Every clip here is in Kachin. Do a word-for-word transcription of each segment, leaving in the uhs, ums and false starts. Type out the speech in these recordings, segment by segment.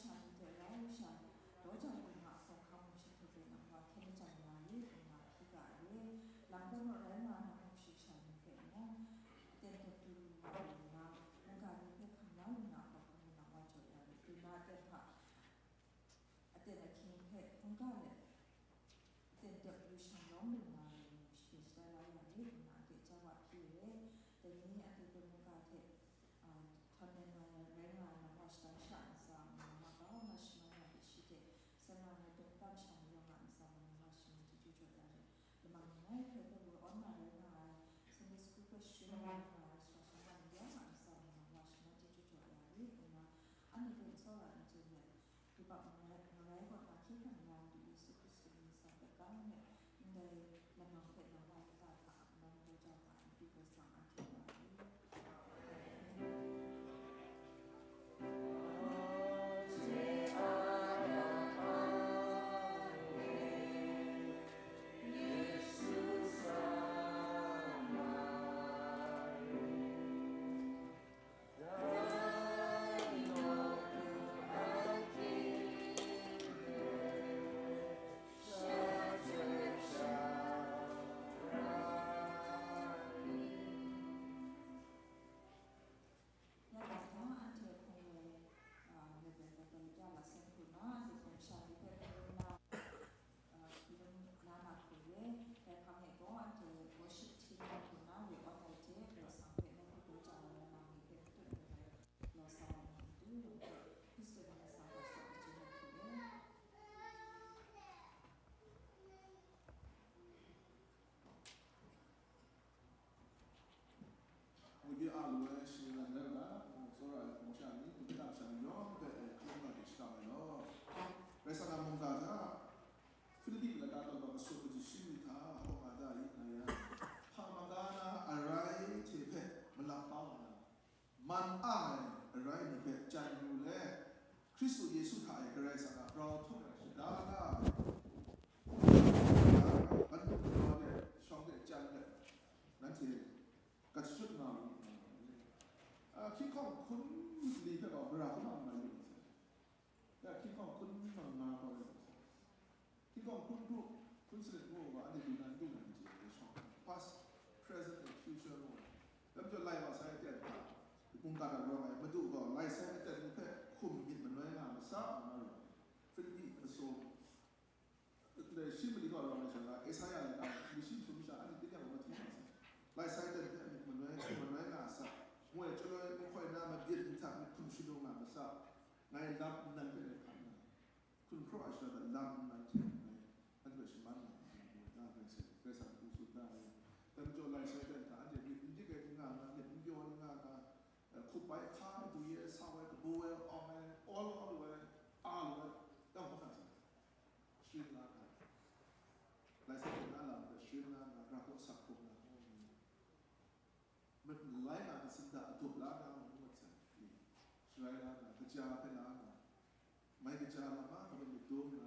Sha ni hte rau sha, daw jang lu nga hkawhkam hkum shin hkrit nang wa hkyen majan nga rit nna hpyi ga re. Lam kawng rawt rai nga na hkum shin sha ni hpe mung, aten hpe du lu nga lu nna, mungga ni hpe hkam la lu na hkawhkam nang wa jaw ya rit. Du na aten hta, aten ahkying hpe hkungga let, aten dep yu shanglawm lu nga ai ni shapen shatai la ya rit nna, ade jau wa hpyi re. Dai ni ade hpe mungga hte, a, htawn rai nga ai, rai nga ai nang wa shadang sha ntsa, nang wa kau na shaman ya hte shi hte, san nga ai dum tam sha ni yawng a ntsa, nang wa shaman chyeju jaw ya rit. Lamang langai hpe hpe wa awn na rai nga ai, Sunday school hpe sharin nga ai, sara shaman ni yawng a ntsa, nang wa shaman chyeju jaw ya rit nna, anhte hpe n tsawra n tsun let, yubak marai, marai kaw na hkying hkrang ya Madu Yesu Hkristu mying sa hpe kau nna, ndai lamang hpe nang wa lata hta a kanau daw jau hta n pyi gaw sang anhte nga ai. Ya na, anhte hpung woi, a, Reverend Doctor Lata Lasen hku na, anhte hpung sha ni hpe hpung na, a, hpung na na hku re, dai hpang e gaw anhte worship team hku na re awn ai hte, Karai Kasang hpe nawku daw jau ai lamang ni hpe matut ai rai, law sa wa na matu, Hkristu mying sa hkawhkam ai hte nawku re. Wenyi a lu ai shi ran rai nga, tsawra ai hpung sha ni, dum tam sha ni yawng hpe, e, hkrum nga hte shakap ai law. Karai Kasang a mungga hta, Hpilipi lata taw kaw masum kaji shi ni hta, hkawm nga da i, nga yang, hpa maga na arai hte hpe malap kau nna, man ang ai arai ni hpe chyan yu let, Hkristu Yesu hta e Karai Kasang a grau htum ai shada la ai, ban hkum galaw de shawng de chyan let, nanhte gat shut nga u, nga ai. A, hkying hkawng hkun myit li hpe gaw mara hkrum nga yu ai. Ya, hkying hkawng hkun manga gaw rai. Hkying hkawng hkun kru, hkun sanit ngu gaw, anhte du na n du na n chye ai shawng, past, present and future ngu ai. Dai majaw, lai wa sai aten hta, mungga hta rawng ai Madu gaw, lai sai aten ni hpe hkum myit manoi nga masa ai nga rawng ai. Hpilipi masum, ndai shi mali gaw rawng ai sha, Esaia lai na, mali shi masum sha, anhte tingnyang gaw mahti nga sai. Lai sai aten hpe myit manoi, hkum manoi nga sa, ngoi chyaloi mahkoi na mabyin ni hta myit hkum shanung nga masa, ngai lam nnan hpe ngai hkan nga ai. Hkun hkraw ai shara hta lam nnan hte ngai, anhte hpe shaman nga ai, ngu ai, Karai Kasang, Karai Kasang hku tsun da ai. Dai majaw, lai sai aten hta anhte myit n dik ai n nga nga, myit n pyaw n nga nga, eh, hkup ai, hka ai, du ye ai, sau ai, kabu ai, awng ai, awl awl lu ai, a lu ai, dang hkawhkam sa, sharin la ai. Lai sai aten na lam hpe sharin la nga, ra hku asak hkrum nga, ngu ai. Malai nga hte sinda adup la na mung ngut sai, sharai la na, kaja hpe la na, mai kaja lam a kabyin myit dum na,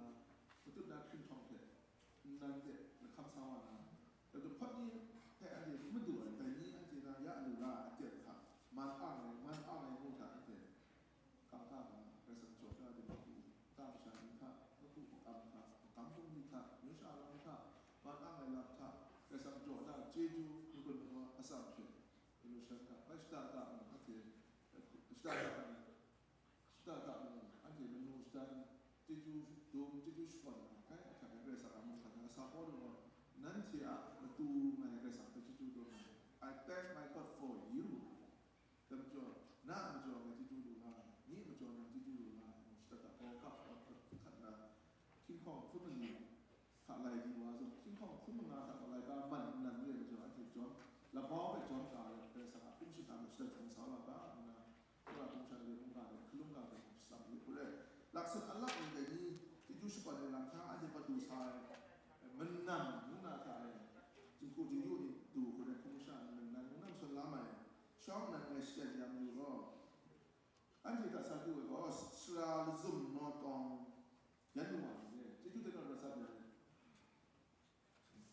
matut na hkringhkawng hte nnan de lahkam sa wa na, dai hpawt ni hpe anhte hkrum madu ai, dai ni anhte na ya lu la ai aten hta, man ang ai, man ang ai ngu hta anhte Kangka nga, Karai Kasang jaw da ai mahku, ta masha ni hta, mahku makam hta, makam bungli hta, amyu sha lam hta, man ang ai lam hta, Karai Kasang jaw da ai chyeju, makun makwa atsam hte, manu shan hta, bai shada da mu, anhte, shada da mu, shada da mu, anhte manu shada ni, chyeju dum, chyeju shakawn na, kai ahkyak ai Karai Kasang a mung hkan na, sa Pawlu gaw, nanhte a matu ngai Karai Kasang hpe chyeju dum ai. I thank my God for you. Dai majaw, na a majaw ngai chyeju lu nga ai, ni a majaw nang chyeju lu nga ai, ngu shada da gaw kap hkap hkap hkat na, hkying hkawng hkun mali hta lai di wa zawn, hkying hkawng hkun manga hta gaw laika man nnan re ai majaw, anhte jawm, labau hpe jawm ka ai, Karai Kasang a hpung shingkang hpe shada jahtum sa wa ga, ngu na, Tara hpung sha de mungga de, hkalung ga de, shatsam yu hku re, laksan alak ni dai ni, chyeju shakawn ai lam hta, anhte pat du sa ai, manam ngu na hta e, jinghku jingyu ni du hku re, hpung sha nnan ngu na masun la mai, Shawng nnan ngai shachyen ya mayu gaw, anhte hta sa du ai gaw, sara lazum naw tawng yan lu wa ni le, chyeju hte naw rawt sa byin ai.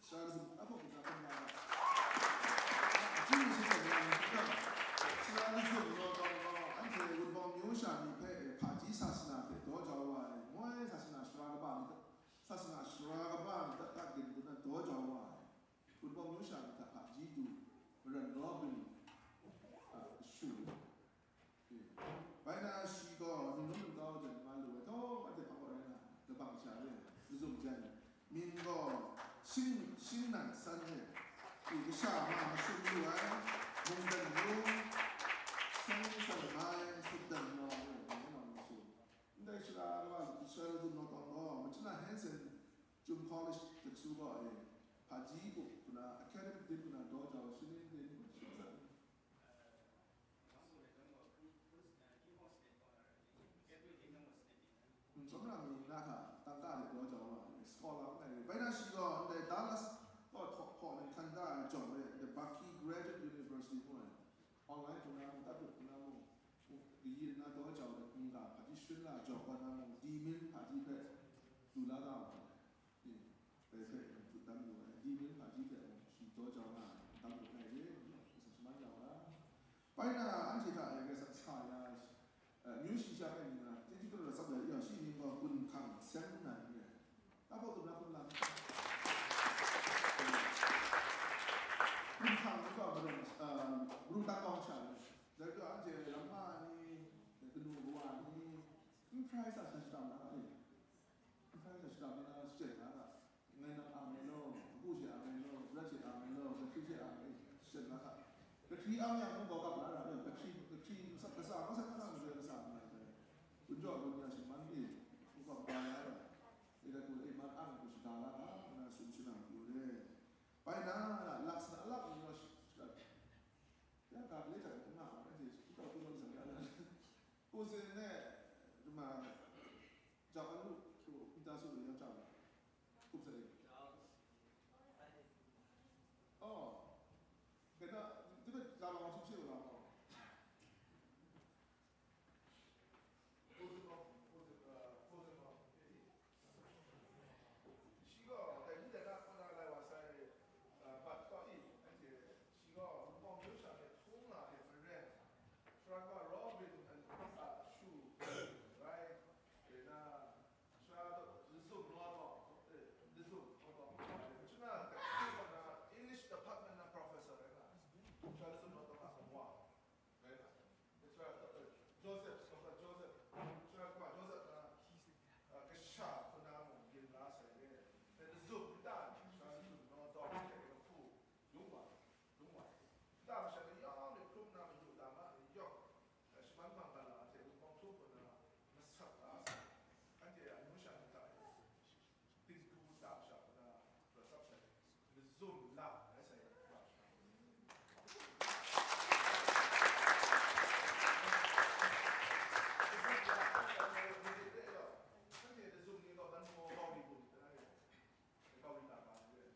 Sara lazum, a hpawk hkungga hkam ya ga, chyeju shachyen ya mayu gaw, sara lazum naw tawng gaw, anhte Wunpawng myu sha ni hpe hpaji sa sara hte, Mazum jan, mying gaw shing, shingnan san hte, i kasha ma masum yu ai, mungdan yu, shang san mai, sutdan ma, ngai ma masum. Ndai shara wa Israel dun naw tawng gaw, Machina Hansen Jum College diksu gaw e, hpaji gup hpuna, academic din hpuna daw jau shani din shing san. Tsawmra mi na hta tangka de daw jau wa, scholar ngai re. Bai na shi gaw ndai Dallas gaw htaw hkaw nang hkan da ai jawng re, the Bucky Graduate University mung ai, online hpung na mung, tat lut hpung na mung, kayin na daw jau ai mungga hpaji sharin la jawng wa na mung, di min hpaji hpe du la da wa ai. Dai hpe mung tut dan lu ai, di min hpaji hte mung shi daw jau na ai, dan lu ai re, Karai Kasang shaman ya u ga. Bai na anhte hta e Karai Kasang sa ya, eh, amyu shi sha ai ni na, chyeju kaba tsap ai ya shi ni gaw gun hkang seng nan re. Ta hpaw tum na hkum lang. Gun hkang ni gaw marum, eh, marum dan kawng sha ni. Dai gaw anhte lam ma ni, kanu kawa ni, n hprai sa sha shadam na ga e. N hprai sa shadam ni na shachyen na ga. Ngai nang ang ai law, kabu she ang ai law, brat she ang ai law, kahkri she ang ai, shen na hta. Kahkri ang yang mung gaw kap la ra ai, kahkri, kahkri masat kasa, masat kasa, masat kasa nga ai. Gun jaw gun ya shaman e, hkungga ba la ra. E da gun e man ang ai hku shada la ga, nna sum shanang pru re. Bai na, laksana alak ni gaw shi-, shada. Ya ga le hta, nga, anhte shi, hkungga gun lam sa ya la. Hku sin ne, duma, jau ai lu, hku, nta su lu ya jau. Hkup sa e. Oh. Kena, tipe la ma chup shi la ma. Shi gaw, dai ni dai na hpang na lai wa sai, uh, bat kaw i, anhte, shi gaw, Wunpawng myu sha hte htung nga ai maren, Sharagma raw rin, uh, shu rai, dai na, Sha, lazum law taw, eh, lazum law taw, Machina, English department na professor rai nga, sha lazum law taw a wa, rai nga, sha, eh, Joseph, Doctor Joseph, sha kwa Joseph na, ah, kasha hku na mung yin la sai re, eh, lazum nta, sha lazum law taw, eh, hku, Lung wa, lung wa. Nta masha mayawng ni hkrum na mayu lama ni yawng, eh, shaman bang ga la hte Wunpawng htum hku na masat la sa. Anhte a amyu sha ni hta e, dinghku nta masha hku na rawt tsap sai, mazum lam ai sai, wa sha. Anhte lazum ni gaw ban maw bau ni bum, dai na re, bau ni na ba ni re.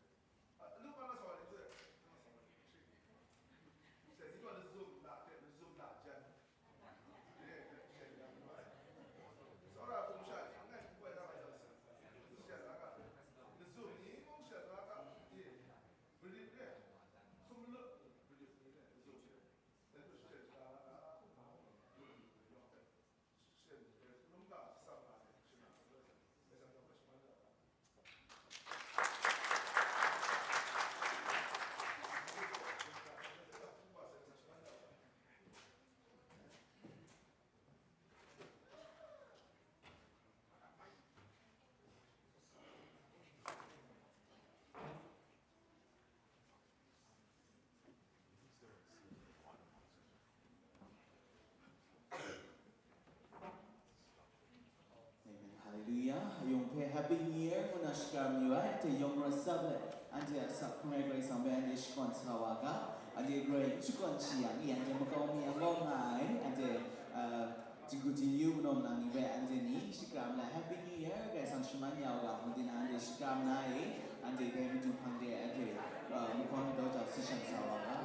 Amen. Hallelujah. Ayung hpe Happy New Year ngu na shakram yu ai, anhte yawng rawt sap let, anhte a asak hkrung ai Karai Kasang hpe anhte shakawn sa wa ga, anhte Karai n shakawn shi yang i, anhte makau mi yang gaw nga ai, anhte, uh, Jinghku Jin Yu Manawm Lang ni hpe anhte ni shakram na Happy New Year, Karai Kasang shaman ya u ga, ngu di na anhte shakram na e, anhte dai Madu hpang de anhte, uh, mahkawn daw jau si shan sa wa ga.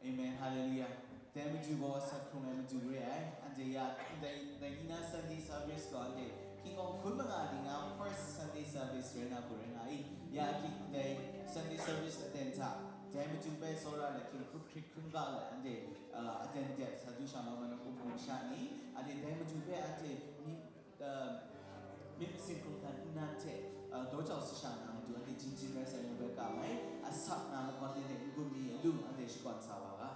Amen. Hallelujah. Dai madu gaw asak hkrung ai madu re ai. Anhte ya, dai, dai ni na Sunday service gaw anhte Ningkawng hkun manga ni nga first Sunday service rai na hku rai nga i, ya ahkying dai Sunday service aten hta, dai matu bai tsawra lahkying hkrup hkrit hkrum ga ai anhte, uh, aten dep sa du sha ma ma na hku mu sha ni, anhte dai matu bai anhte myit, uh, myit masin hkrung htan nnan hte, uh, daw jau sa sha na matu anhte jin jin rai sai ngu bai ka mai, asak na lahkawn de hte n-gun mi alu anhte shakawn sa wa ga.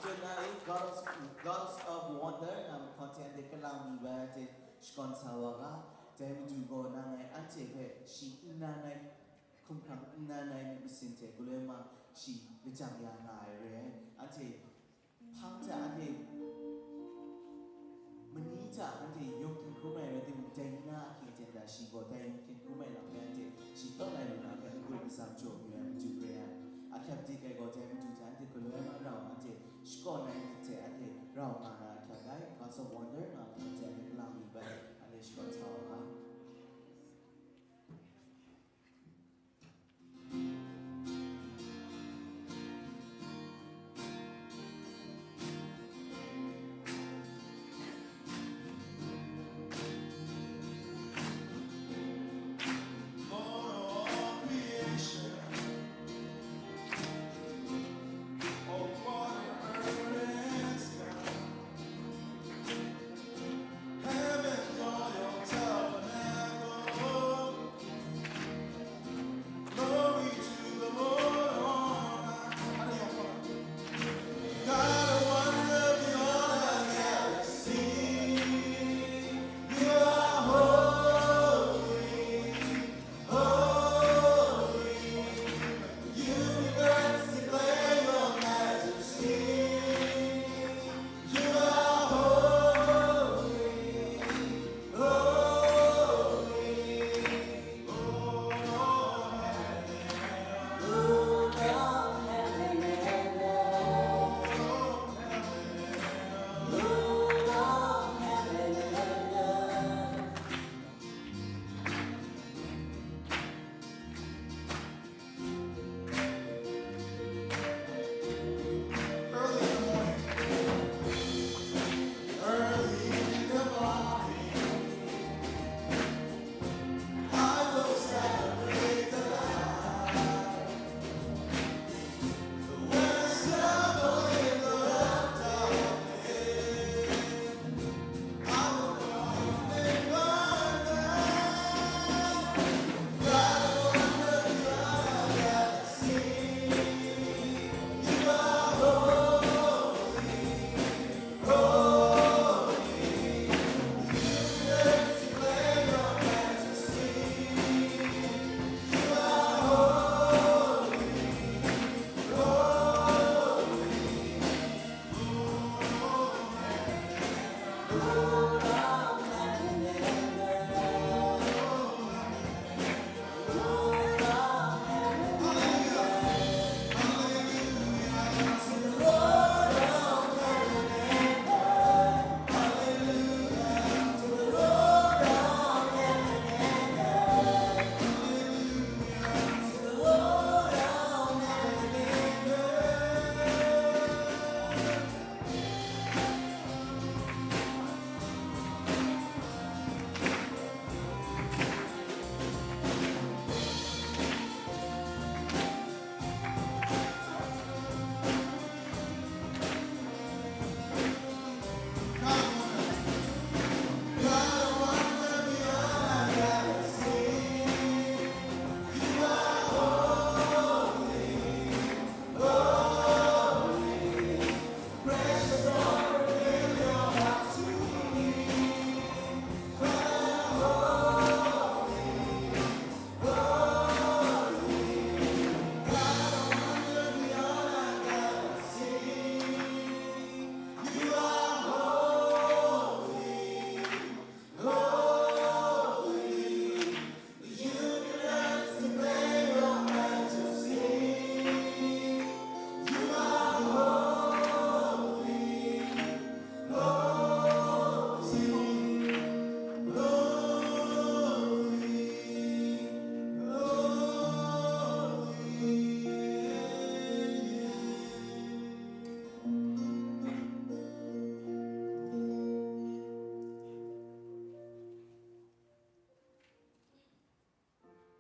Tonight, Gods, Gods of Wonder, nang hkawhten de kalang mi bai anhte shakawn sa wa ga, dai Madu gaw nang ngai anhte hpe shi n nan ai, hkumhkrang n nan ai myit masin hte galoi ma shi lajang ya nga ai re ai. Anhte hpang hta, anhte mani hta, anhte yawng hkyen hkrum ai rai timung, dai ni na ahkying aten da shi gaw dai yawng hkyen hkrum ai lam hpe anhte shi tawt ai lu na hpe n-gun atsam jaw mayu ai Madu re ai. Ahkyep dik ai gaw dai Madu hta anhte galoi ma rau anhte shakawn ai myit hte anhte rau nga na ahkyep lai, Gods of Wonder nga hkawhten de kalang mi bai anhte shakawn sa wa ga.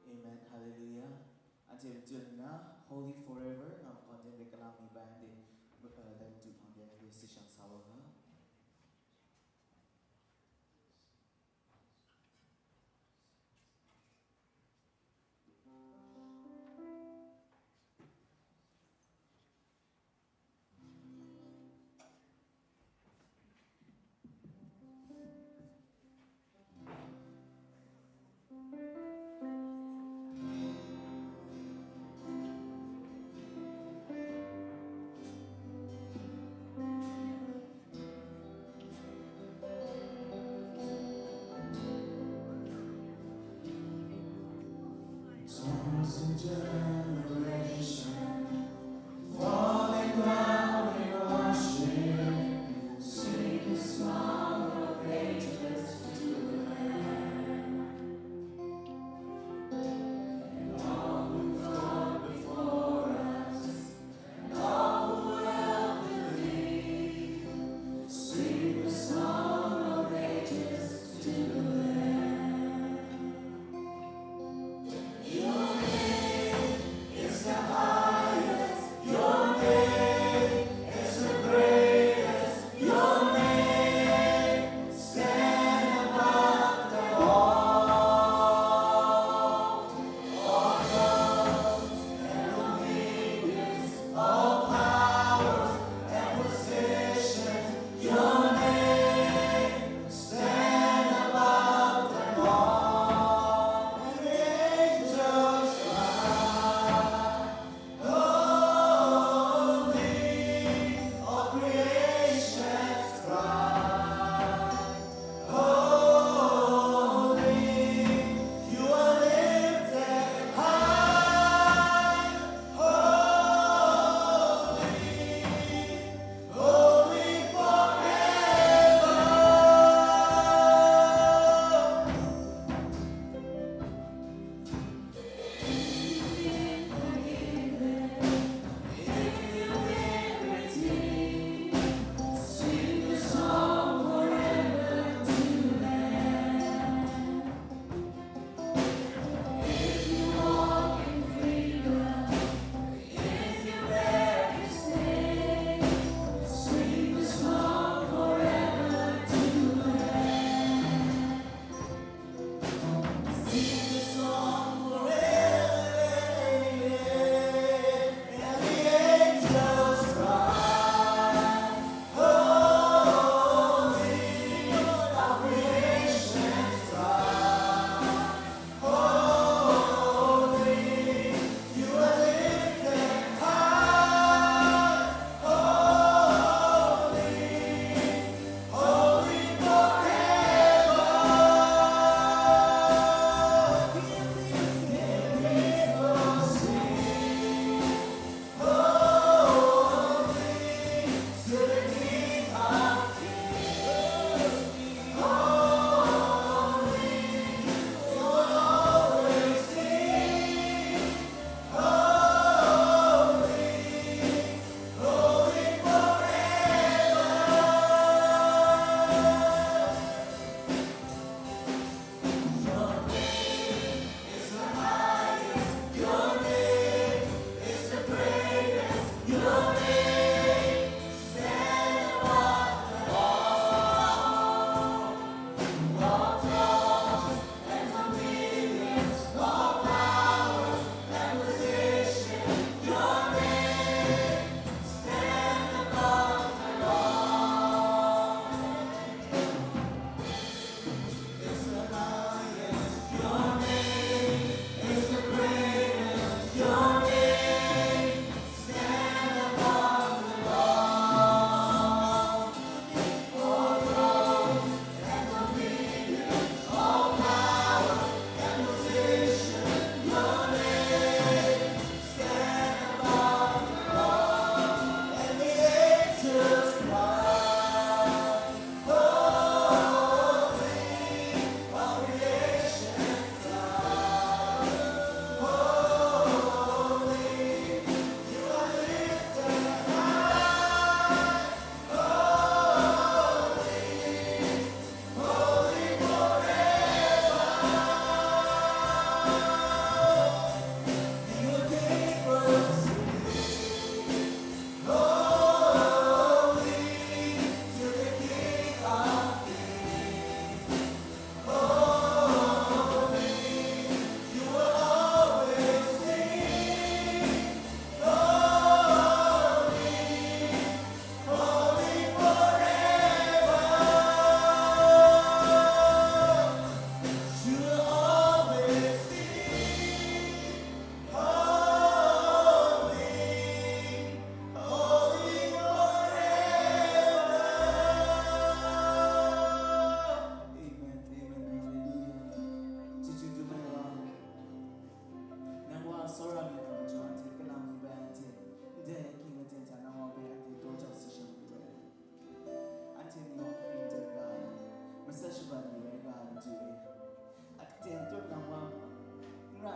Amen. Hallelujah. Anhte machun nna, Holy Forever nga hkawhten de kalang mi bai anhte, uh, dai machun hpang de anhte si shang sa wa ga. generation, falling down in worship, sing the song of ages to the Lamb. And all who go before us, and all who will believe, sing the song of ages to the Lamb. Your name is the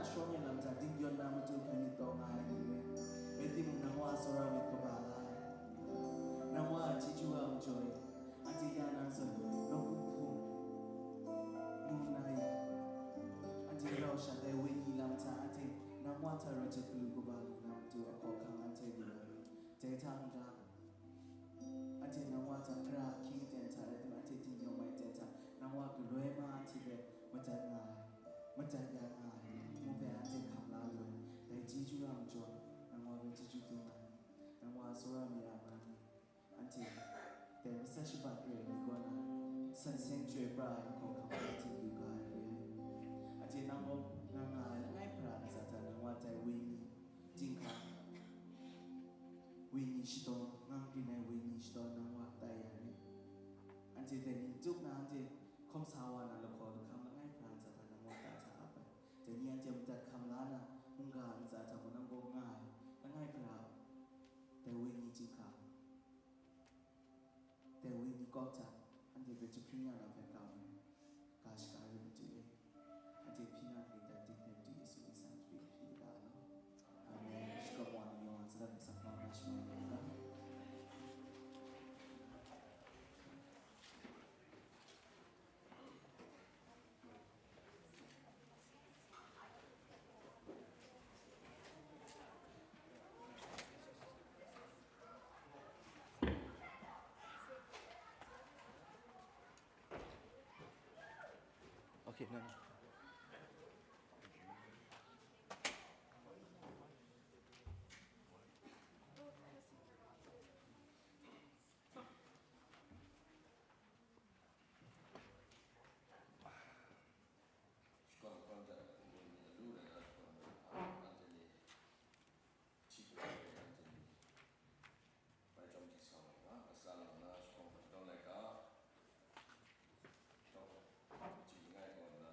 Shawng e lam hta dingyawn na matu hkrai myit taw nga ai ni rai, rai timung, nang wa a tsawra myit kaba la ai. Nang wa a chyeju a majaw e, anhte ya nang zawn nawku hpung mu nna yu, anhte rau shat ai wenyi lam hta anhte nang wa hta rau jet galu kaba lu na matu a hkawhkam anhte lu ai. Dai hta n-ga, anhte nang wa hta gara ahkying aten hta rai timung, anhte dingyawn ai aten hta nang wa galoi ma anhte hpe madat nga ai, madat ya nga ai, mu hpe anhte hkam la lu ai. Dai chyeju a majaw, nang wa hpe chyeju dum ai, nang wa a tsawra mi a ma ni, anhte dai matsat shabat re ai ni kaw na, san seng chyoi pra ai hkawhkam hpe anhte yu ga ai re ai. Anhte nang gaw nang nga ai langai hpara ntsa hta nang wa dai wenyi chyinghka, wenyi shadaw, ngang grin ai wenyi shadaw nang wa tai ya ri. Anhte dai ni tup na anhte hkawm sa wa na lahkaw lahkam langai hpara ntsa hta nang wa ta hta ap ai. Dai ni anhte madat hkam la na mungga ntsa hta mung nang gaw nga ai langai hpara dai wenyi chyinghka, dai wenyi kawk hta anhte hpe jahpring ya na hpe kau ai. Ga shaga rai matu e, anhte hpyi na hkrit dan ting hpe matu Yesu Hkristan hpyi hpyi da ai law. Amen. Shakawn wa ni yawng a sadan sak ma ma shama ya ga. Okay, no, no. Shakawn hkawn hta, nbun ni alu rai na shakawn hkawn hta, anhte ni hti hkrit ai, anhte ni bai chyawm hti sa wa nga, latsa lang na shakawn hkawn kau laika, chyawm hti ngai kaw nna,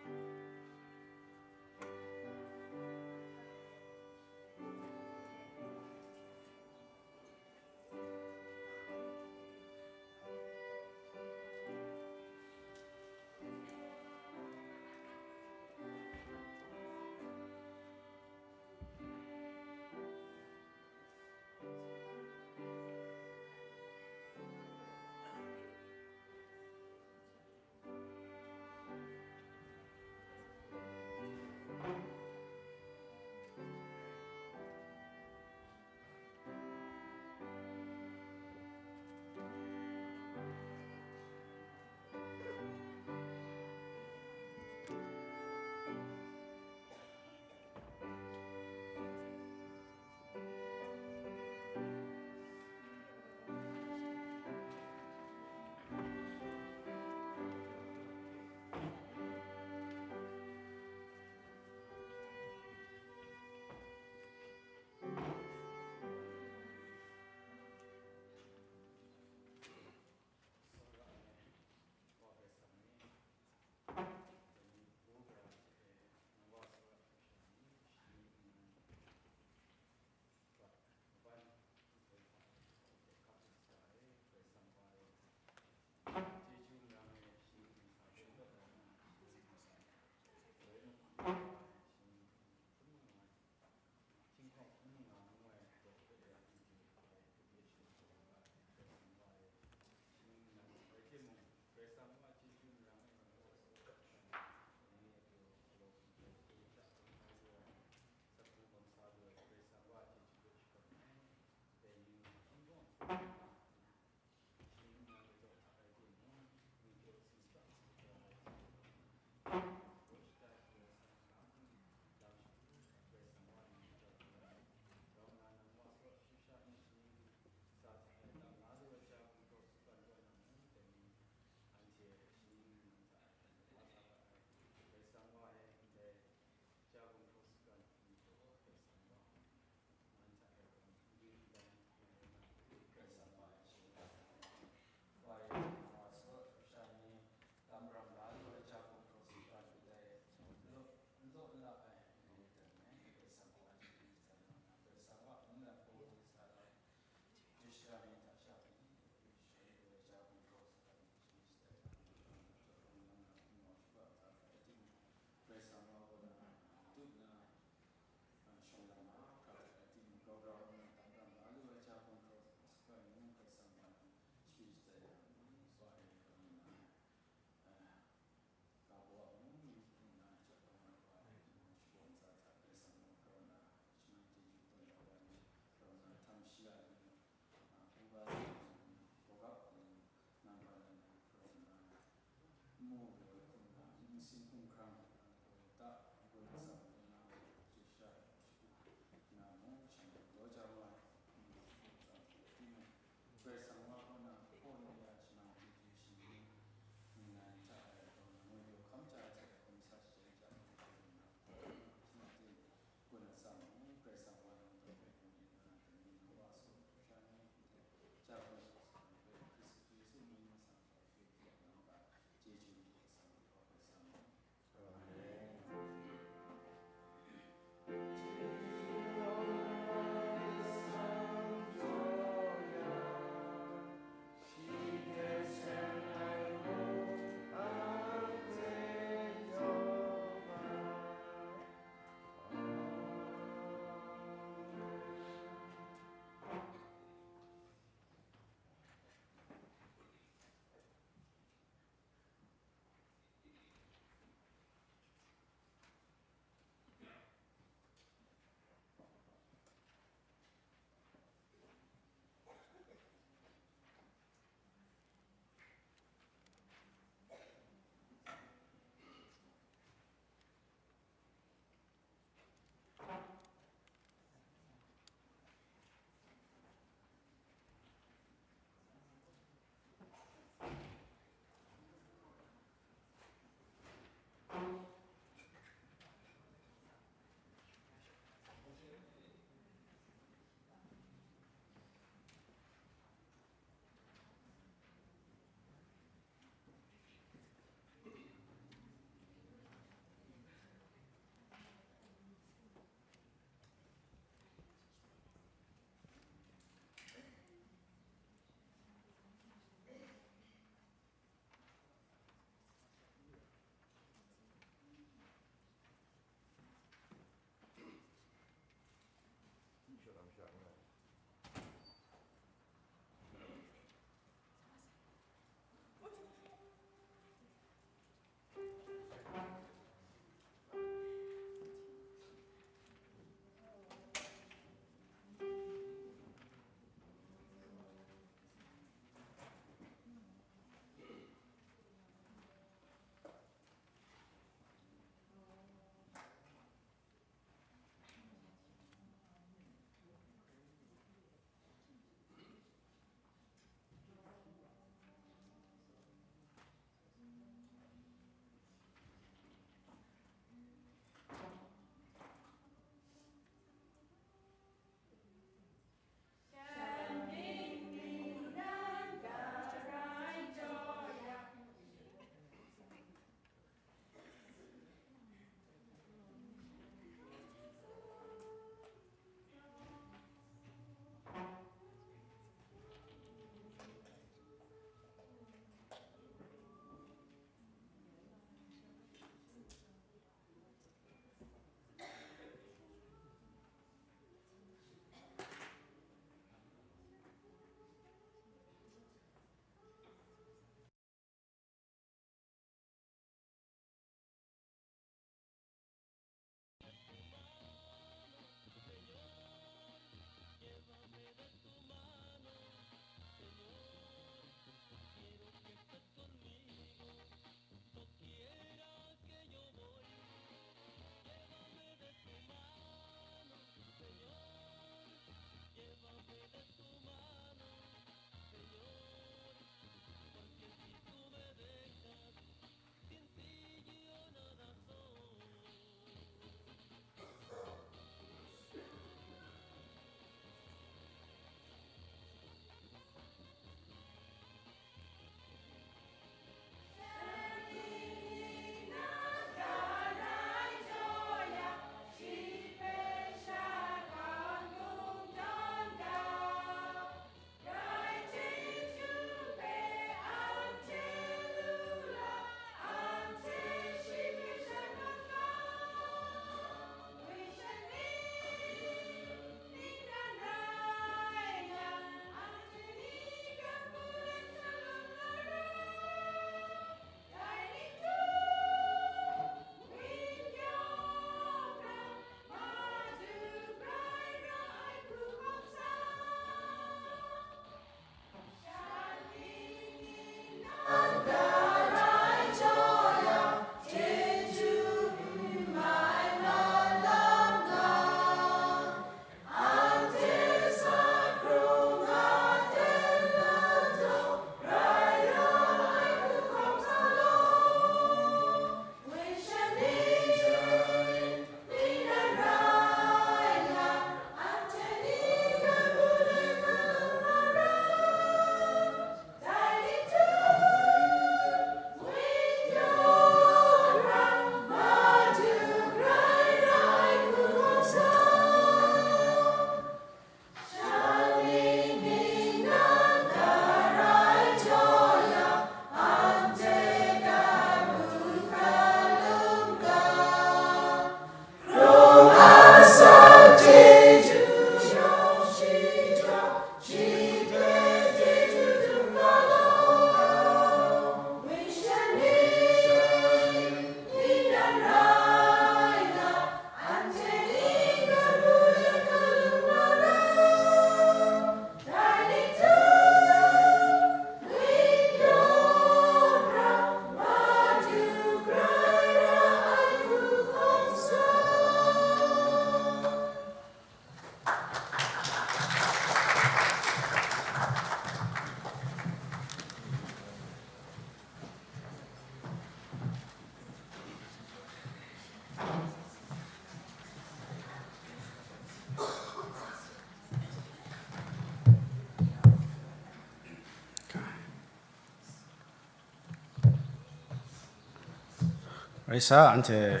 Rai sa, anhte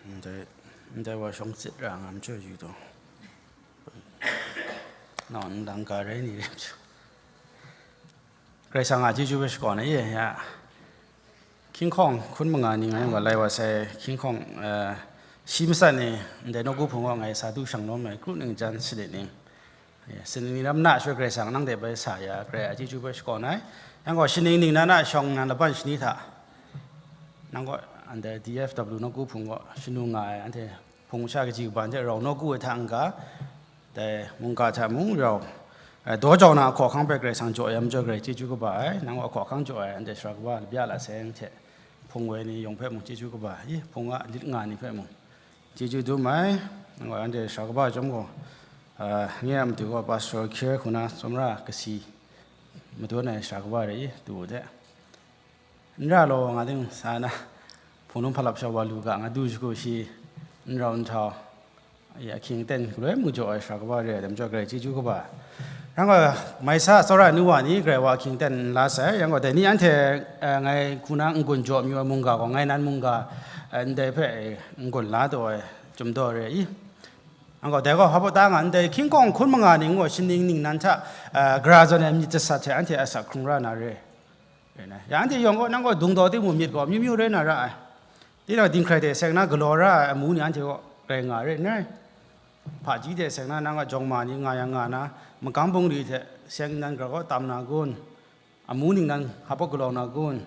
ndai, ndai wa shawng tsit ra nga myit yu taw. Naw, ndang ga rai ni re myit. Karai Kasang a chyeju hpe shakawn ai, ye, ya. Hkying hkawng hkun manga ni ngai wa lai wa sai, hkying hkawng, eh, shi matsat ni ndai nawku hpung gaw ngai sa du shang lawm ai, kru ning jan sanit ning. Ya, saning ni ram na shawng Karai Kasang nang hte bai sa ya, Karai a chyeju hpe shakawn ai. Yang gaw, shaning ningnan a shawng nan laban shani hta, nang gaw, anhte D F W nawku hpung gaw shanu nga ai, anhte hpung masha kaji kaban hte rau nawku ai hta n-ga, dai mungga hta mung rau, eh, daw jau na ahkaw ahkang hpe Karai Kasang jaw ya majaw, Karai chyeju kaba ai, nang gaw ahkaw ahkang jaw ai, anhte sara kaba labya la seng hte, hpung woi ni yawng hpe mung chyeju kaba ai, hpung a lit nga ni hpe mung, chyeju dum ai. Nang gaw anhte sara kaba chyawm gaw, ah, nye a matu gaw Pastor Khyir hku na tsawmra kasi madun ai sara kaba re i, du u de. N ra law nga ting sa na, hpung num hpa lap sha wa lu ga nga du shagu shi, n rau n htau, ya, ahkying aten galoi mung jaw ai sara kaba re ai, dai majaw Karai chyeju kaba. Yang gaw, mai sa tsawra nu wa ni, Karai wa ahkying aten n la sai. Yang gaw, dai ni anhte, eh, ngai hku na n-gun jaw mayu ai mungga gaw, ngai nan mungga, eh, ndai hpe, eh, n-gun la taw ai, chyum daw re i. Yang gaw, dai gaw, hpa baw ta nga, ndai hkying hkawng hkun manga ning gaw, shaning ningnan hta, eh, gara zawn ai myit jasat hte anhte asak hkrung ra na re. Re na, ya anhte yawng gaw, nang gaw dung daw timung myit gaw amyu myu rai na ra ai. Tinang dinghkrai hte seng na galaw ra ai amu ni anhte gaw rai nga re n rai. Hpaji hte seng na nang a jawng ma ni nga yang nga na, magam bungli hte seng nan gara gaw tam na kun? Amu ningnan hpa baw galaw na kun?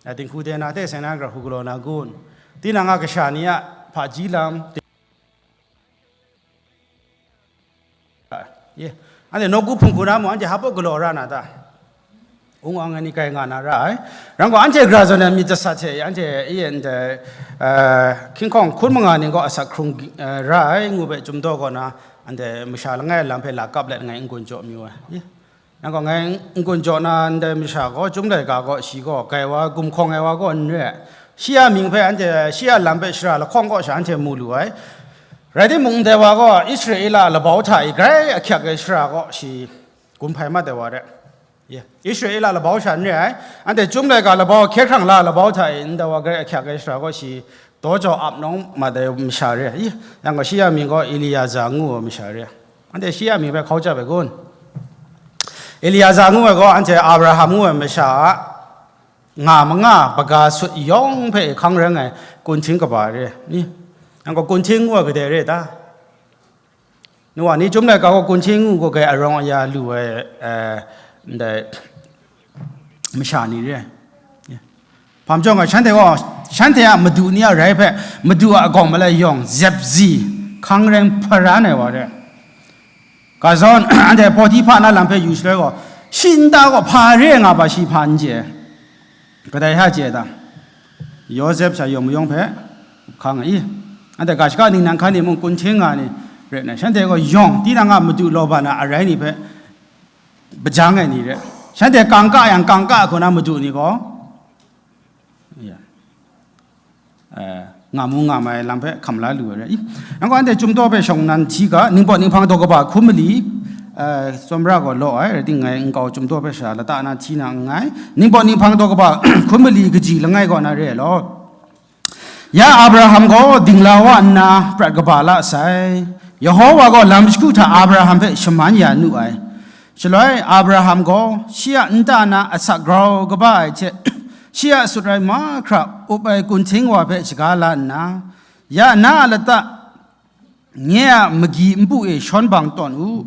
A dinghku de na hte seng na gara hku galaw na kun? Tinang a kasha ni a hpaji lam, ye, anhte nawku hpung hku na mung, anhte hpa baw galaw ra na ta? Ung ang ai ni kai nga na ra ai. Rang gaw, anhte gara zawn ai myit jasat hte, anhte e ndai, eh, hkying hkawng hkun manga ning gaw asak hkrung, eh, ra ai, ngu hpe chyum daw kaw na, anhte masha langai lam hpe la kap let ngai n-gun jaw mayu ai. Ye. Nang gaw ngai n-gun jaw na ndai masha gaw, Chyum Laika gaw, shi gaw, grai wa, gumhkawng ai wa gaw n re ai. Shi a mying hpe anhte, shi a lam hpe shara lahkawng kaw sha anhte mu lu ai. Rai timung, ndai wa gaw Israela labau hta e grai ahkyak ai shara kaw shi gun hpai mat ai wa re. Ye, Israela labau sha n re ai. Anhte Chyum Laika labau, hkye hkrang la labau hta e ndai wa grai ahkyak ai shara kaw shi daw jau ap nawng mat ai masha re. I, yang gaw shi a mying gaw Eliaza ngu ai masha re. Anhte shi a mying hpe hkau chyap ai kun? Eliaza ngu ai gaw anhte Abraham ngu ai masha a nga manga baga sut yawng hpe hkang reng ai kunhting kaba re. Ni, yang gaw kunhting ngu ai kadai re ta? Nu wa ni, Chyum Laika gaw kunhting ngu gaw grai arawng aya lu ai, eh, ndai masha ni re ai. Hpa majaw nga, shanhte gaw, shanhte a madu ni a rai hpe, madu a agawng malai yawng zep zi, hkang reng hparan ai wa re. Ga zawn, anhte Pohtihpa na lam hpe yu shaloi gaw, shi nta gaw hpa re nga ba shi hpa n chye ai. Kadai hta chye ai ta? Yawzep sha yawng mayawng hpe hkang ai. Anhte ga shaka ningnan hkan e mung kunhting nga ni rai nna, shanhte gaw yawng, tinang a madu Laban a arai ni hpe bajang ai ni re. Shanhte kangka yang, kangka hku na madu ni gaw, ya, eh, nga mu nga mai lam hpe hkam la lu ai re. I, nang gaw anhte Chyum Daw hpe shawng nnan hti ga, ningpawt ninghpang daw kaba hkum mali, eh, tsawmra gaw law ai, rai timung, ngai nkau Chyum Daw hpe sha lata na hti na nngai. Ningpawt ninghpang daw kaba hkum mali kaji langai kaw na re ai law. Ya Abraham gaw dingla wa nna prat kaba la sai. Yehova gaw lam shagu hta Abraham hpe shaman ya nu ai. Shaloi Abraham gaw shi a nta na asak grau kaba ai hte, shi a sut rai mahkra up ai kunhting wa hpe shaga la nna, ya na a lata, nye a magi npu e shawn bang tawn u.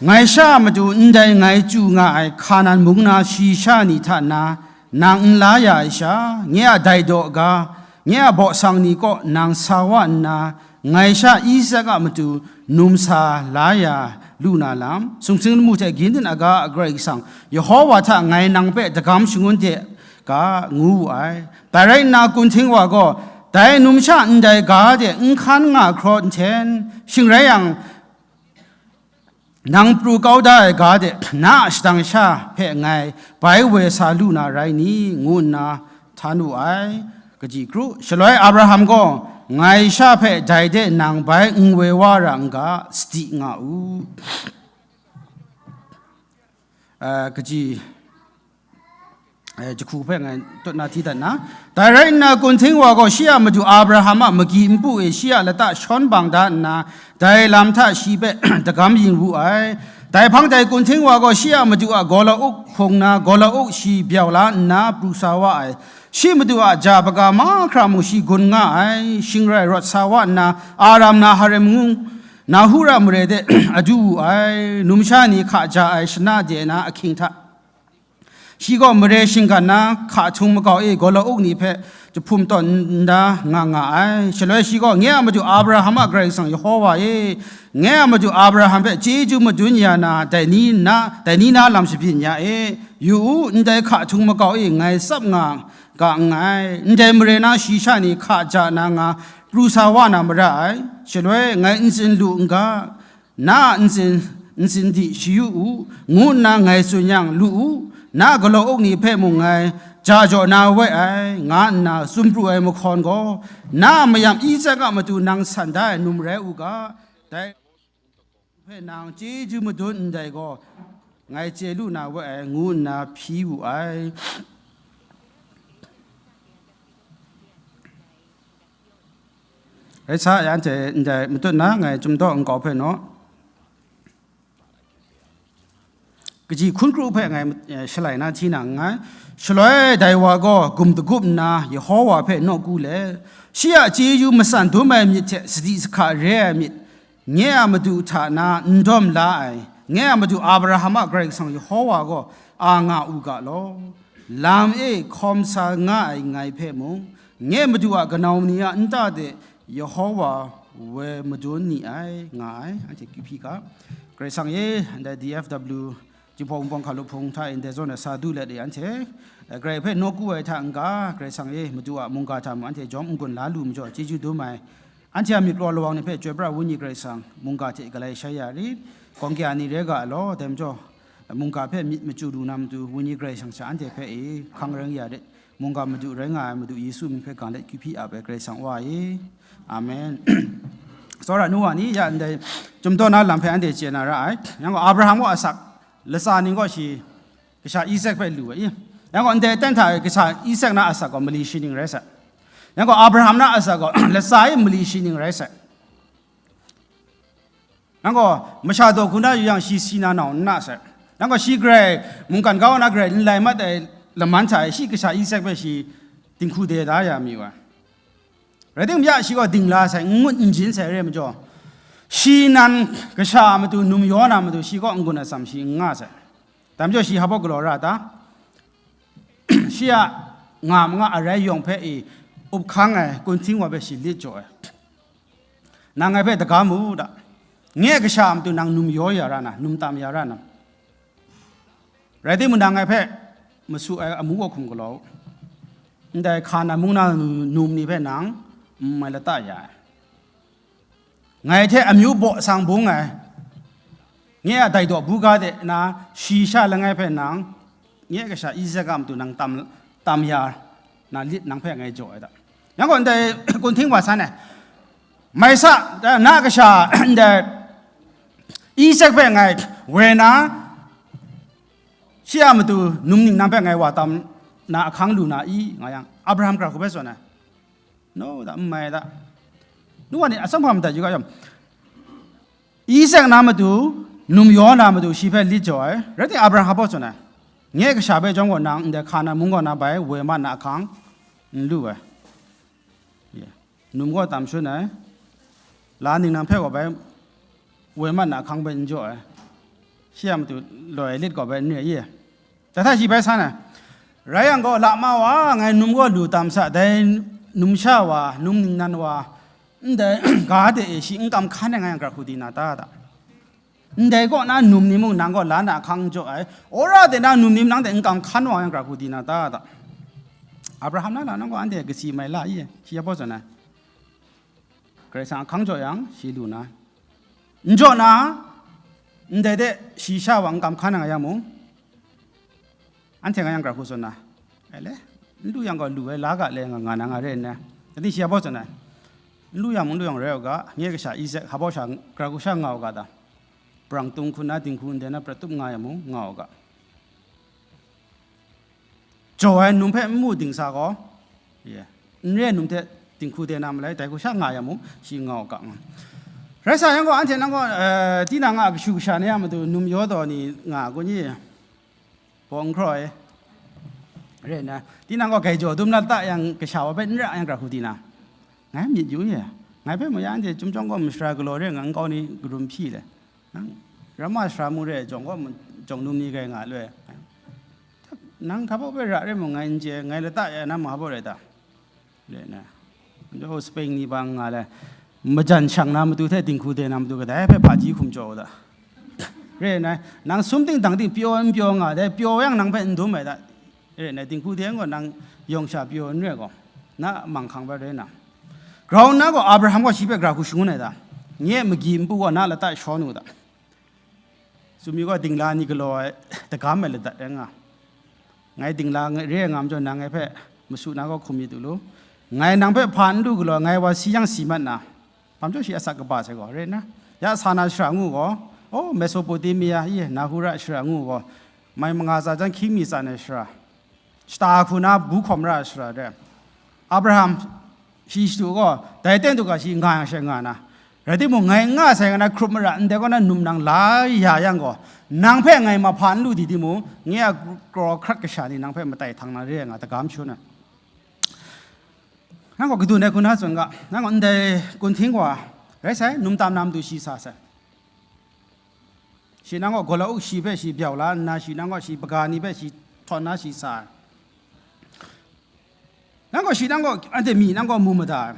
Ngai sha a matu ndai ngai chyu nga ai Hkanan mung na shayi sha ni hta na nang n la ya ai sha, nye a dai daw ga, nye a baw sang ni kaw nang sa wa nna, ngai sha Isak a matu numsa la ya lu na lam, sumsing lamu hte gin din aga a Karai Kasang, Yehova hta ngai nang hpe dagam shangun de ga, ngu wu ai. Dai rai nna, kunhting wa gaw, dai numsha ndai ga de n hkan nga hkraw nten, shing rai yang, nang pru kau da ai ga de, na a shadang sha hpe ngai bai woi sa lu na rai ni? Ngu nna htan wu ai. Kaji kru, shaloi Abraham gaw, ngai sha hpe dai de nang bai n woi wa ra n ga, sadi nga u. Ah, kaji, eh, jahku hpe ngai tut na hti dat na. Dai rai nna, kunhting wa gaw shi a madu Abraham a magi npu e shi a lata shawn bang da nna, dai lam hta shi hpe dagam yin wu ai. Dai hpang dai kunhting wa gaw shi a madu a gawla-uk hpung na, gawla-uk shi byau la nna pru sa wa ai. Shi madu a ja baga mahkra mung shi gun nga ai. Shing rai rawt sa wa nna, Aram Naharim ngu Nahura mare de adu wu ai. Numsha ni hka ja ai shana de na ahkying hta, shi gaw mare shinggan na hka htung makau e gawla-uk ni hpe jahpum tawn nda nga nga ai. Shaloi shi gaw, "Nye a madu Abraham a Karai Kasang Yehova e, nye a madu Abraham hpe chyeju madun ya na, dai ni na, dai ni na lam shabyin ya e. Yu u, ndai hka htung makau e ngai tsap nga ga nngai. Ndai mare na shi sha ni hka ja na nga pru sa wa na mara ai. Shaloi ngai ntsin lu n ga, na a ntsin, ntsin di shayu u, ngu nna ngai tsun yang, lu u, na galaw uk ni hpe mung ngai ja jaw na we ai, nga nna tsun pru ai mahkawn gaw, na a mayam Isak a matu nang san da ai num rai u ga, dai hpe nang chyeju madun ndai gaw, ngai chye lu na we ai, ngu nna hpyi wu ai." Rai sa, ya anhte ndai matut na ngai Chyum Daw nkau hpe naw, kaji hkun kru hpe ngai, eh, shalai na hti na nngai. Shaloi dai wa gaw gum dagup nna Yehova hpe nawku let, shi a chyeju matsan dum ai myit hte sadi sahka re ai myit, nye a madu hta na n dawm la ai, nye a madu Abraham a Karai Kasang Yehova gaw a nga u ga law. Lam e hkawm sa nga ai ngai hpe mung, nye madu a kanau ni a nta de Yehova woi madun ni ai, nga ai, anhte kyu hpyi ga. Karai Kasang e, ndai D F W Jinghpaw Wunpawng Hkalup Hpung hta e ndai zawn e sa du let e anhte, eh, Karai hpe nawku ai hta n-ga, Karai Kasang e, madu a mungga hta mung anhte jawm n-gun la lu majaw, chyeju dum ai. Anhte a myit raw lawang ni hpe Chyoi pra Wenyi Karai Kasang mungga hte galai shai ya rit. Gawng kya ni rai ga law, dai majaw, mungga hpe myit machyu lu na matu, Wenyi Karai Kasang sha anhte hpe e hkang rai ya rit. Mungga Madu rai nga ai Madu Yesu mying hpe gang let kyu hpyi ap ai Karai Kasang Wa e. Amen. Tsawra nu wa ni, ya ndai Chyum Daw na lam hpe anhte chye na ra ai. Yang gaw Abraham gaw asak, latsa ning gaw shi kasha Isak hpe lu ai. Yang gaw ndai aten hta e kasha Isak na asak gaw mali shi ning rai sai. Yang gaw Abraham na asak gaw latsa e mali shi ning rai sai. Yang gaw masha daw hku na yu yang, shi si na nau n na sai. Yang gaw shi Karai mungkan kau na Karai n lai mat ai laman hta e shi kasha Isak hpe shi dinghku de da ya mi wa. Rai timung ya, shi gaw dingla sai, n ngut n jin sai re majaw, shi nan kasha a matu num yaw na matu shi kaw n-gun atsam shi n nga sai. Dai majaw shi hpa galaw ra ta? Shi a nga ma nga arai yawng hpe i up hkang ai kunhting wa hpe shi lit jaw ai. Nang ngai hpe daga mu da. Nye kasha a matu nang num yaw ya ra na, num tam ya ra na. Rai timung, nang ngai hpe masu ai amu gaw hkum galaw u. Ndai Hkanan mung na num ni hpe nang n mai lata ya ai. Ngai hte amyu baw sang bung ai, nye a dai daw buga de na shi sha langai hpe nang, nye kasha Isak a matu nang tam, tam ya na lit nang hpe ngai jaw ai da. Yang gaw ndai kunhting wa san ai, mai sa, na kasha ndai Isak hpe ngai woi na, shi a matu num ning nang hpe ngai wa tam na ahkang lu na i, nga yang, Abraham gara hku hpe tsun ai. No, da, n mai da. Nu wa ni atsam hkam dat yu ga yawm, Isak na matu, num yaw na matu shi hpe lit jaw ai. Rai timung, Abraham hpa tsun ai, nye kasha hpe chyawm gaw nang ndai Hkanan mung gaw na bai woi mat na ahkang n lu ai. Ye. Num gaw tam shun ai. La ning nang hpe gaw bai woi mat na ahkang bai n jaw ai. Shi a matu loi lit gaw bai n re ai. Dai hta shi bai san ai, rai yang gaw, la ma wa, ngai num gaw lu tam sa, dai numsha wa, num ningnan wa, ndai ga de e shi n kam hkan ai nga yang, gara hku di na ta da? Ndai kaw na num ni mung nang gaw la na ahkang n jaw ai, wora de na num ni mung nang de n kam hkan wa yang, gara hku di na ta da? Abraham na la nang gaw anhte kasi mai la i, shi ya baw zawn ai. Karai Kasang ahkang jaw yang, shi lu na, n jaw na, ndai de shi sha wa n kam hkan ai nga yang mung, anhte nga yang gara hku tsun na, ai le, n lu yang gaw lu ai la ga le nga, nga na nga re nna, dai ni shi ya baw tsun ai, n lu yang mung lu yang rai u ga, nye kasha Isak hpa baw sha gara hku sha nga u ga ta? Brang tung hku na dinghku ndai na prat tup nga yang mung nga u ga. jaw ai num hpe n mu dingsa gaw, ye, n re ai num hte dinghku de na malai, dai hku sha nga yang mung, shi nga u ga nga. Rai sa yang gaw, anhte nang gaw, eh, tinang a kashu kasha ni a matu num yaw taw ni nga kun i? Bawng hkraw e. Re nna, tinang gaw gai jaw dum na ta yang kasha wa hpe n ra yang, gara hku di na? Ngai myit yu ye. Ngai hpe mu ya, anhte Chyum Chyawm gaw mashara galaw re nga, nkau ni karum hpyi le. Nang Rama sara mu re, jawng gaw mu-, jawng num ni gai nga loi. Nang hkap hpe ra re mung, ngai n chye, ngai lata ya na ma hpaw rai ta? Re nna, o Spain ni ba nga le, majan shang na matu hte dinghku de na matu kadai hpe hpaji hkum jaw u da. Re nna, nang sum ting dang ting pyaw n pyaw nga, dai pyaw yang nang hpe n dum ai da. Re nna, dinghku de gaw nang yawng sha pyaw n re gaw, na manghkang hpe re nna, grau nna gaw Abraham gaw shi hpe gara hku shangun ai da. Nye magi npu gaw na lata shawn u da. Sumyu gaw dingla ni galaw ai, dagam ai ladat rai nga. Ngai dingla re ai nga majaw, nang ngai hpe masu na gaw hkum myit u lu. Ngai nang hpe hpa n lu galaw, ngai wa si yang si mat na, hpam jaw shi asak kaba sai gaw, re nna, ya sa na shara ngu gaw, o, Mesopotamia, i, Nahura shara ngu gaw, mai manga tsa jan hkying mi tsan ai shara, shata hku na bu hkawm ra ai shara re. Abraham shi shadu gaw, dai ten du ga shi nga yang she nga na, rai timung, ngai n nga sai nga na hkrup mara ndai kaw na num nang la ya yang gaw, nang hpe ngai mahpa n lu di timung, nye a kraw hkrat kasha ni nang hpe matai htang na re ai nga, dagam shangun ai. Nang gaw kadun ai hku na tsun ga, nang gaw ndai kunhting wa rai sai, num tam na matu shi sa sai. Shi nang gaw gawla-uk shi hpe shi byau la nna, shi nang gaw shi baga ni hpe shi htawn na shi sa ai. Nang gaw shi nang gaw, anhte mi nang gaw mu mada ai.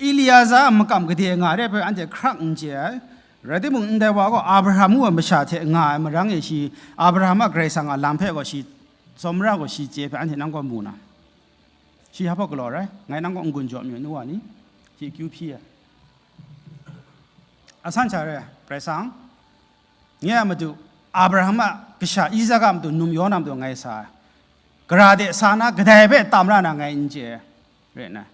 Eliaza a makam gade nga re hpe anhte hkrak n chye ai. Rai timung, ndai wa gaw Abraham ngu ai masha hte nga ai marang e shi, Abraham a Karai Kasang a lam hpe gaw shi, tsawmra gaw shi chye hpe anhte nang gaw mu na. Shi hpa galaw rai, ngai nang gaw n-gun jaw mi, nu wa ni? Shi akyu hpyi ai. Asan sha re, Karai Kasang, nye a matu, Abraham a kasha Isak a matu num yaw na matu ngai sa ai. Gara de sa na, kadai hpe tam ra na ngai n chye ai. Re nna,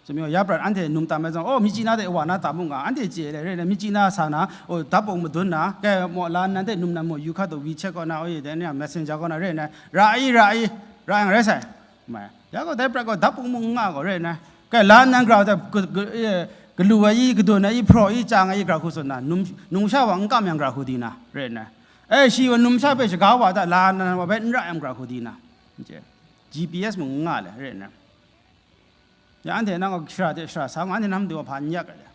sumyaw ya prat anhte num tam ai zawn, o, mi chyi na de wa na tam mu nga, anhte chye le, re nna, mi chyi na sa na, o, dap pung madun na, kai maw la nnan hte num nan maw, yu hkat taw, WeChat kaw na, o, ye, dai ni a Messenger kaw na, re nna, ra ai, ra ai, ra yang rai sai. Mai, ya gaw dai prat gaw dap pung mung n nga gaw, re nna, kai la nnan grau hta, ga-, ga-, e, galu ai i, gadun ai i, hpraw i, chyang ai i, gara hku tsun na, num, numsha wa n kam yang gara hku di na, re nna, e, shi wa numsha hpe shaga wa hta, la nnan wa hpe n ra yang gara hku di na, G P S mung n nga le, re nna. Ya anhte nang gaw shara de shara sa nga, anhte nang matu hpa n yak ai le.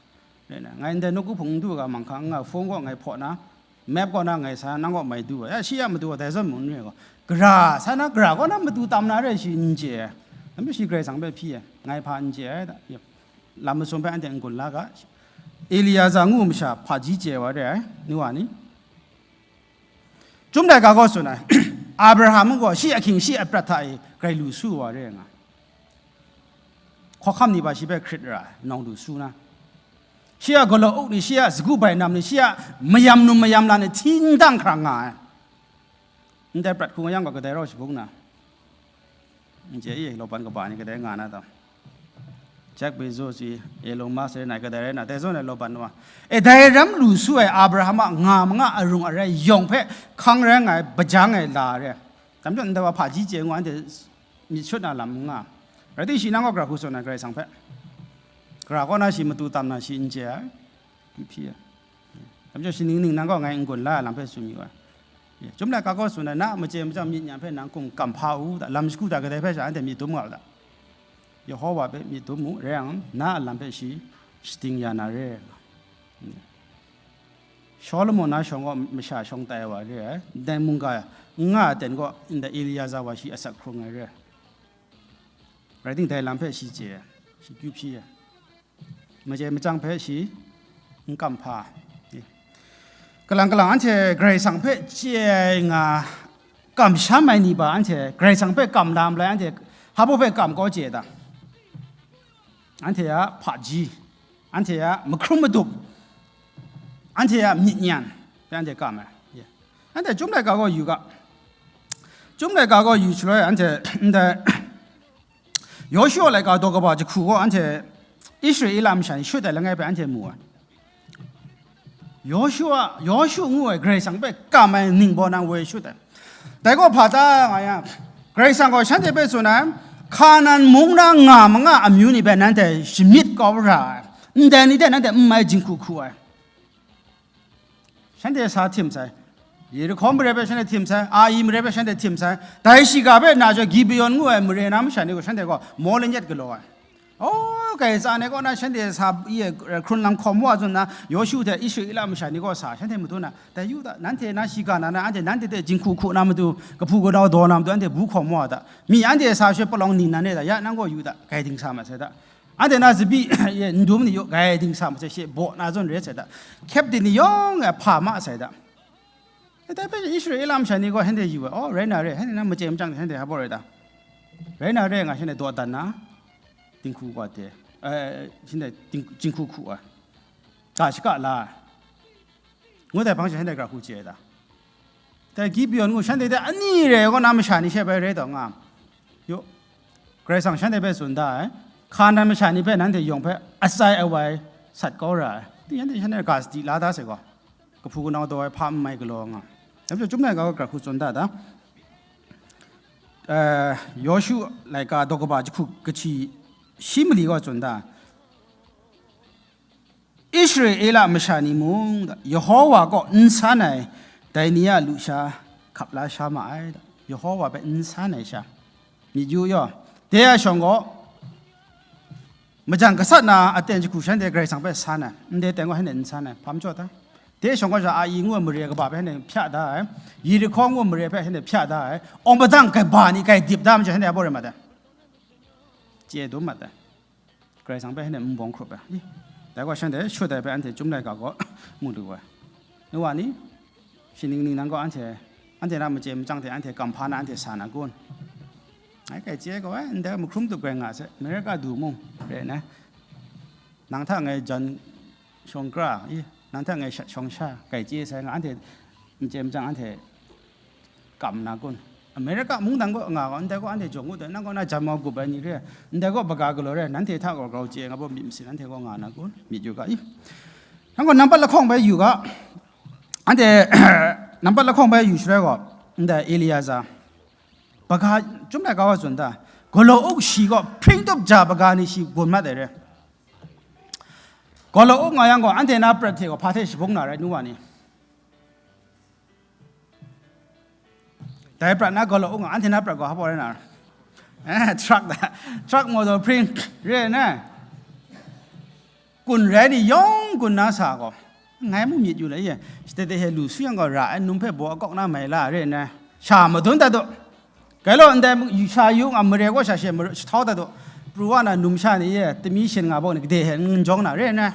Re nna, ngai ndai nawku hpung n du ga, manghkang n nga, phone gaw ngai hpaw na, map kaw na ngai sa, nang gaw mai du ai. Ya shi a matu gaw dai zawn mung n re gaw, gara sa na, gara kaw na matu tam na re shi n chye ai. Namyu shi Karai Kasang hpe hpyi ai, ngai hpa n chye ai da. Lam masum hpe anhte n-gun la ga. Eliaza ngu masha hpaji chye wa re ai, nu wa ni? Chyum laika gaw tsun ai, Abraham gaw shi ahkying shi aprat hta e grai lu su wa re nga. Hkawhkam ni ba shi hpe hkrit ra ai, nawng lu su na. Shi a galaw-uk ni, shi a sagu bainam ni, shi a mayam num mayam la ni hti n dang hkra nga ai. Ndai prat hku nga yang gaw kadai rau shabung na? N chye i, Laban kaba ni kadai nga na ta? Jeff Bezos i, Elon Musk rai na, kadai rai na, dai zawn ai Laban wa. E, dai ram lu su ai Abraham a nga manga arung arai yawng hpe hkang rai nga ai, bajang ai la re. Tam jan ndai wa hpaji chye ngu anhte myit shut na lam n nga. Rai timung, shi nang gaw gara hku tsun ai Karai Kasang hpe, gara kaw na shi matu tam na shi n chye ai. N hpyi ai. Dai majaw, shi ning ning nang gaw ngai n-gun la ai lam hpe tsun yu ai. Ye, Chyum laika gaw tsun ai, na a machye machyang myit nyan hpe nang hkum kam hpa u, da, lam shagu hta kadai hpe sha anhte myit dum nga u da. Yehova hpe myit dum mu, rai yang, na a lam hpe shi shating ya na re. Solomon na shawng gaw masha shawng tai ai wa re ai, ndai mungga n nga ai ten gaw ndai Eliaza wa shi asak hkrung ai re. Rai timung, dai lam hpe shi chye ai, shi kyu hpyi ai. Machye machyang hpe shi n kam hpa. Kalang kalang anhte Karai Kasang hpe chye ai nga, kamsham ai ni ba anhte Karai Kasang hpe kam la malai, anhte hpa baw hpe kam kaw chye ta? Anhte a hpaji, anhte a mahkrum madup, anhte a myit nyan hpe anhte kam ai. Anhte Chyum laika gaw yu ga. Chyum laika gaw yu shaloi anhte ndai Yawshua laika daw kaba jahku gaw anhte Israela masha ni shut ai langai hpe anhte mu ai. Yawshua, Yawshu ngu ai Karai Kasang hpe kam ai ning baw nang woi shut ai. Dai gaw hpa ta nga yang, Karai Kasang gaw shanhte hpe tsun ai, Hkanan mung na nga ma nga amyu ni hpe nanhte shamyit kau ra ai, ndai ni hte nanhte n mai jinghku hku ai. Shanhte sa htim sai. Yerihko mare hpe shanhte htim sai, Ai mare hpe shanhte htim sai. Dai shiga hpe na jaw Gibeon ngu ai mare na masha ni gaw shanhte gaw maw lanyet galaw ai. Oh, kaitsa ai kaw na shanhte sa, i, hkrun lam hkawm wa zawn na, Yawshu hte Israela masha ni gaw sa, shanhte madun na, dai yu ta, nanhte na shiga na na, anhte nanhte hte jinghku hku na matu, kahpu kanau daw na matu, anhte bu hkawm wa ta. Mi anhte sa shoi palawng ning nan e ta, ya nang gaw yu ta, gai ding sa ma sai ta. Anhte na zabi, ye, ndum ni yaw, gai ding sa ma sai, she baw na zawn re sai ta. Hkyep di ni yawng e hpa ma sai ta. E, dai hpe Israela masha ni gaw shanhte yu ai, oh, rai na re, shanhte na machye machyang shanhte hpa rai ta. Rai na re nga shanhte daw dan na, dinghku wa de, eh, shanhte ding-, jinghku hku ai, ga shaka la ai, ngu dai hpang shanhte gara hku chye ai ta. Dai Gibeon ngu shanhte de ani re ai kaw na masha ni she bai rai taw nga. Yo, Karai Kasang shanhte hpe tsun da ai, Hkanan masha ni hpe nanhte yawng hpe atsai awai sat kau ra ai. Di shanhte, shanhte ga sadi la da sai gaw. Kahpu kanau daw ai hpa n mai galaw nga. Dai majaw, Chyum laika gaw gara hku tsun da da. Eh, Yawshu laika daw kaba jahku kahti shi mali gaw tsun da. Israela masha ni mung, Yehowa kaw n san ai, dai ni a lusha hkap la sha ma ai, Yehowa hpe n san ai sha. Myit yu yaw, dai a shawng gaw, majan gasat na aten jahku shanhte Karai Kasang hpe san ai, ndai aten gaw shanhte n san ai, hpa majaw ta? Dai shawng gaw sha Ai ngu ai mare kaba hpe shanhte hpya da ai, Yerihko ngu ai mare hpe shanhte hpya da ai, awng padang gaiba ni gai dip da majaw shanhte a baw rai mat ai, chye dum mat ai. Karai Kasang hpe shanhte n bawng hkrup ai. I, dai gaw shanhte shut ai hpe anhte Chyum laika gaw mu lu ai. Nu wa ni, shi ning ning nang gaw anhte, anhte na machye machyang hte anhte kamhpa na anhte sa na kun? Ngai kai chye gaw, ai, ndai mahkrum tup gai nga se, America du mung, re ai. Nang hta ngai jan shawng kra, i, nang hta ngai shat shawng sha, kai chye sai nga, anhte machye machyang anhte kam na kun? America mungdan kaw nga gaw, ndai gaw anhte jawng u dai, nang kaw na jan mau gup ai ni re, ndai gaw baga galaw re, nanhte hta gaw grau chye nga baw myit masin, anhte gaw nga na kun? Myit yu ga i. Nang gaw nampat lahkawng bai yu ga, anhte nampat lahkawng bai yu shaloi gaw, ndai Eliaza, baga, Chyum laika wa tsun da, galaw uk shi gaw hpring tup ja baga ni shi gun mat ai re. Galaw uk nga yang gaw, anhte na prat hte gaw hpa hte shabung na rai, nu wa ni? Dai prat na galaw uk nga, anhte na prat gaw hpa rai na? Eh, truck da, truck maw daw hpring, re ai na? Kun rai ni yawng kun na sa gaw, ngai mu myit yu le ye, shade de he lu su yang gaw ra ai, num hpe baw akawk na mai la, re ai na? Sha madun dat daw. Gai law, ndai yu sha yu nga mare gaw sha she maru shahtau dat daw. Pru wa na num sha ni ye, tami shin nga baw ni gade he n jawng na, re ai na?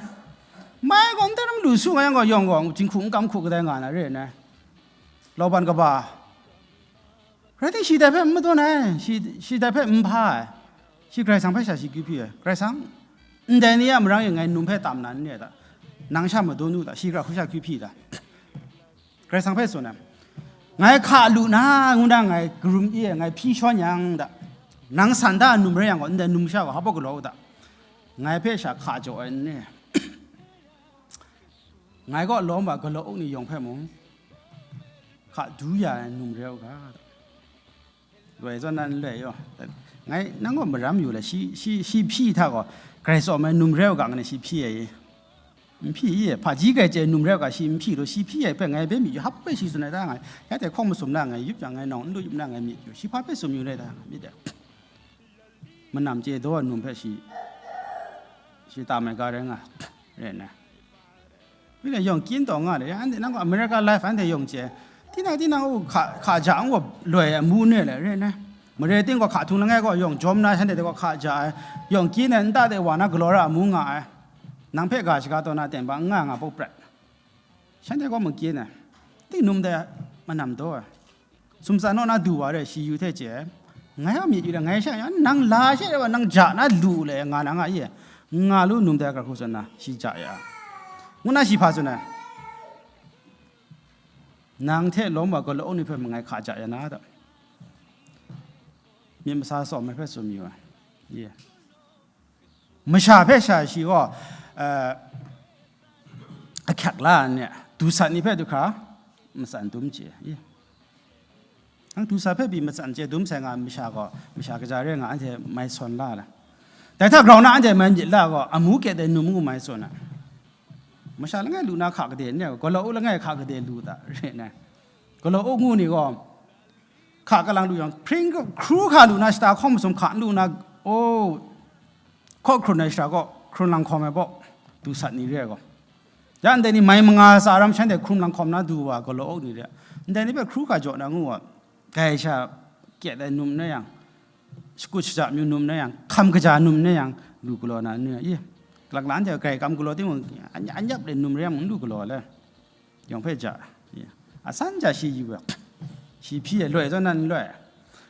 Mai gaw ndai ram lu su nga yang gaw, yawng gaw jinghku n kam hku kadai nga na, re ai na? Lauban kaba, rai ting, shi dai hpe n madawn ai, shi, shi dai hpe n hpa ai, shi Karai Kasang hpe sha shi akyu hpyi ai. Karai Kasang, ndai ni a marang e ngai num hpe tam na n re ai ta? Nang sha madun u ta? Shi gara hku sha akyu hpyi ta? Karai Kasang hpe tsun ai, ngai hka lu na, ngu na ngai karum i ai, ngai hpyi shawn yang ta? Nang san da num rai yang gaw, ndai num sha gaw hpa galaw u ta? Ngai hpe sha hka jaw ai n re? Ngai kaw lawm wa galaw uk ni yawng hpe mung, hka du ya ai num re u ga. Loi zawn nan loi yaw. Ngai nang kaw maram yu le, shi, shi, shi hpyi hta gaw, Karai tsawm ai num re u ga, ngai shi hpyi ai i? N hpyi i? Hpaji grai chye num re u ga, shi n hpyi lu, shi hpyi ai hpe ngai hpe myit yu, hpa hpe shi tsun ai ta ngai, ya hte hkawng masum na ngai yup yang, ngai nawng n lu yup na ngai myit yu, shi hpa hpe sum yu rai ta ngai myit ai. Manam chye daw ai num hpe shi, shi tam ai ga rai nga, rai nna. Mi le yawng kyin taw nga de, anhte nang gaw America life anhte yawng chye, tinang tinang u hka, hka ja n gaw loi ai amu ne le, rai nna. Mare ting gaw hka htung langai gaw yawng jawm na, shanhte gaw hka ja ai, yawng kyin ai nta de wa na galaw ra amu nga ai. Nang hpe ga shaga taw na ten ba n nga nga pawt prat. Shanhte gaw makyin ai, ting num de manam daw ai. Sumtsa naw na du wa re, shi yu hte chye ai. Ngai a myit yu le, ngai sha ya, nang la she wa, nang ja na lu le, nga na nga i, nga lu num dai gara hku tsun na, shi ja ya ai. Ngu na shi hpa tsun ai, nang hte lawm wa galaw uk ni hpe ma ngai hka ja ya na ta? Myit masa tsawm ai hpe tsun mayu ai. Ye. Masha hpe sha shi gaw, eh, ahkyak la ai ni, dusat ni hpe du hkra matsan dum chye. Nang du sa hpe pyi matsan chye dum sai nga masha gaw, masha kaja re nga anhte mai sawn la ai. Dai hta grau na anhte mai myit la gaw, amu kye dai num ngu mai tsun ai. Masha langai lu na hka gade n re, galaw u langai hka gade lu da, re nna. Galaw u ngu ni gaw, hka kalang lu yang, hpring hkru hka lu na, shata hkawng masum hka n lu na, o, hkaw hkrun ai shara gaw, hkrun lang hkawm ai baw, du sat ni re ai gaw. Ya ndai ni mai manga tsa ram shanhte hkrun lang hkawm na du wa galaw u ni re. Ndai ni hpe hkru hka jaw na ngu wa, grai sha kyet ai num na yang, shakut shaja myu num na yang, hkam kaja num na yang, lu galaw na nu ya, i, galak la anhte grai kam galaw timung, an-, anyap le num re yang n lu galaw le. Yawng hpe ja, i, asan ja shi yu ai, shi hpyi ai, loi zawn nan loi.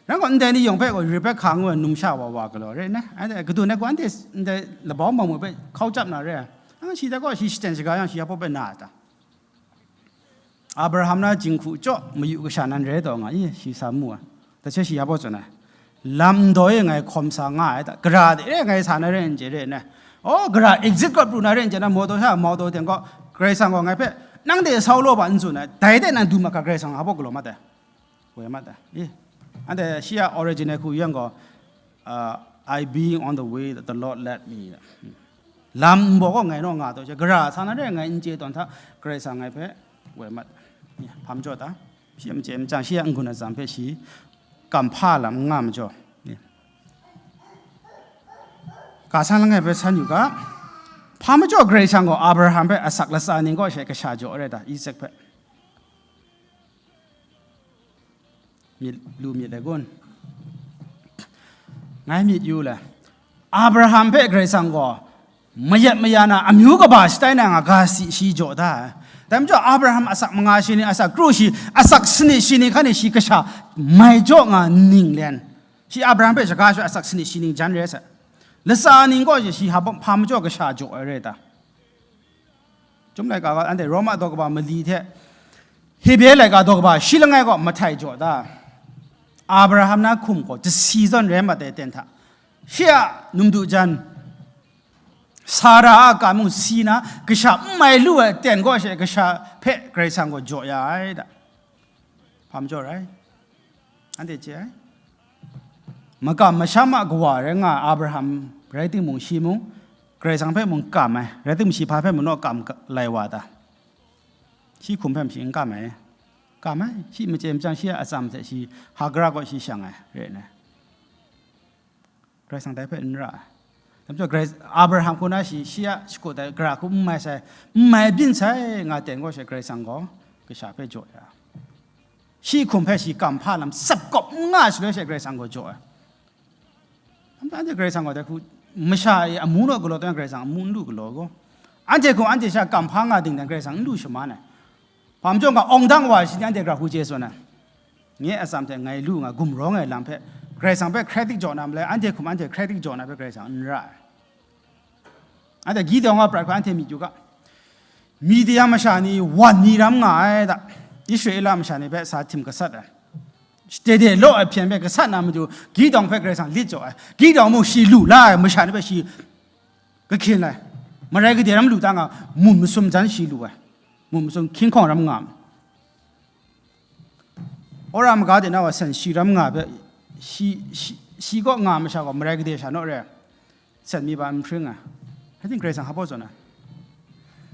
Ran gaw ndai ni yawng hpe gaw Rebekah ngu ai numsha wa wa galaw re na, anhte kadu na gaw anhte ndai labau mamu hpe hkau chyap na re ai. Ang shi dai gaw shi shaten shaga yang shi ya pawp ai na a ta? Abraham na jinghku chyaw mayu kasha nan rai taw nga i, shi sa mu ai. Tate shi ya baw tsun ai, lam ndaw e ngai hkawm sa nga ai ta, gara de re ngai sa na re n chye re nna, o, gara exit kaw pru na re n chye na, mawtaw sha mawtaw teng gaw, Karai Kasang gaw ngai hpe, nang de sau law ba n tsun ai, dai de nan du mat ga, Karai Kasang a baw galaw mat ai. Woi mat ai. I, anhte shi a original hku yang gaw, uh, "I being on the way that the Lord led me." Lam nbaw gaw ngai naw nga taw she, gara sa na re ngai n chye tawn hta, Karai Kasang ngai hpe woi mat. I, hpa majaw ta? Shi a machye machyang, shi a n-gun atsam hpe shi kam hpa lam n nga majaw. I, ka san langai hpe san yu ga, hpa majaw Karai Kasang gaw Abraham hpe asak latsa ning kaw she kasha jaw ai rai ta, Isak hpe? Myit lu myit ai kun? Ngai myit yu le. Abraham hpe Karai Kasang gaw mayat maya na amyu kaba shatai na nga ga si shi jaw da ai. Dai majaw Abraham asak manga shi ni, asak kru shi, asak sanit shi ni hkan ni shi kasha mai jaw nga ning len. Shi Abraham hpe shaga shawt asak sanit shi ning jan re ai sai. Latsa ning kaw shi, shi hpa majaw kasha jaw ai rai ta? Chyum laika gaw anhte Roma daw kaba mali hte Hebre laika daw kaba shi langai gaw mahtai jaw da. Abraham na hkum gaw jasi zawn rai mat ai ten hta, shi a num du jan, Sara a ka mung si na, kasha n mai lu ai ten gaw she kasha hpe Karai Kasang gaw jaw ya ai da. Hpa majaw rai? Anhte chye ai? Makam masham a kawa rai nga ai Abraham rai timung, shi mung Karai Kasang hpe mung kam ai, rai timung, shi hpa hpe mung naw kam lai wa ta? Shi hkum hpe mung shi n kam ai. Kam ai, shi machye machyang, shi a atsam hte shi Hagara kaw shi shang ai, rai nna. Karai Kasang dai hpe n ra ai. Dai majaw Karai, Abraham hku na shi, shi a shakut ai gara hku n mai sai, n mai byin sai nga ten gaw she, Karai Kasang gaw kasha hpe jaw ya. Shi hkum hpe shi kam hpa lam tsap kawp n nga shaloi she, Karai Kasang gaw jaw ai. Anhte Karai Kasang gaw dai hku, masha e amu naw galaw taw yang, Karai Kasang amu n lu galaw gaw, anhte hkum anhte sha kam hpa nga ding dan, Karai Kasang n lu shaman ai. Hpa majaw nga, awng dang wa shi ni anhte gara hku chye tsun ai. Nye atsam hte ngai lu nga gumrawng ai lam hpe, Karai Kasang hpe hkrai dik jaw na malai, anhte hkum anhte hkrai dik jaw na hpe Karai Kasang n ra ai. Anhte Gideon a prat hku anhte myit yu ga, Midian masha ni wan ni ram nga ai da, Israela masha ni hpe sa htim gasat ai. Shade de law ai hpyen hpe gasat na matu, Gideon hpe Karai Kasang lit jaw ai. Gideon mung shi lu la ai, masha ni hpe shi kahkyin ai. Marai gade ram lu ta nga, mun masum jan shi lu ai. Mun masum hkying hkawng ram nga. Wora maga de na wa sen shi ram nga hpe, shi, shi, shi kaw nga masha gaw marai gade sha naw re ai, sen mi ba n hpring ai. Hpa ting Karai Kasang hpa baw zawn ai?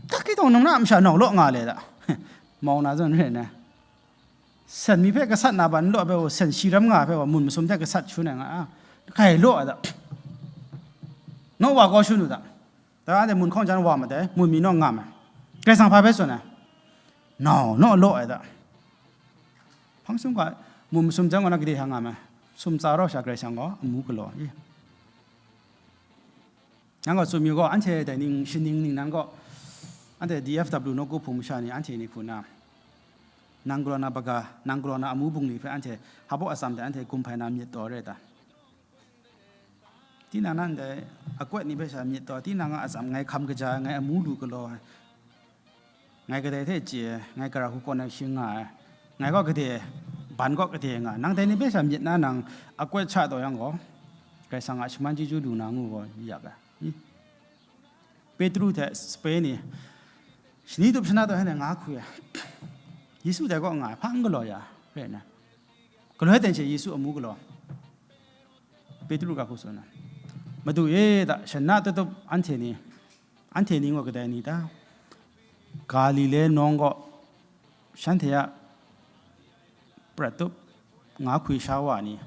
Kak kitawng nang na masha nau law nga le da. Mau na zawn re nna. Sen mi hpe gasat na ba n law hpe gaw, sen shi ram nga hpe gaw, mun masum hte gasat shun ai nga a, hkai law ai da. Naw wa kaw shun u da. Dai anhte mun hkawng jan wa madai, mun mi naw ngam ai. Karai Kasang hpa hpe tsun ai? Nau naw law ai da. Hpang sum ga, mun masum jan gaw na gade hta ngam ai. Sumtsa rau sha Karai Kasang gaw amu galaw i. Yang gaw tsun yu gaw, anhte dai ning, shaning ningnan gaw, anhte D F W nawku hpung masha ni, anhte ni hku na, nang galaw na baga, nang galaw na amu bungli hpe anhte hpa baw atsam hte anhte gumhpai na myit taw re ta? Tinang nan dai akwat ni hpe sha myit taw, tinang a atsam ngai hkam kaja ai, ngai amu lu galaw ai, ngai kadai hte chye ai, ngai gara hku kaw na shi nga ai, ngai gaw gade, ban gaw gade nga ai, nang dai ni hpe sha myit na nang akwat sha taw yang gaw, Karai Kasang a shaman chyeju lu na ngu gaw yak ai. I? Petru hte sape ni shani tup shana taw hkyen nga hku ai. Yesu dai kaw nga ai, hpa n galaw ya, rai nna. Galoi ten she Yesu amu galaw, Petru ga hku tsun ai, Madu e, da, shana tutup anhte ni, anhte ni ngaw kadai ni ta? Galile nawng gaw shanhte a prat tup nga hkwi sha wa ni,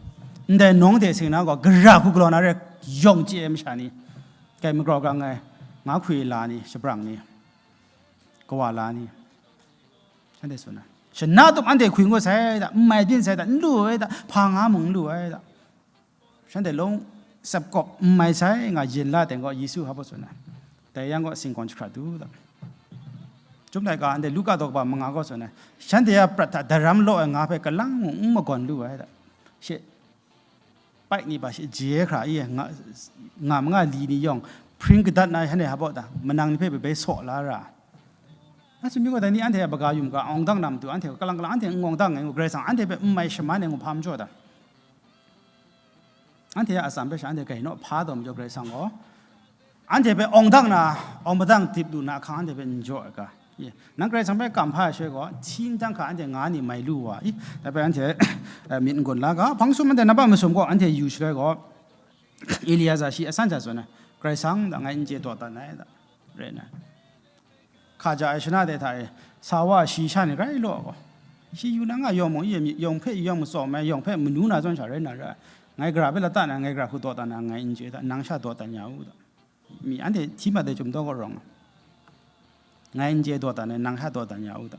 ndai nawng de seng na gaw gara hku galaw na re, yawng chye ai masha ni, kai magraw gang ai nga hkwi la ni, shabrang ni, kawa la ni, shanhte tsun ai. Shana tup anhte hkwi ngut sai da, n mai byin sai da, n lu ai da, hpa nga mung n lu ai da. Shanhte long sepkawp n mai sai nga yin la teng gaw, Yesu hpa baw tsun ai. Dai yang gaw singkawn jahkrat du da. Chyum laika anhte Luka daw kaba manga gaw tsun ai. Shanhte a prat hta daram law ai nga hpe kalang mung n magawn lu ai da. She, paik ni ba she je hkra i nga, nga manga li ni yawng hpring kadat na shanhte hpa baw da, manang ni hpe bai bai saw la ra. A sumyu gaw dai ni anhte a baga yum ga awng dang na matu, anhte kalang kalang anhte n awng dang ai ngu, Karai Kasang anhte hpe n mai shaman ai ngu hpa majaw da. Anhte a atsam hpe sha anhte gainaw hpa taw majaw, Karai Kasang gaw anhte hpe awng dang na, awng madang dip lu na ahkang anhte hpe n jaw ai ga? Ye. Nang Karai Kasang hpe kam hpa ai shaloi gaw, hti n dang hkra anhte nga ni mai lu wa i? Dai hpe anhte, eh, myit n gun la ga, hpang sum anhte nampa masum gaw anhte yu shaloi gaw, Eliaza shi asan sha tsun ai, Karai Kasang da, ngai n chye daw dan ai da, rai nna. Hkaja ai shana de hta e, sa wa shi sha ni rai law gaw, shi yu na nga yawng mung, yawng hpe yawng matsawm ai, yawng hpe manu na zawn sha rai na ra ai. Ngai gara hpe lata na, ngai gara hku daw dan na, ngai n chye da, nang sha daw dan ya u da. Mi anhte hti mat ai chyum daw gaw rawng, ngai n chye daw dan ai, nang sha daw dan ya u da.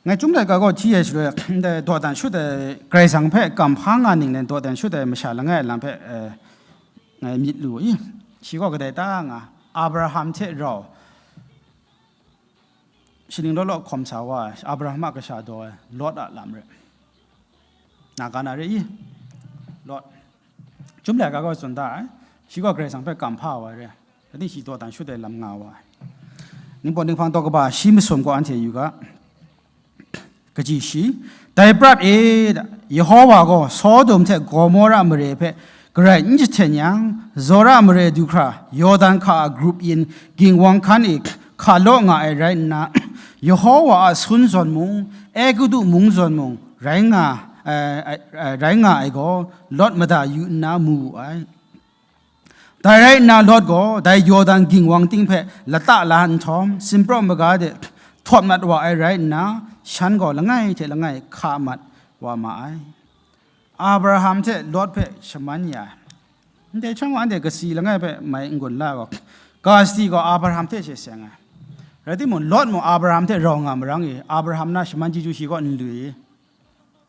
Ngai Chyum laika gaw hti ai shaloi, ndai dawdan shut ai, Karai Kasang hpe kam hpa nga ning len dawdan shut ai masha langai a lam hpe, eh, ngai myit lu i. Shi gaw kadai ta nga, Abraham hte rau, shaning law law hkawm sa wa ai, Abraham a kasha daw ai, Lot a lam rai. Na ga na re i? Lot. Chyum laika gaw tsun da ai, shi gaw Karai Kasang hpe kam hpa wa ai re, ating shi dawdan shut ai lam nga wa ai. Ningpawt ninghpang daw kaba shi masum gaw anhte yu ga, kaji shi, dai prat e, Yehowa gaw Sodom hte Gomora mare hpe garai n jahten yang, Zora mare du hkra Yawdan hka a grup yin ging wang hkan e hka law nga ai rai nna, Yehowa a sun zawn mung, Egutu mung zawn mung, rai nga, eh, eh, rai nga ai gaw, Lot mada yu nna mu wu ai. Dai rai nna, Lot gaw dai Yawdan ging wang ting hpe lata la nhtawm, sinpraw maga de htawt mat wa ai rai nna, shan gaw langai hte langai hka mat wa ma ai. Abraham hte Lot hpe shaman ya ai. Ndai chyawm gaw, anhte kasi langai hpe mai n-gun la ai gaw, kasi gaw Abraham hte she seng ai. Rai timung, Lot mung Abraham hte rau nga marang i, Abraham na shaman chyeju shi gaw n lu i?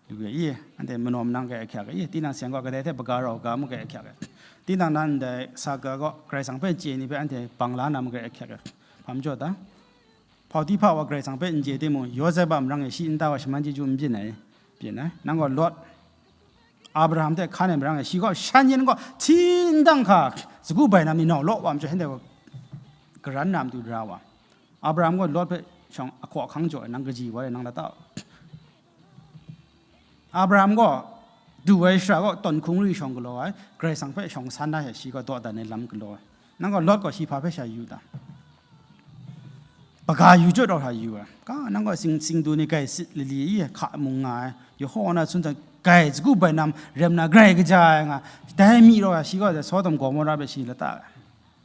Lu ai i? Anhte manaw manang kai ahkyak ai i? Tinang seng gaw kadai hte hpaga rau ga mu kai ahkyak ai? Tinang nan ndai saga gaw Karai Kasang hpe chye ni hpe anhte bang la na mu kai ahkyak ai? Hpa majaw ta? Hpau ti hpa wa Karai Kasang hpe n chye timung, Yawsep a marang e shi nta wa shaman chyeju n byin ai? Byin ai. Nang gaw Lot, Abraham hte hkan ai marang e, shi gaw shan yin gaw hti n dang hka, sagu bai nam ni nau law wa majaw, shanhte gaw karan na matu ra wa. Abraham gaw Lot hpe shawng ahkaw ahkang jaw ai, nang kaji wa ai, nang lata. Abraham gaw du ai shara gaw tawn hkungri shawng galaw ai, Karai Kasang hpe shawng san da ai, shi gaw dawdan ai lam galaw ai. Nang gaw Lot gaw shi hpa hpe sha yu ta? Hpaga yu jaw daw hta yu ai. Ka, nang gaw sing, singdu ni gai sit lali i, hka mung nga ai, Yehowa na sun hta gai sagu bai nam rem na grai kaja ai nga, dai mi raw ai, shi gaw Sodom Gomora hpe shi lata ai.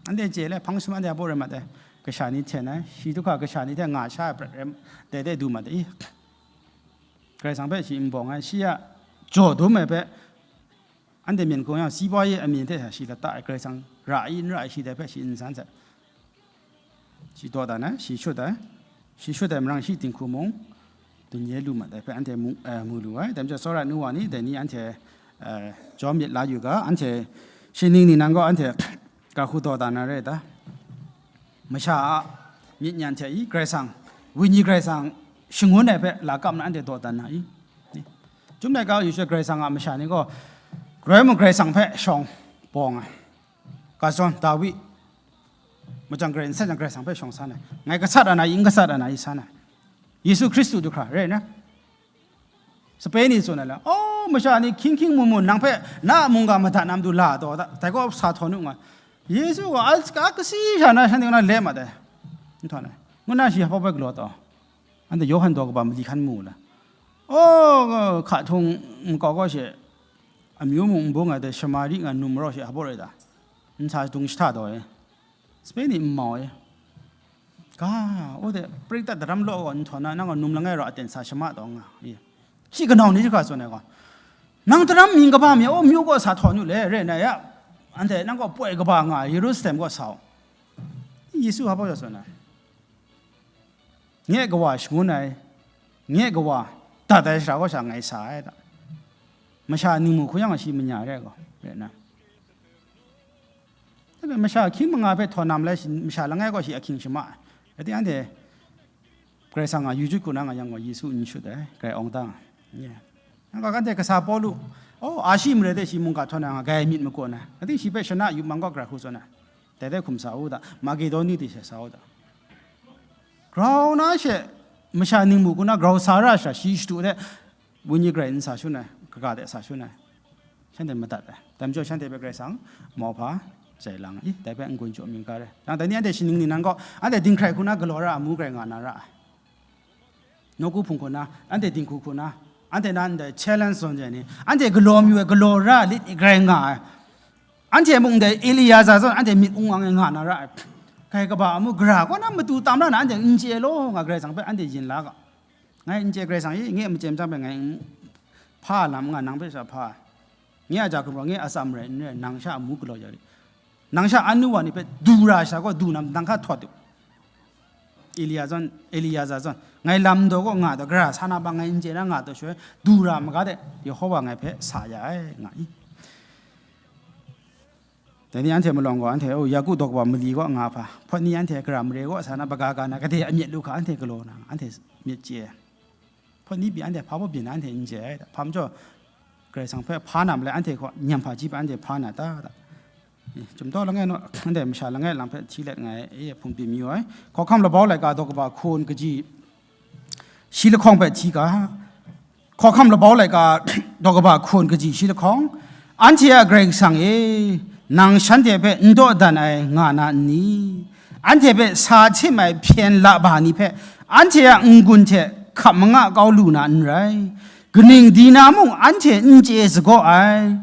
Anhte chye le, hpang sum anhte a baw rai mat ai, kasha ni hten ai, shi du hkra kasha ni hte nga sha ai prat rai, dai de du mat ai. Karai Kasang hpe shi n bawng ai, shi a jaw dum ai hpe, anhte myen hkung yang, si boi amying hte shi lata ai, Karai Kasang ra ai, n ra ai, shi dai hpe shi n san sai. Shi dawdan ai, shi shut ai, shi shut ai marang shi dinghku mung, dun ye lu mat ai hpe anhte mu, eh, mu lu ai. Dai majaw, tsawra nu wa ni, dai ni anhte, eh, jawm myit la yu ga, anhte shi ning ni nan gaw anhte ga hku dawdan na re ta? Masha a myit nyan hte i Karai Kasang, Wenyi Karai Kasang shangun ai hpe la kap na anhte dawdan na i? Ni? Chyum laika yu sha Karai Kasang a masha ni gaw, Karai mung Karai Kasang hpe shawng bawng ai. Ga zawn, Dawi, machyang garai n sat yang Karai Kasang hpe shawng san ai. Ngai gasat ai na i, n gasat ai na i san ai. Yesu Hkristu du hkra, rai nna. Sape ni tsun ai la, "O, masha ni hkying hkying mun mun nang hpe na a mungga madat na matu la taw da, dai gaw sa htawn u nga." Yesu gaw a, a kasi sha na shanhte kaw na le mat ai. Nhtawm ai. Ngu na shi hpa bai galaw taw? Anhte Yawhan daw kaba mali hkan mu la? Oh, hka htung nkau kaw she, amyu mung n bung ai de, Shamari nga num raw she, hpa rai ta? Nsa dung shata daw e, sape ni n mau e, ga, o de, prik dat daram law gaw, nhtawm na, nang gaw num langai rau aten sa shama taw nga, e. Shi kanau ni jahka tsun ai gaw, nang daram mying kaba mi, o, myu kaw sa htawn yu le, re na ya, anhte nang gaw poi kaba nga, Yerusalem kaw sa u. Yesu hpa ja tsun ai. Nye kawa shangun ai, nye kawa dat ai shara kaw sha ngai sa ai da. Masha ningmu hku yang shi manya re gaw, re na. Masha hkying manga hpe htawn nam lai shi, masha langai gaw shi ahkying shama ai. Rai timung, anhte Karai Kasang a yu jut hku na nga yang gaw, Yesu n shut ai, grai awng dang ai. Nang ga anhte kasa Pawlu, oh, Ashi mare de shi mungga htawn na nga gai myit makaw na. Rai timung, shi hpe shana yup mang gaw gara hku tsun ai. Dai de hkum sa u da, Makedoni de she sa u da. Grau na she, masha ningmu hku na grau sa ra sha, shi shadu de, Wenyi grai n sa shun ai, kaga de sa shun ai. Shanhte madat ai. Dai majaw shanhte hpe Karai Kasang mauhpa jai lang ai. I, dai hpe n-gun jaw mying ga re. Nang dai ni anhte shaning ni nang gaw, anhte dinghkrai hku na galaw ra ai amu grai nga na ra ai. Nawku hpung hku na, anhte dinghku hku na, anhte na ndai challenge zawn jai ni, anhte galaw mayu ai, galaw ra lit grai nga ai. Anhte mung ndai Eliaza zawn anhte myit wung wang e nga na ra ai. Kai kaba amu gara kaw na matu tam ra na anhte n chye law, nga Karai Kasang hpe anhte yin la ga. Ngai n chye Karai Kasang e, nge a machye machyang hpe ngai n hpa lam n nga, nang hpe sha hpa. Nge a ja hkum gaw, nge a atsam rai n rai, nang sha amu galaw ya rit. Nang sha anu wa ni hpe du ra sha gaw, du nam nang hka htawt u. Elia zawn, Eliaza zawn, ngai lam daw gaw nga daw, gara sa na ba ngai n chye na nga daw shaloi, du ra maga de, Yehova ngai hpe sa ya ai, nga i. Dai ni anhte malawng gaw, anhte, o, Yaku daw kaba mali gaw nga hpa, hpawt ni anhte gara mare gaw sa na, baga ga na, gade a myit lu hka, anhte galaw na, anhte myit chye ai. Hpawt ni pyi anhte hpa baw byin na anhte n chye ai da. Hpa majaw, Karai Kasang hpe hpa na malai, anhte gaw nyam hpa ji hpe anhte hpa na ta da. E, chyum taw langai naw, anhte masha langai lam hpe hti let nga ai, e, hpung byin mayu ai. Hkawhkam labau laika daw kaba hkun kaji shi lahkawng hpe hti ga. Hkawhkam labau laika daw kaba hkun kaji shi lahkawng, anhte a Karai Kasang e, nang shanhte hpe n dawdan ai nga na n ni? Anhte hpe sa htim ai hpyen laba ni hpe anhte a n-gun hte hkap manga kau lu na n rai. Kaning di na mung anhte n chye sagaw ai.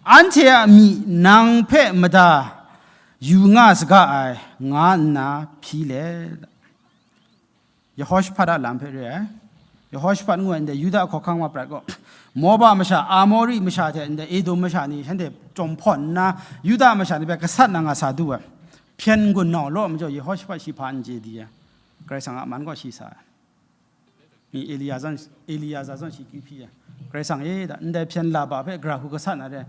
Anhte a myi nang hpe mada yu nga saga ai, nga nna hpyi let. Yehoshaphat a lam hpe re ai. Yehoshaphat ngu ai ndai Yuda hkawhkam wa prat gaw, Moba masha, Amori masha hte ndai Edom masha ni shanhte chyawm hpawn nna, Yuda masha ni hpe gasat na nga sa du ai. Hpyen n-gun nau law majaw, Yehoshaphat shi hpa n chye di ai. Karai Kasang a man gaw shi sa ai. Mi Eliya zawn, Eliyaza zawn shi kyu hpyi ai. Karai Kasang e da, ndai hpyen laba hpe gara hku gasat na re,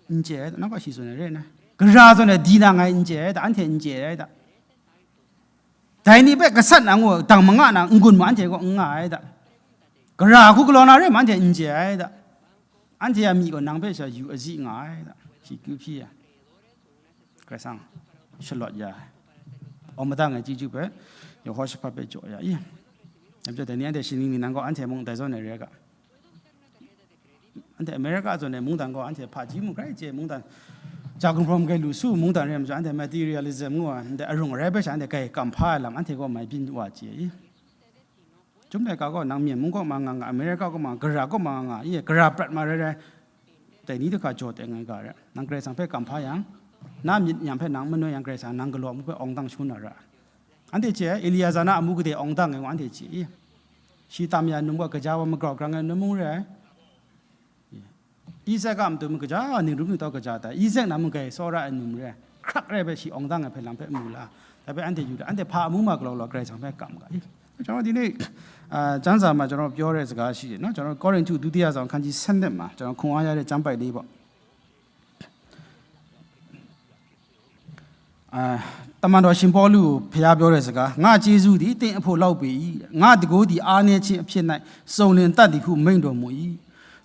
n chye ai da, nang gaw shi tsun ai re na. Gara zawn e di na ngai n chye ai da, anhte n chye ai da. Dai ni hpe gasat na ngu, dang manga na n-gun ma anhte kaw n nga ai da. Gara hku galaw na re ma anhte n chye ai da. Anhte a myi gaw nang hpe sha yu azi nga ai da. Shi kyu hpyi ai. Karai Kasang shalawt ya ai. Awng madang ai chyeju hpe, Yehoshaphat hpe jaw ya i. Dai majaw, dai ni anhte shaning ni nang gaw anhte mung dai zawn ai re ai ga. Anhte America zawn ai mungdan gaw, anhte hpaji mung grai chye mungdan, ja gumhpraw magai lu su mungdan re ai majaw, anhte materialism ngu ai, anhte arung arai hpe sha anhte grai kam hpa ai lam, anhte gaw mai byin wa chye i. Chyum laika gaw, nang Myen mung kaw ma nga nga, America kaw ma nga, gara kaw ma nga nga, i, gara prat ma rai rai, dai ni hta jaw teng ai ga re, nang Karai Kasang hpe kam hpa yang, na myit nyam hpe nang manoi yang, Karai Kasang nang galaw amu hpe awng dang shangun na ra. Anhte chye ai, Eliyaza na amu gade awng dang ai gaw, anhte chye i. Shi tam ya num gaw, kaja wa magrau grang ai num mung re ai. Isak a matu mung kaja, ningrum ningtau kaja tai. Isak na mung gai tsawra ai num re ai. Hkrak rai hpe shi awng dang ai hpe lam hpe mu la. Dai hpe anhte yu la, anhte hpa amu ma galaw law, Karai Kasang hpe kam ga i. ကျွန်တော်ဒီနေ့အာကျမ်းစာမှာကျွန်တော်ပြောတဲ့စကားရှိတယ်နော်ကျွန်တော်ကောရိန္သုဒုတိယဆောင်ခန်းကြီးဆယ့်နှစ်မှာကျွန်တော်ခွန်အားရတဲ့ကျမ်းပိုဒ်လေးပေါ့ အာတမန်တော်ရှင်ပေါလုကိုဘုရားပြောတဲ့စကားငါကျေးဇူးသည်သင်အဖို့လောက်ပေ၏ငါတန်ခိုးသည်အားနည်းခြင်းအဖြစ်၌စုံလင်တတ်သည်ဟုမိန့်တော်မူ၏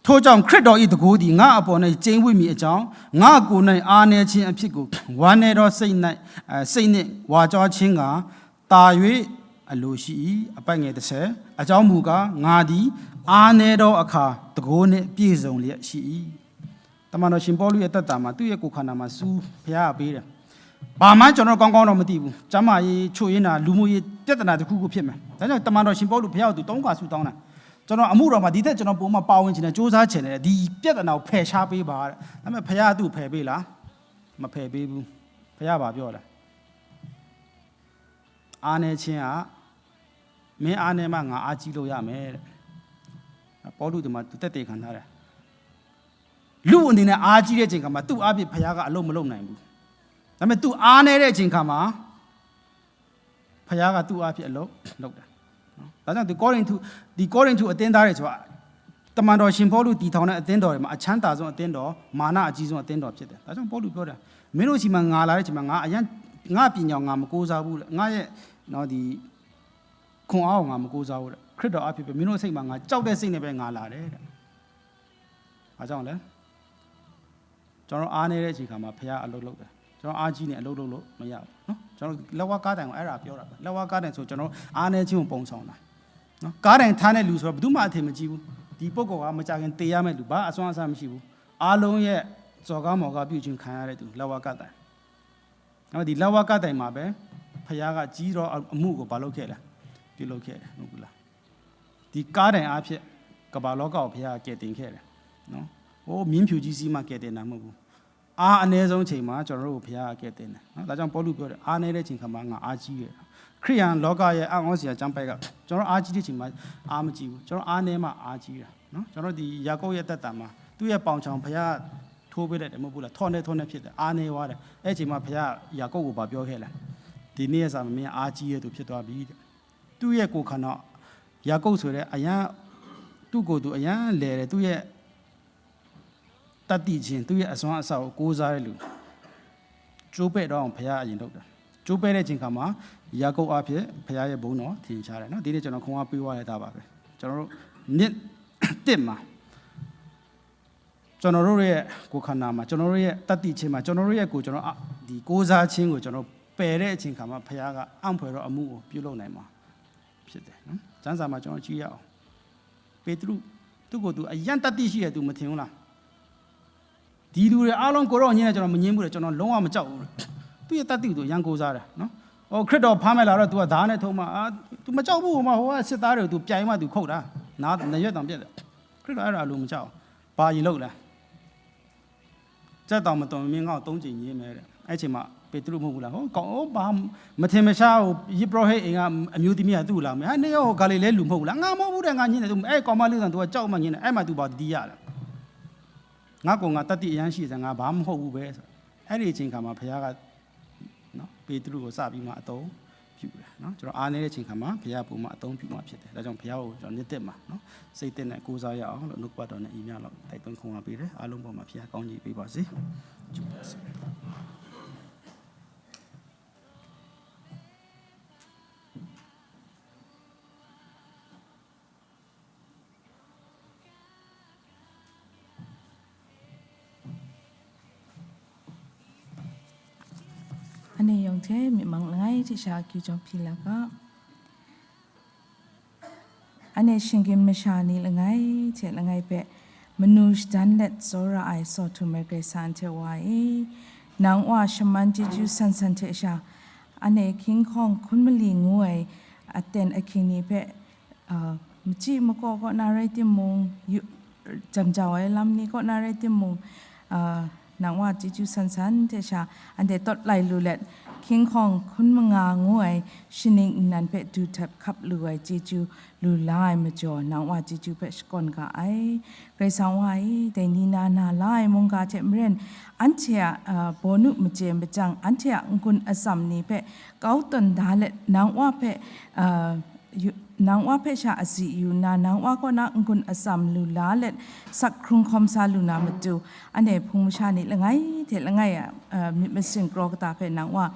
ထို့ကြောင့်ခရစ်တော်၏တန်ခိုးသည်ငါအပေါ်၌ကျိန်းဝပ်မည်အကြောင်းငါကိုယ်၌အားနည်းခြင်းအဖြစ်ကိုဝမ်းနည်းသောစိတ်၌အဲစိတ်နှင့်ဝါကြွားခြင်းကသာ၍အလိုရှိ၏အပိုင်ငယ်တစ်ဆယ်အကြောင်းမူကားငါသည်အားနည်းသောအခါတန်ခိုးနှင့်ပြည့်စုံလျက်ရှိ၏တမန်တော်ရှင်ပေါလုရဲ့အသက်တာမှာသူ့ရဲ့ကိုယ်ခန္ဓာမှာစူးဘုရားကပေးတယ်။ဘာမှကျွန်တော်ကောင်းကောင်းတော့မသိဘူး။ကျန်းမာရေးချို့ယွင်းတာလူမှုရေးပြဿနာတစ်ခုခုဖြစ်မယ်။ဒါကြောင့်တမန်တော်ရှင်ပေါလုဘုရားကိုသူသုံးခါဆုတောင်းတာ ကျွန်တော်အမှုတော်မှာဒီထက်ကျွန်တော်ပိုမှပါဝင်ချင်တယ်စူးစမ်းချင်တယ်ဒီပြဿနာကိုဖယ်ရှားပေးပါတဲ့ဒါပေမဲ့ဘုရားသူ့ဖယ်ပေးလားမဖယ်ပေးဘူးဘုရားဘာပြောလဲအားနေခြင်းကမင်းအားနေမှငါအားကြီးလို့ရမယ်တဲ့ပေါလုဒီမှာသူတက်တည်ခံထားတယ်လူအနေနဲ့အားကြီးတဲ့အချိန်ခါမှာသူ့အားဖြင့်ဘုရားကအလုပ်မလုပ်နိုင်ဘူးဒါပေမဲ့သူအားနေတဲ့အချိန်ခါမှာ ဖခင်ကသူ့အားဖြင့်အလုပ်လုပ်တယ်နော်။ဒါကြောင့်ဒီကောရိန္သုဒီကောရိန္သုအသင်းသားတွေဆိုတာတမန်တော်ရှင်ပေါလုတည်ထောင်တဲ့အသင်းတော်တွေမှာအချမ်းသာဆုံးအသင်းတော်မာနအကြီးဆုံးအသင်းတော်ဖြစ်တယ်။ဒါကြောင့်ပေါလုပြောတယ်မင်းတို့ဆီမှာငါလာတဲ့အချိန်မှာငါအရမ်းငါပညာကိုငါမကိုးစားဘူးတဲ့ငါရဲ့နော်ဒီခွန်အားကိုငါမကိုးစားဘူးတဲ့ခရစ်တော်အားဖြင့်ပဲမင်းတို့စိတ်မှာငါကြောက်တဲ့စိတ်နဲ့ပဲငါလာတယ်တဲ့။ဘာကြောင့်လဲ။ကျွန်တော်အားနေတဲ့အချိန်ခါမှာဖခင်အလုပ်လုပ်တယ်။ကျွန်တော်အားကြီးနေအလုပ်လုပ်လို့မရဘူးနော်။ကျွန်တော်လက်ဝါးကားတိုင်ကိုအဲ့ဒါပြောတာပဲ။လက်ဝါးကားတိုင်ဆိုကျွန်တော်အားနေခြင်းကိုပုံဆောင်တာနော်။ကားတိုင်ထားတဲ့လူဆိုတော့ဘယ်သူမှအထင်မကြီးဘူး။ဒီပုဂ္ဂိုလ်ကမကြခင်သေရမယ့်လူဘာအစွမ်းအစမရှိဘူး။အားလုံးရဲ့စော်ကားမော်ကားပြုခြင်းခံရတဲ့သူလက်ဝါးကားတိုင်။အဲ့ဒီလက်ဝါးကားတိုင်မှာပဲဖခင်ကကြီးတော့အမှုကိုဘာလုပ်ခဲ့လဲ။ပြုလုပ်ခဲ့တယ်မဟုတ်ဘူးလား။ဒီကားတိုင်အားဖြင့်ကမ္ဘာလောကကိုဘုရားကကယ်တင်ခဲ့တယ်နော်။ဟိုမြင်းဖြူကြီးစီးမှကယ်တင်တာမဟုတ်ဘူး။အားအနည်းဆုံးချိန်မှာကျွန်တော်တို့ကိုဘုရားကကယ်တင်တယ်နော်။ဒါကြောင့်ပေါလုပြောတယ်အားနည်းတဲ့ချိန်ခါမှာငါအားကြီးတယ်။ခရိယန်လောကရဲ့အံ့ဩစရာအကြောင်းပိုက်ကကျွန်တော်အားကြီးတဲ့ချိန်မှာအားမကြီးဘူး။ကျွန်တော်အားနည်းမှအားကြီးတာနော်။ကျွန်တော်ဒီယာကုပ်ရဲ့အသက်တာမှာသူ့ရဲ့ပေါင်ချောင်ဘုရားထိုးပေးလိုက်တယ်မဟုတ်ဘူးလား။ထော့နဲ့ထော့နဲ့ဖြစ်တယ်။အားနည်းသွားတယ်။အဲ့ချိန်မှာဘုရားယာကုပ်ကိုဘာပြောခဲ့လဲ။ဒီနေ့အစမှာမင်းအားကြီးတဲ့သူဖြစ်သွားပြီတဲ့။သူ့ရဲ့ကိုယ်ခန္ဓာယာကုပ်ဆိုတဲ့အရမ်းသူ့ကိုယ်သူအရမ်းလဲတယ်သူ့ရဲ့တတ်သိခြင်းသူ့ရဲ့အစွမ်းအစကိုကိုးစားတဲ့လူကျိုးပဲ့တော့အောင်ဘုရားအရင်လုပ်တယ်ကျိုးပဲ့တဲ့ချိန်ခါမှာယာကုပ်အဖြစ်ဘုရားရဲ့ဘုန်းတော်ထင်ရှားတယ်နော်ဒီနေ့ကျွန်တော်ခွန်အားပေးဝါရတာပါပဲကျွန်တော်တို့နှစ်တစ်မှာကျွန်တော်တို့ရဲ့ကိုယ်ခန္ဓာမှာကျွန်တော်တို့ရဲ့တတ်သိခြင်းမှာကျွန်တော်တို့ရဲ့ကိုယ်ကျွန်တော်ဒီကိုးစားခြင်းကိုကျွန်တော်ပယ်တဲ့အချိန်ခါမှာဘုရားကအံ့ဖွယ်တော့အမှုကိုပြုလုပ်နိုင်မှာဖြစ်တယ်နော်ကျမ်းစာမှာကျွန်တော်ကြည့်ရအောင်ပေတရုသူ့ကိုယ်သူအရမ်းတတ်သိရှိတယ်သူမထင်ဘူးလားဒီလူတွေအားလုံးကိုတော့ငြင်းတယ်ကျွန်တော်မငြင်းဘူးလေကျွန်တော်လုံးဝမကြောက်ဘူးလေသူ့ရဲ့တတ်သိသူအရမ်းကိုးစားတယ်နော်ဟိုခရစ်တော်ဖမ်းမယ်လာတော့ तू ကဓာတ်နဲ့ထုံးမှအာ तू မကြောက်ဘူးဟိုမှာဟိုကစစ်သားတွေကို तू ပြိုင်မှ तू ခုတ်တာနားနရွက်တောင်ပြက်တယ်ခရစ်တော်အဲ့ဒါအလိုမကြောက်ဘူးဘာရင်လို့လဲစက်တောင်မတုံမင်းငါ့ကိုသုံးချိန်ငြင်းမယ်တဲ့အဲ့ချိန်မှာပေတရုမဟုတ်ဘူးလားဟိုကောင်ဟိုဘာမထင်မရှားဟိုယစ်ပရောဟိတ်အိမ်ကအမျိုးသမီးကသူ့လာမယ်ဟာနေရောဂါလိလဲလူမဟုတ်ဘူးလားငါမဟုတ်ဘူးတဲ့ငါငြင်းတယ် तू အဲ့ကောင်မလူတန် तू ကကြောက်မှငြင်းတယ်အဲ့မှာ तू ဘာတတိယလဲငါကောင်ငါတတ်သိအရမ်းရှိစံငါဘာမဟုတ်ဘူးပဲဆိုအဲ့ဒီအချိန်ခါမှာဘုရားကနော်ပေတရုကိုစပြီးမှအသုံးပြုတယ်နော်ကျွန်တော်အားနေတဲ့အချိန်ခါမှာဘုရားပုံမှန်အသုံးပြုမှဖြစ်တယ်ဒါကြောင့်ဘုရားကိုကျွန်တော်နှစ်သက်မှာနော်စိတ်သက်နဲ့ကိုးစားရအောင်လို့နှုတ်ကပတ်တော်နဲ့အညီလောက်တိုက်တွန်းခွင့်ပေးတယ်အားလုံးပေါ်မှာဘုရားကောင်းကြီးပေးပါစေအန်ၣ်ၼႄႇယုံႇထေး မျၢတ်ႈမၢင်ႇလၢႆး တေႇသြႃႇၵျူႇၸွင်ႇၽီႇလႃႇၵေႃႈ ဢၼ်ၼႄႇ သင်ၵိၼ်မသျႃႇၼီႈလၢႆလၢႆ ၸႅတ်ႈလၢႆလၢႆ ပႅတ်ႈ မၼူႇသတၼ်းလႅတ်ႈ သေႃးရႃႇဢၢႆ သေႃႇထူႇမႄႈၵႆႉသၢၼ်ႇ ၸႅတ်ႈဝႃႈဢေႃႈ ၼင်ႇဝႃႈ သျမၼ်းၸေးၸူးသၼ်ႇသၼ်ႇ ၸႅတ်ႈသျႃႇ ဢၼ်ၼႄႇ ၶိင်းၶွင်ႇ ၶုၼ်းမလီႇ ငူးဢၢႆ ဢတႅၼ်ႇဢၶိင်ႇၼႆႉ ပႅတ်ႈ ဢိူဝ်ႇ မၸီႉမၵေႃႉ ၵေႃႉၼႃႈရႆး တိမုင်ႈ ယူႇ ၸမ်ၸဝ်ႈ ဢၢႆႈလမ်ၼႆႉ ၵေႃႉၼႃႈရႆး တိမုင်ႈ ဢိူဝ်ႇ ၼင်ႇဝႃႈ ၸေးၸူးသၼ်ႇသၼ်ႇ တႄႉသျႃႇ ဢၼ်တႄႉ တွတ်ႈလႆႈလူလႅတ်ႈ ၶိင်းၶွင်ႇ ၶုၼ်းမငႃႇ ငူးဢၢႆ သျိၼ်ႇၼိၵ်ႈၼၼ်ႉ ပႅတ်ႈ တူႇထၢတ်ႈ ၶပ်ႉလူဢၢႆ ၸေးၸူး လူလၢႆမၸေႃႇ ၼင်ႇဝႃႈ ၸေးၸူး ပႅတ်ႈ သၵွၼ်ႇၵႂႃႇဢၢႆ ၵႆႉသင်ဝႃႈဢႃႈ တႄႇၼီႈၼႃႈၼႃႈလၢႆး မုင်ႈၵႃႈထႅင်ႈမရႅၼ်ႈ ဢၼ်ထႅင်ႈ ဢိူဝ်ႇ ပေႃးၼုမၸႄႈမၸၢင်ႈ ဢၼ်ထႅင်ႈ ၵုၼ်ဢသမ်ႇၼႆႉ ပႅတ်ႈ ၵဝ်းတွၼ်ႈတႃလႄႈ ၼင်ႇဝႃႈၽႄႈ ဢိူဝ်ႇ ယူႇ ၼင်ႇဝႃႈ ၽႅတ်ႉသျႃႇ ဢႃႇသီႇ ယူႇၼႃႈ ၼင်ႇဝႃႈ ၵေႃႈၼႃႈ ဢုၵုၼ်ႇ ဢသမ်ႇ လူႇလႃး လႄႈ သၵ်ႉၶရုင်ႈ ၶွမ်ႇသႃႇ လူႇၼႃႈ မတူႈ ဢၼ်ၼႆႉ ၽုင်မသျႃးၼႆႉ လၢႆငၢႆး ထႅင်ႈလၢႆငၢႆး ဢႃႇ ဢိူဝ်ႇ မိတ်ႈမသဵင်ႇ ၵရေႃးၵတႃႇ ၽႅၼ်ႇ ၼင်ႇဝႃႈ ဢိူဝ်ႇ ၶႅၼ်းလႄႈ ၸၢင်ႇတႃႇယႃႇ ထႅင်ႈ သၵ်ႉၶရုင်ႈ ၶွမ်ႇသႃႇ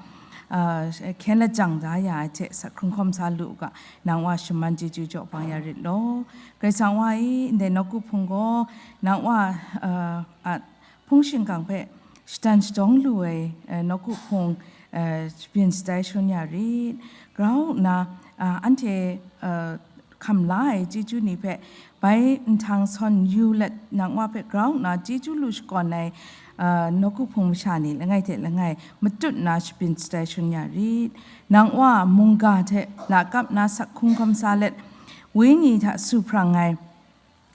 လူႇၵႂႃႇ ၼင်ႇဝႃႈ သျမၼ်း ၸေးၸူး ၸွၵ်ႈပၢင်ယႃႇရိတ်ႉလေႃး။ ၵႆႉသင်ဝႃႈ ဢၼ်ၼႆႉ ၼေႃႈၵုၽုင်ၵေႃႈ ၼင်ႇဝႃႈ ဢိူဝ်ႇ ဢႃႇ ၽုင်သျိင်ႇၵၢင်ႇ ၽႅၼ်ႇ သျတၼ်ႇသျတွင်း လူႇဝႆႉ ဢိူဝ်ႇ ၼေႃႈၵုၽုင် ဢိူဝ်ႇ သျပဵၼ်ႇသတႆး သျူၼ်းယႃႇရိတ်ႉ ၵရၢဝ်ႇၼႃႇ ဢႃႇ ဢၼ်ထႅင်ႈ ဢိူဝ်ႇ ၶမ်ႇလႃႇ ၸေးၸူးၼႆႉ ၽႅၼ်ႇ ပႆဢၼ်ထၢင်ႇသွၼ်ႇ ယူႇလႄႈ ၼင်ႇဝႃႈ ၽႅၼ်ႇ ၵရၢဝ်ႇၼႃႇ ၸေးၸူး လူႇသၵွၼ်ႇၼႆႉ ဢိူဝ်ႇ ၼေႃႈၵုၽုင် သျႃႇၼႆႉ လၢႆငၢႆးထႅင်ႈလၢႆငၢႆး မတုတ်ႉၼႃႇ သျပဵၼ်ႇသတႆး သျူၼ်းယႃႇရိတ်ႉ ၼင်ႇဝႃႈ မုင်ႈၵႃႇထႅင်ႈ လႃႇၵပ်ႉၼႃႇ သၵ်ႉၶရုင်ႈ ၶွမ်ႇသႃႇ လႄႈ wenyi hta su hprang ai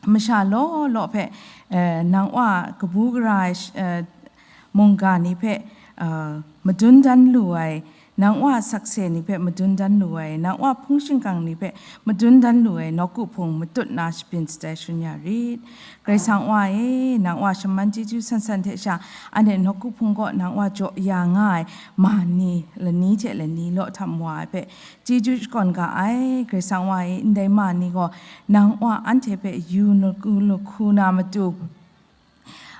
masha law law hpe, eh, nang Wa kabu gara ai sh-, eh, mungga ni hpe, eh, madun dan lu ai, nang Wa sakse ni hpe madun dan lu ai, nang Wa hpung shingkang ni hpe madun dan lu ai nawku hpung matut na shabyin shatai shangun ya rit. Karai Kasang Wa e, nang Wa shaman chyeju san san hte sha, anhte nawku hpung kaw nang Wa jaw ya nga ai ma ni lani hte lani law htam wa ai hpe chyeju shakawn ga ai. Karai Kasang Wa e, ndai ma ni gaw nang Wa anhte hpe yu lahku lahku na matu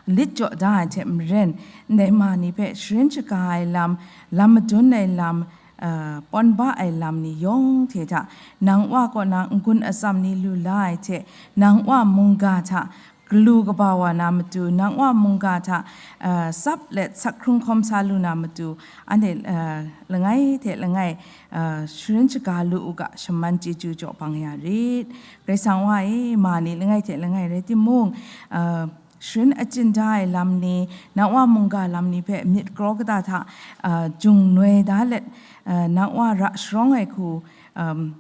lit jaw da ai hte maren, ndai ma ni hpe sharin shaga ai lam, lam madun ai lam, eh, pawn ba ai lam ni yawng hte hta, nang Wa kaw na n-gun atsam ni lu la ai hte, nang Wa mungga hta galu kaba wa na matu, nang Wa mungga hta, eh, tsap let sak hkrung hkawm sa lu na matu, anhte, eh, langai hte langai, eh, sharin shaga lu u ga, shaman chyeju jaw bang ya rit. Karai Kasang Wa e, ma ni langai hte langai rai timung, eh, sharin achyin da ai lam ni, nang Wa mungga lam ni hpe myit kraw kata hta, eh, jung noi da let, eh, nang Wa ra sharawng ai hku, em,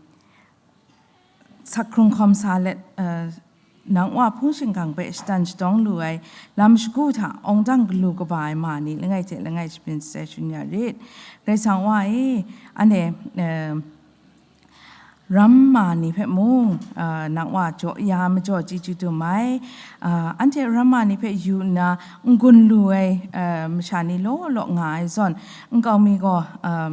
sak hkrung hkawm sa let, eh, nang Wa hpung shingkang hpe shatan shadawng lu ai lam shagu hta awng dang galu kaba ai ma ni langai hte langai shabyin shatai shangun ya rit. Karai Kasang Wa e, anhte, eh, ram ma ni hpe mung, eh, nang Wa jaw ya majaw chyeju dum ai. Eh, anhte ram ma ni hpe yu nna n-gun lu ai, eh, masha ni law law nga ai zawn, nkau mi gaw, eh,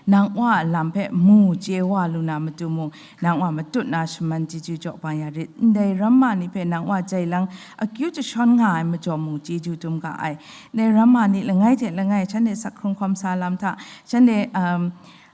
nang Wa a lam hpe mu chye wa lu na matu mung, nang Wa matut na shaman chyeju jaw bang ya rit. Ndai ram ma ni hpe nang Wa jai lang akyu jashawn nga ai majaw mung chyeju dum ga ai. Ndai ram ma ni langai hte langai shanhte sak hkrung hkawm sa lam hta, shanhte, um,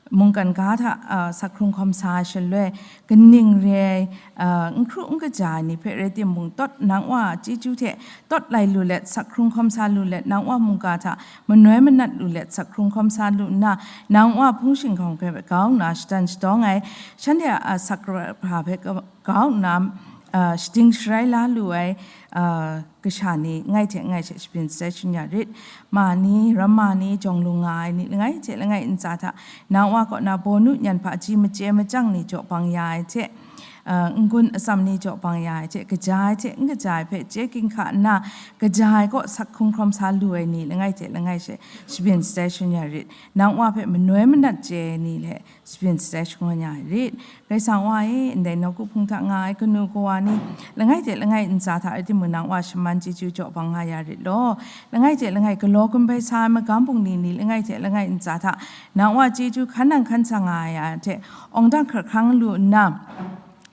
mungkan ga hta, uh, sak hkrung hkawm sa ai shaloi, kaning re ai, uh, n hkru n kaja ai ni hpe rai timung, tawt nang Wa chyeju hte tawt lai lu let, sak hkrung hkawm sa lu let, nang Wa mungga hta manoi manat lu let, sak hkrung hkawm sa lu nna, nang Wa hpung shingkang hpe grau nna shatan shadawng ai, shanhte a, a, sakra hpe grau nna, a, shading sharai la lu ai, a, kasha ni, ngai hte ngai she shabyin shatai shangun ya rit. Ma ni, ram ma ni, jawng lu nga ai ni, langai hte langai ntsa hta, nang Wa kaw na bawnu nyan hpaji machye machyang ni jaw bang ya ai hte, a, n-gun atsam ni jaw bang ya ai hte, kaja ai hte n kaja ai hpe chye ginhka nna, kaja ai kaw sak hkrung hkawm sa lu ai ni, langai hte langai she shabyin shatai shangun ya rit. Nang Wa hpe manoi manat chye ai ni le, shabyin shatai shangun ya ai rit. Karai Kasang Wa e, ndai nawku hpung hta nga ai kanu kawa ni, langai hte langai ntsa hta rai timung, nang Wa shaman chyeju jaw bang nga ya rit law. Langai hte langai galaw gumbai sa ai magam bungli ni, langai hte langai ntsa hta, nang Wa chyeju hkan nang hkan sa nga ai hte, awng dang hkra hkrang lu nna,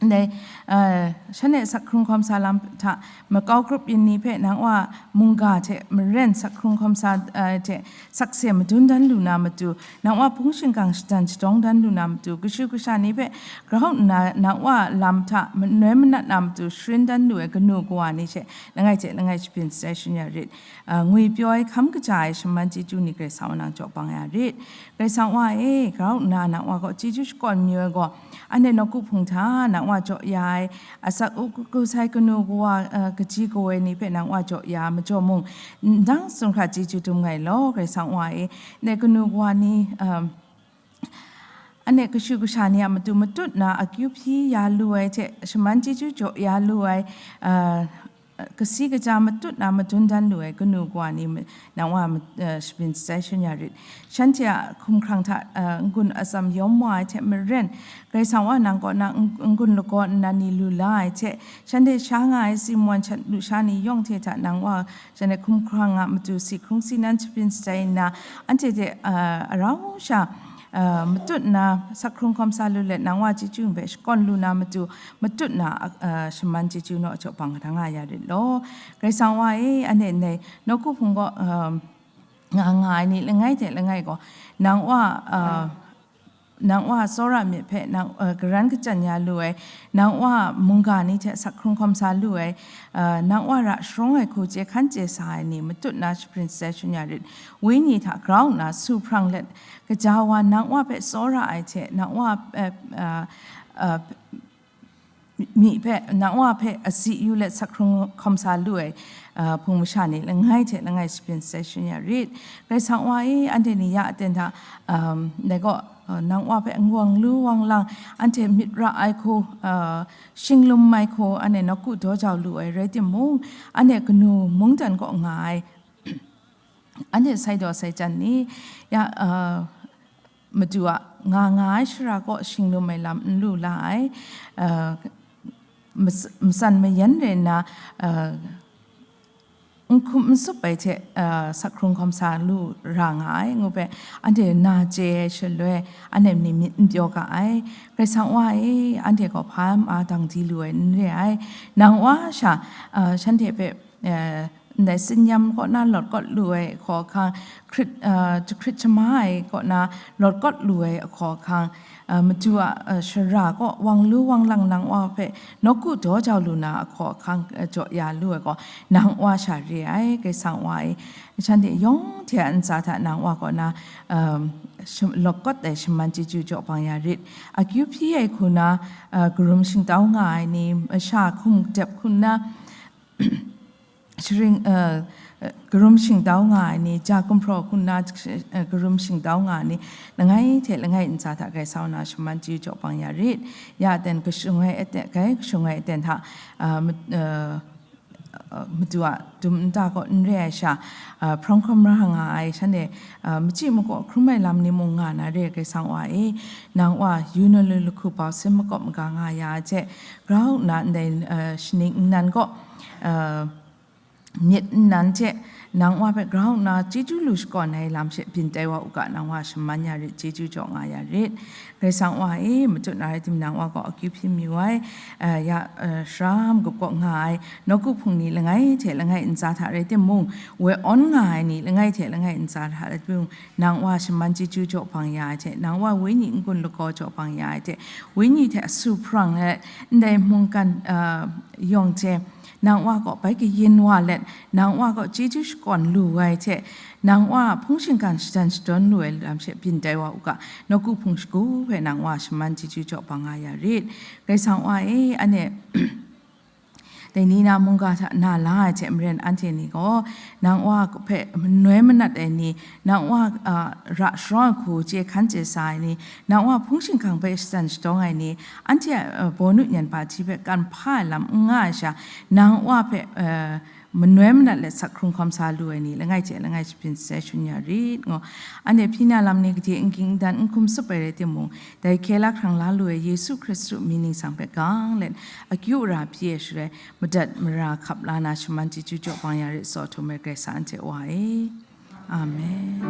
ndai, eh, shanhte sak hkrung hkawm sa lam hta, makau grup yin ni hpe nang Wa mungga hte maren sak hkrung hkawm sa, eh, hte sakse madun dan lu na matu, nang Wa hpung shingkang shatan shadawng dan lu na matu, kashu kasha ni hpe grau nna nang Wa lam hta manoi manat na matu sharin dan lu ai kanu kawa ni she langai hte langai shabyin shatai shangun ya rit. Ah, ngwi pyaw ai hkam kaja ai shaman chyeju ni Karai Kasang Wa nang jaw bang ya rit. Karai Kasang Wa e, grau nna nang Wa kaw chyeju shakawn mayu ai gaw, anhte nawku hpung hta nang Wa jaw ya ai, asak u ku sai kanu kawa, eh, kaji kawa ni hpe nang Wa jaw ya majaw mung, ndang sumhkra chyeju dum nngai law, Karai Kasang Wa e, ndai kanu kawa ni, um, anhte kashu kasha ni a matu matut na akyu hpyi ya lu ai hte, shaman chyeju jaw ya lu ai, uh, kasi kaja matut na madun dan lu ai kanu kawa ni ma-, nang Wa ma-, uh, shabyin shatai shangun ya rit. Shanhte a hkumhkrang hta, uh, n-gun atsam yawm wa ai hte maren, Karai Kasang Wa nang kaw na n-, n-gun lagaw nnan ni lu la ai hte, shanhte sha nga ai si mawan shat lusha ni yawng hte hta nang Wa shanhte hkumhkrang a matu si hkrung si nan shabyin shatai nna, anhte hte, ah, arau sha, ah, matut nna sak hkrung hkawm sa lu let, nang Wa chyeju hpe shakawn lu na matu, matut nna, ah, shaman chyeju naw jaw bang hkra nga ya rit law. Karai Kasang Wa e, anhte ndai nawku hpung gaw, ah, nga nga ai ni langai hte langai gaw, nang Wa, ah, nang Wa tsawra myit hpe nang, eh, karan kachyan ya lu ai, nang Wa mungga ni hte sak hkrung hkawm sa lu ai, eh, nang Wa ra sharawng ai hku chye hkan chye sa ai ni matut na shabyin shatai shangun ya rit. Wenyi hta grau nna su hprang let, kaja wa nang Wa hpe tsawra ai hte, nang Wa, eh, eh, eh, myi hpe, nang Wa hpe asi yu let sak hkrung hkawm sa lu ai, uh, hpung masha ni langai hte langai shabyin sai shan ya rit. Karai Kasang Wa e, anhte ni ya aten hta, um, dai gaw, uh, nang Wa hpe n wang lu wang lang, anhte myit ra ai hku, uh, shinglum ai hku, anhte nawku daw jau lu ai rai timung, anhte kanu mungdan kaw nga ai, anhte sai daw sai jan ni, ya, uh, Madu a nga nga ai shara kaw shinglum ai lam n lu la ai, uh, mas-, matsan mayan rai nna, uh, n hkum n sup ai hte, uh, sak hkrung hkawm sa lu ra nga ai, ngu hpe, anhte na chye ai shaloi, anhte ni myit n pyaw ga ai. Karai Kasang Wa e, anhte gaw hpa ma dang di lu ai n re ai. Nang Wa sha, uh, shanhte hpe, uh, ndai tsin-yam kaw na lawt kawt lu ai ahkaw ahkang, hkrit, uh, jahkrit jahma ai kaw na lawt kawt lu ai ahkaw ahkang, uh, Madu a, uh, shara kaw wang lu wang lang nang Wa hpe nawku daw jau lu na ahkaw ahkang, uh, jaw ya lu ai gaw, nang Wa sha re ai, Karai Kasang Wa e. Shanhte yawng hte a ntsa hta nang Wa kaw na, um, sham-, lawt kawt ai shaman chyeju jaw bang ya rit. Akyu hpyi ai hku na, uh, karum shingtau nga ai ni, masha hkum dep hku na, sharing, uh, uh, karum shingtau nga ai ni, ja gumhpraw hku na, uh, karum shingtau nga ai ni, langai hte langai ntsa hta Karai Kasang na shaman chyeju jaw bang ya rit. Ya aten kashung ai aten, kai kashung ai aten hta, uh, ma-, uh, uh, Madu a dum nta kaw n re ai sha, uh, hprawng hkawm ra nga ai shanhte, uh, machyi makaw hkrum ai lam ni mung nga na re ai Karai Kasang Wa e, nang Wa yu na lu lahku bau sin makawp maga nga ya ai hte, grau nna ndai, uh, shaning nnan kaw, uh, myit nnan hte nang Wa hpe grau nna chyeju lu shakawn ai lam she byin tai wa u ga, nang Wa shaman ya rit, chyeju jaw nga ya rit. Karai Kasang Wa e, matut na rai timung nang Wa gaw akyu hpyi mayu ai, eh, ya, eh, sara magup kaw nga ai, nawku hpung ni langai hte langai ntsa hta rai timung, woi awn nga ai ni langai hte langai ntsa hta rai timung, nang Wa shaman chyeju jaw bang ya ai hte, nang Wa wenyi n-gun lagaw jaw bang ya ai hte, wenyi hte asu hparang ai, ndai mungkan, eh, yawng hte, nang Wa gaw bai kayin wa let, nang Wa gaw chyeju shakawn lu ai hte, nang Wa a hpung shingkang shadan shadawn lu ai lam she byin tai wa u ga, nawku hpung shagu hpe nang Wa shaman chyeju jaw bang nga ya rit. Karai Kasang Wa e, anhte dai ni na mungga hta na la ai hte maren, anhte ni gaw nang Wa hpe manoi manat ai ni, nang Wa, a, ra sharawng ai hku chye hkan chye sa ai ni, nang Wa hpung shingkang hpe shadan shadawng ai ni, anhte a, a, bawnu nyan ba hti hpe kan hpa ai lam n nga ai sha, nang Wa hpe, a, manoi manat let sak hkrung hkawm sa lu ai ni langai hte langai shabyin sai shun ya rit, ngu. Anhte hpyi na lam ni gade n ging n dan n hkum sup ai rai timung, dai hkye la hkrang la lu ai Yesu Hkristu mying ningsang hpe gang let, akyu ara hpyi ai shaloi, madat mara hkap la na shaman chyeju jaw bang ya rit, tsaw htum ai Karai Kasang anhte Wa e. Amen.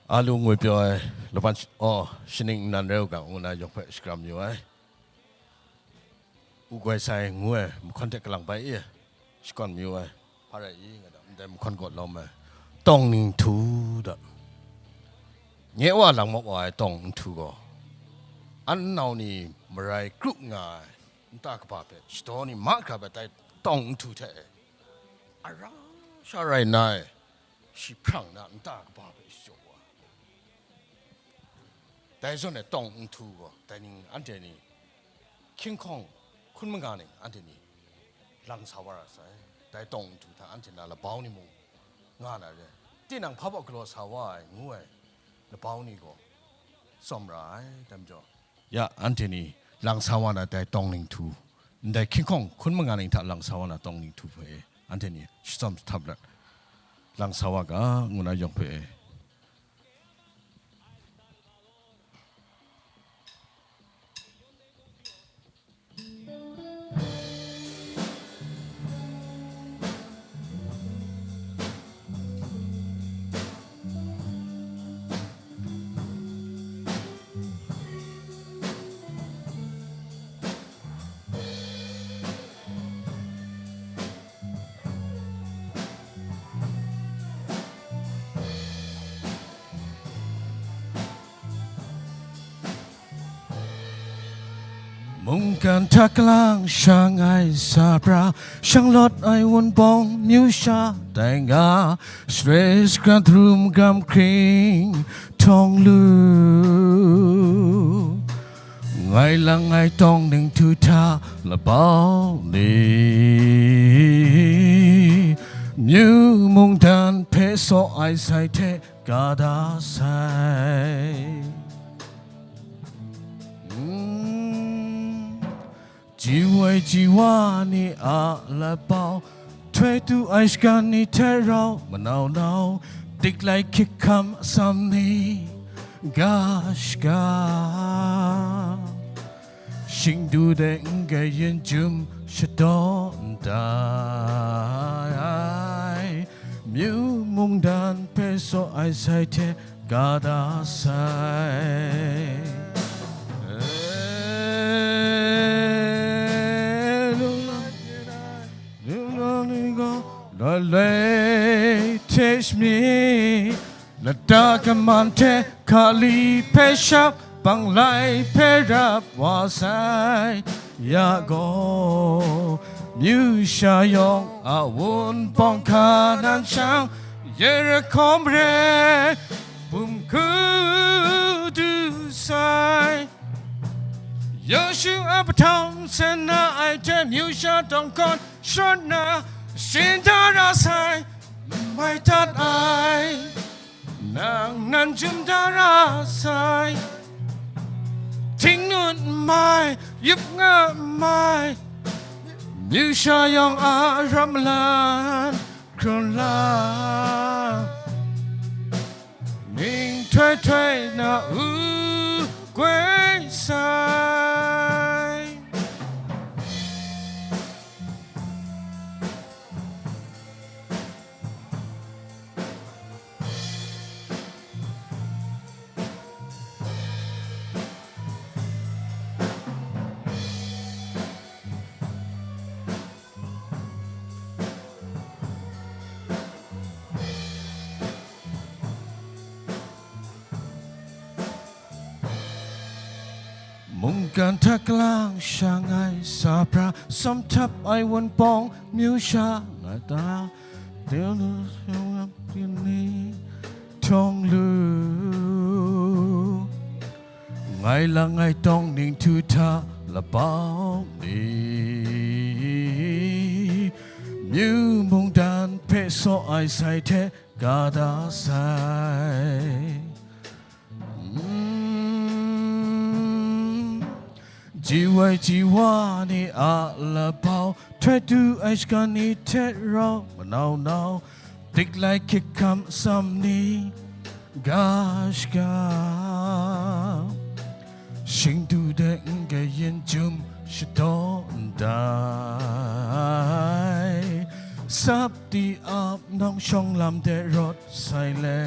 A lu ngwi pyaw ai laban sh-, aw, shaning nnan rai u ga, ngu na yawng hpe shakram yu ai. U goi sai ngu ai mahkawn hte kalang bai e, shakawn mayu ai. Hpa rai i, nga da, ndai mahkawn kaw lawm ai. Tawng ni nhtu da. Nye wa lang mak wa ai tawng nhtu gaw, an nau ni marai kru nga ai nta kaba hpe shadaw ni mahkra bai tai tawng nhtu hte e, ara sha rai nna e, shi hprang na nta kaba hpe shachyaw wa. Dai zawn e tawng nhtu gaw, dai ning anhte ni hkying hkawng hkun manga ning anhte ni lang sa wa ra sai. Dai tawng nhtu hta anhte na labau ni mung nga na re, tinang hpa baw galaw sa wa ai ngu ai labau ni gaw tsawm ra ai. Dai majaw, ya anhte ni lang sa wa na dai tawng nhtu, ndai hkying hkawng hkun manga ning hta lang sa wa na tawng nhtu hpe anhte ni shitsawm htap lat lang sa wa ga, ngu na yawng hpe e. Mungkan hta kalang shangai sa pra, shanglawt ai Wunpawng myu sha tai nga, share shakrat rum gram hkring htawng lu. Ngai lang ai tawng nhtu hta labau ni, myu mungdan hpe saw ai sai hte ga da sai. Mm. Ji woi ji wa ni a labau, htoi tu ai shagan ni hte rau manau nau, dik lai hkyik hkam atsam ni ga shaga, shingdu de n-gai yin jum shadaw ndai, myu mungdan hpe saw ai sai hte ga da sai. Loi loi hte shami, lata kaman hte hkali hpe shap, banglai hpe rap wa sai ya gaw, myu sha yawng a Wunpawng hka nan shang, Yerihko mare bum hku du sai. Yawshu a patawng sen na ai hte myu sha tawng hkawn sharawt na, shin da ra sai, mai dat ai, nang nan jum da ra sai. Htingnu n mai, yup nga n mai, myu sha yawng a ram malan hkrun la, ning htoi htoi na u goi sai. Mungkan hta kalang shangai sa pra, sawm htap ai Wunpawng myu sha nga ta, ni htawng lu, ngai lang ai tawng ning htu hta labau ni, myu mungdan hpe saw ai sai hte ga da sai. Mm. Ji woi ji wa ni a labau, htoi tu ai shagan ni hte rau manau nau, dik lai hkyik hkam atsam ni ga shaga, shingdu de n-gai yin jum shadaw ndai, sap di ap nawng shawng lam de rawt sai le.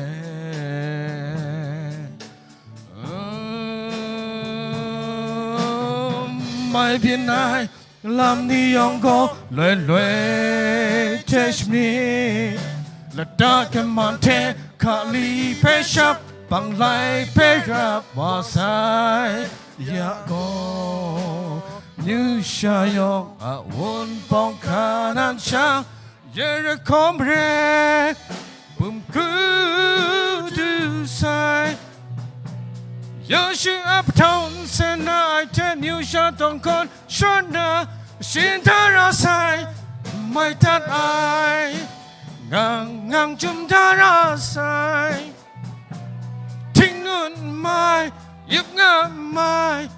Mai byin ai lam ni yawng gaw loi loi hte shami, lata kaman hte hkali hpe shap, banglai hpe rap wa sai ya gaw, myu sha yawng a Wunpawng hka nan shang, Yerihko mare bum hku du sai, Yawshu a patawng nsen na ai hte myu sha tawng hkawn shawt na, shin da ra sai, mai dat ai, ngang ngang jum da ra sai. Hting ngut mai, yup nga mai,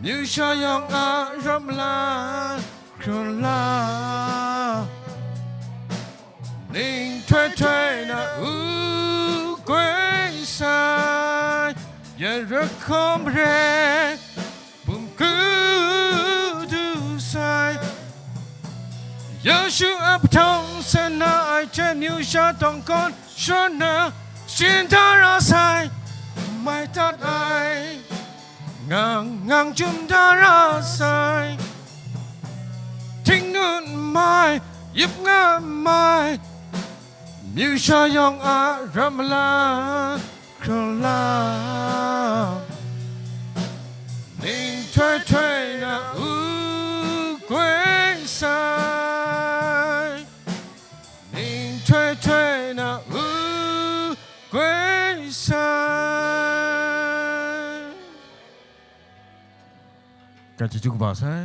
myu sha yawng a rawt malan hkrun la. Ning htoi htoi na u goi sai, ya rat hkawm re, bum ku du sai. Yawshu a patawng nsen na ai hte myu sha tawng hkawn shawt na, shin da ra sai, mai dat ai, ngang ngang jum da ra sai. Hting ngut mai, yup nga mai, myu sha yawng a rawt malan hkrun la. Ning htoi htoi na u goi sai, ning htoi htoi na u goi sai. Ka chyeju kaba sai.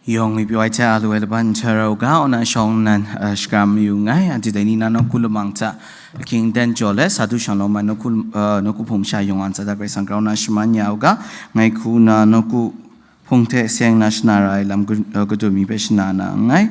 Yawng mi pyaw ai hte a lu ai laban nhtoi rau ga, aw na shawng nnan, uh, shakram mayu nngai, anhte dai ni na nawku lamang hta, ahkying aten jaw let, sa du shang lawm ai nawku, uh, nawku hpung masha yawng an sa da Karai Kasang grau na shaman ya u ga, ngai hku na nawku hpung hte seng na shana ra ai lam gu-, uh, kadun mi hpe shana na nngai.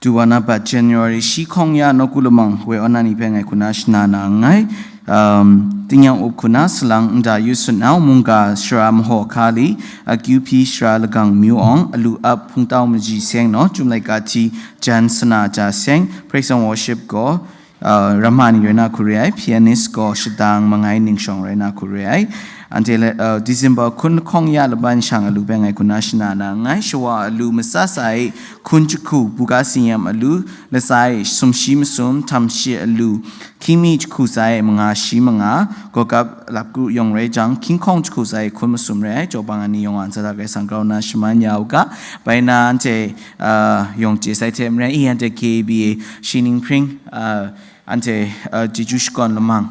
Duwa na bat January shi hkawng ya nawku lamang woi aw na ni hpe ngai hku na shana na nngai. Um, tingnyang up hku na salang nda yu sun nau, mungga shara mahaw hka li, akyu hpyi shara lagang myu awng, alu ap hpungtau maji seng naw, chyum laika hti jan sana ja seng, praise and worship gaw, uh, ramma ni rai na hku re ai, pianist gaw shadang mangai ningshawng rai na hku re ai. Anhte le, uh, December hkun lahkawng ya laban shang alu hpe ngai hku na shana na nngai, shawa alu, matsa tsa e hkun jahku, buga tsin-yam alu, latsa e sumshi masum, htam shi alu, hkying mi jahku tsa e manga shi manga, gawgap lap kru yawng rai jang, hkying hkawng jahku tsa e hkun masum rai ai, jaw bang ai ni yawng an sa da Karai Kasang grau na shaman ya u ga, bai na anhte, uh, yawng chye sai hte maren, i anhte K A B A shi ning hpring, uh, anhte, uh, chyeju shakawn lamang,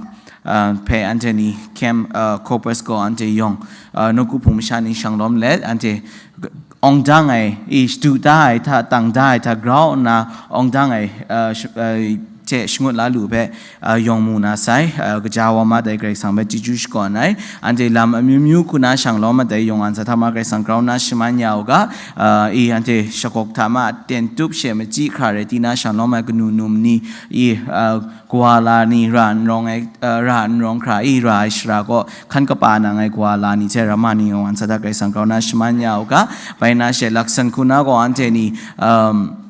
uh, hpe anhte ni camp, uh, corpus gaw anhte yawng, uh, nawku hpung masha ni shang lawm let, anhte awng dang ai, i shadu da ai hta, tang da ai hta, grau nna awng dang ai, uh, sh-, uh, hte shangut la lu hpe, uh, yawng mu na sai, uh, kaja wa ma dai Karai Kasang hpe chyeju shakawn ai, anhte lam amyu myu hku na shang lawm ai dai yawng an sa hta ma Karai Kasang grau na shaman ya u ga, uh, i anhte shagawk hta ma ten tup she machyi hkra rai ti na shang lawm ai kanu num ni, i, uh, kawa la ni ra n rawng ai, uh, ra n rawng hkra, i ra ai shara gaw hkan kapa nang ai kawa la ni hte ramma ni yawng an sa da Karai Kasang grau na shaman ya u ga, bai na she laksan hku na gaw anhte ni, um,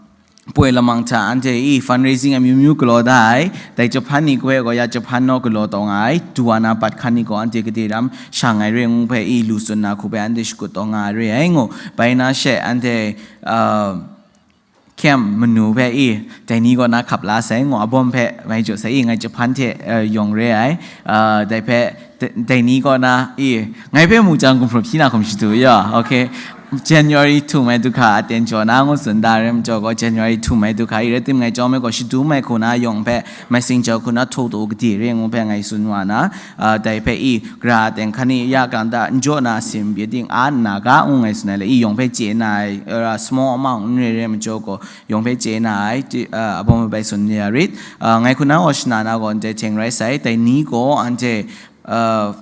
poi lamang hta anhte i fundraising amyu myu galaw da ai, dai Japan ni kawe gaw ya Japan naw galaw taw nga ai, duwa na bat hkan ni gaw anhte gade ram shang ai re ngu hpe i lu tsun na hku hpe anhte shakut taw nga ai re ai ngu, bai na she anhte, uh, camp manu hpe i, dai ni kaw na hkap la sai ngu, abawm hpe ngai jaw sai i, ngai Japan hte, uh, yawng re ai, uh, dai hpe, d-, dai ni kaw na i, ngai hpe mu jang, gumhpraw hpyi na hkum shadu ya, okay. January htum ai du hkra aten jaw na ngu tsun da, rai majaw gaw January htum ai du hkra i rai tim ngai chyawm ai gaw shadum ai hku na yawng hpe messenger hku na htaw taw gade re ngu hpe ngai tsun wa na, ah, dai hpe i, gara aten hkan i ya kang da, n jaw na asin byi ting a nna ga ngu ngai tsun ai le, i yawng hpe chye na ai, ah, small amount n re re majaw gaw, yawng hpe chye na ai, ti-, ah, abawm bai tsun ya rit, ah, ngai hku na gaw shana na gaw ndai hte n rai sai, dai ni gaw anhte, ah,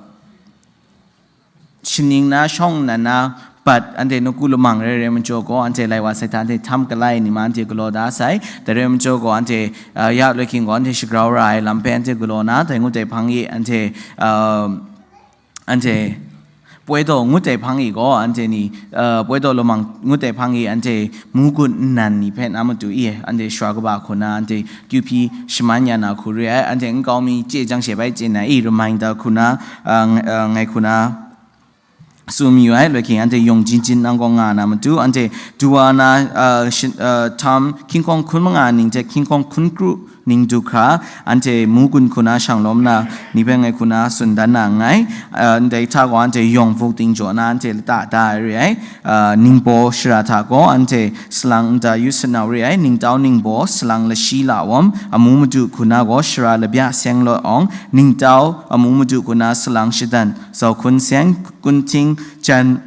shaning na shawng nnan na bat anhte nawku lamang rai rai majaw gaw, anhte lai wa sai hta anhte htam kalai ni ma anhte galaw da sai. Dai rai majaw gaw, anhte, ah, ya loi hking gaw, anhte shagrau ra ai lam hpe anhte galaw na, dai ngut dai hpang e anhte, ah, anhte poi daw ngut dai hpang e gaw, anhte ni, ah, poi daw lamang ngut dai hpang e anhte mugun nnan ni hpe na matu e, anhte shara kaba hku na, anhte kyu hpyi shaman ya na hku re ai, anhte nkau mi chye jang she bai chye na i, reminder hku na, ah, ng-, ah, ngai hku na, tsun mayu ai, loi hking anhte yawng jin jin nang gaw nga na matu, anhte duwa na, uh, shin, uh, tam hkying hkawng hkun manga ning hte hkying hkawng hkun kru ning du hkra, anhte mu gun hku na shang lawm na, ni hpe ngai hku na tsun dan na nngai. Uh, ndai hta gaw anhte yawng buk ting jaw na anhte lata da ai re ai. Uh, ningbaw shara hta gaw anhte salang nta yu sanau re ai, ningtau ningbaw salang lashi lawawm, amu madu hku na gaw shara labya seng lawt awng, ningtau amu madu hku na salang shadan, zau hkun seng, kunhting jan,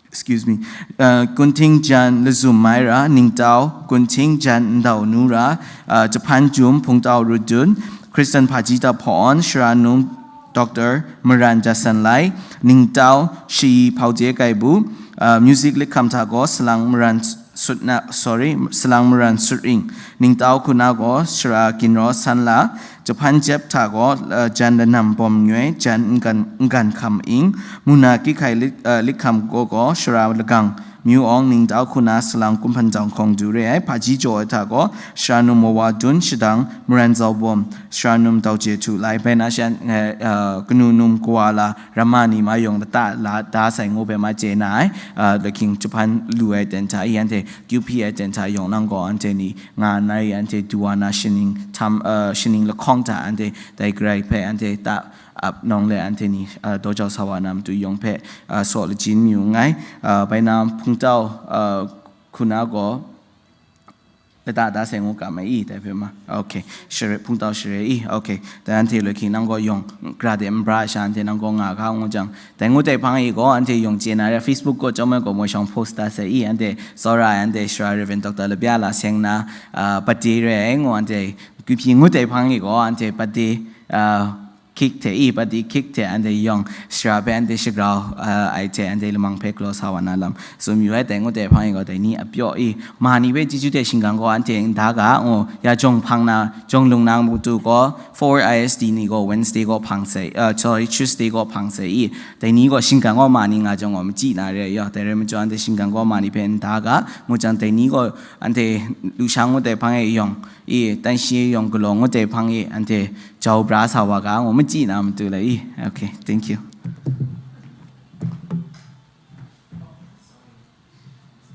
excuse me, uh, kunhting jan lazum mai ra, ningtau kunhting jan ndau nu ra, uh, jahpan jum hpungtau rut dun, Kristen hpaji dap hpawn, shara num Doctor Maran Jasan Lai, ningtau shayi hpau je kai bu, uh, music likham hta gaw salang maran sut na, sorry, salang maran sut ring, ningtau hku na gaw shara ginraw san la, jahpan jep hta gaw, uh, jan lanam bawm ngyoi, jan ngan, ngan hkam ing, muna kihkai lik, uh, likham gaw gaw shara lagang, myu awng ningtau hku na salang kumhpan jang hkawng du re ai, hpaji jaw ai hta gaw, shara num wawa dun shadang, maran zau bawm, shara num tau je htu lai, bai na shan, eh, uh, kanu num kawa la, ramma ni ma yawng lata la da sai ngu hpe ma chye na ai, uh, lahkying jahpan lu ai ten hta i, anhte kyu hpyi ai ten hta yawng nang gaw, anhte ni nga na i, anhte duwa na shaning htam, uh, shaning lahkawng hta, anhte dai garai hpe, anhte ta ap nawng le, anhte ni, uh, daw jau sa wa na matu yawng hpe, uh, saw lajin mayu nngai, uh, bai na hpungtau, uh, hku na gaw, lata da sai ngu kam ai i, dai hpe ma. Okay. Share, hpungtau share i. Okay. Dai anhte loi hking nang gaw yawng, gra de nbra sha anhte nang gaw nga ga ngu jang, dai ngu dai hpang i gaw, anhte yawng chye na re, Facebook gaw chyawm ai gaw moi shawng post da sai i, anhte tsawra ai, anhte shara Reverend Doctor Labya la seng na, uh, birthday re ai ngu, anhte kyu hpyi ngu dai hpang i gaw, anhte birthday, uh, cake hte i, birthday cake hte anhte yawng shara hpe anhte shagrau, uh, ai hte anhte lamang hpe galaw sa wa na lam tsun mayu ai, dai ngu dai hpang i gaw, dai ni a pyaw i, ma ni hpe chyeju hte shingkang gaw anhte n da ga, ngu, ya jawng hpang na, jawng lung na matu gaw, four I S D ni gaw Wednesday gaw hpang sai, uh, sorry, Tuesday gaw hpang sai i, dai ni gaw shingkang gaw ma ni nga jawng gaw machyi na re ai yaw, dai rai majaw anhte shingkang gaw ma ni hpe n da ga, ngu jang dai ni gaw anhte lusha ngu dai hpang e yawng i, tanshi yawng galaw ngu dai hpang e anhte jau bra sa wa ga, ngu machyi na matu lai i. Okay, thank you.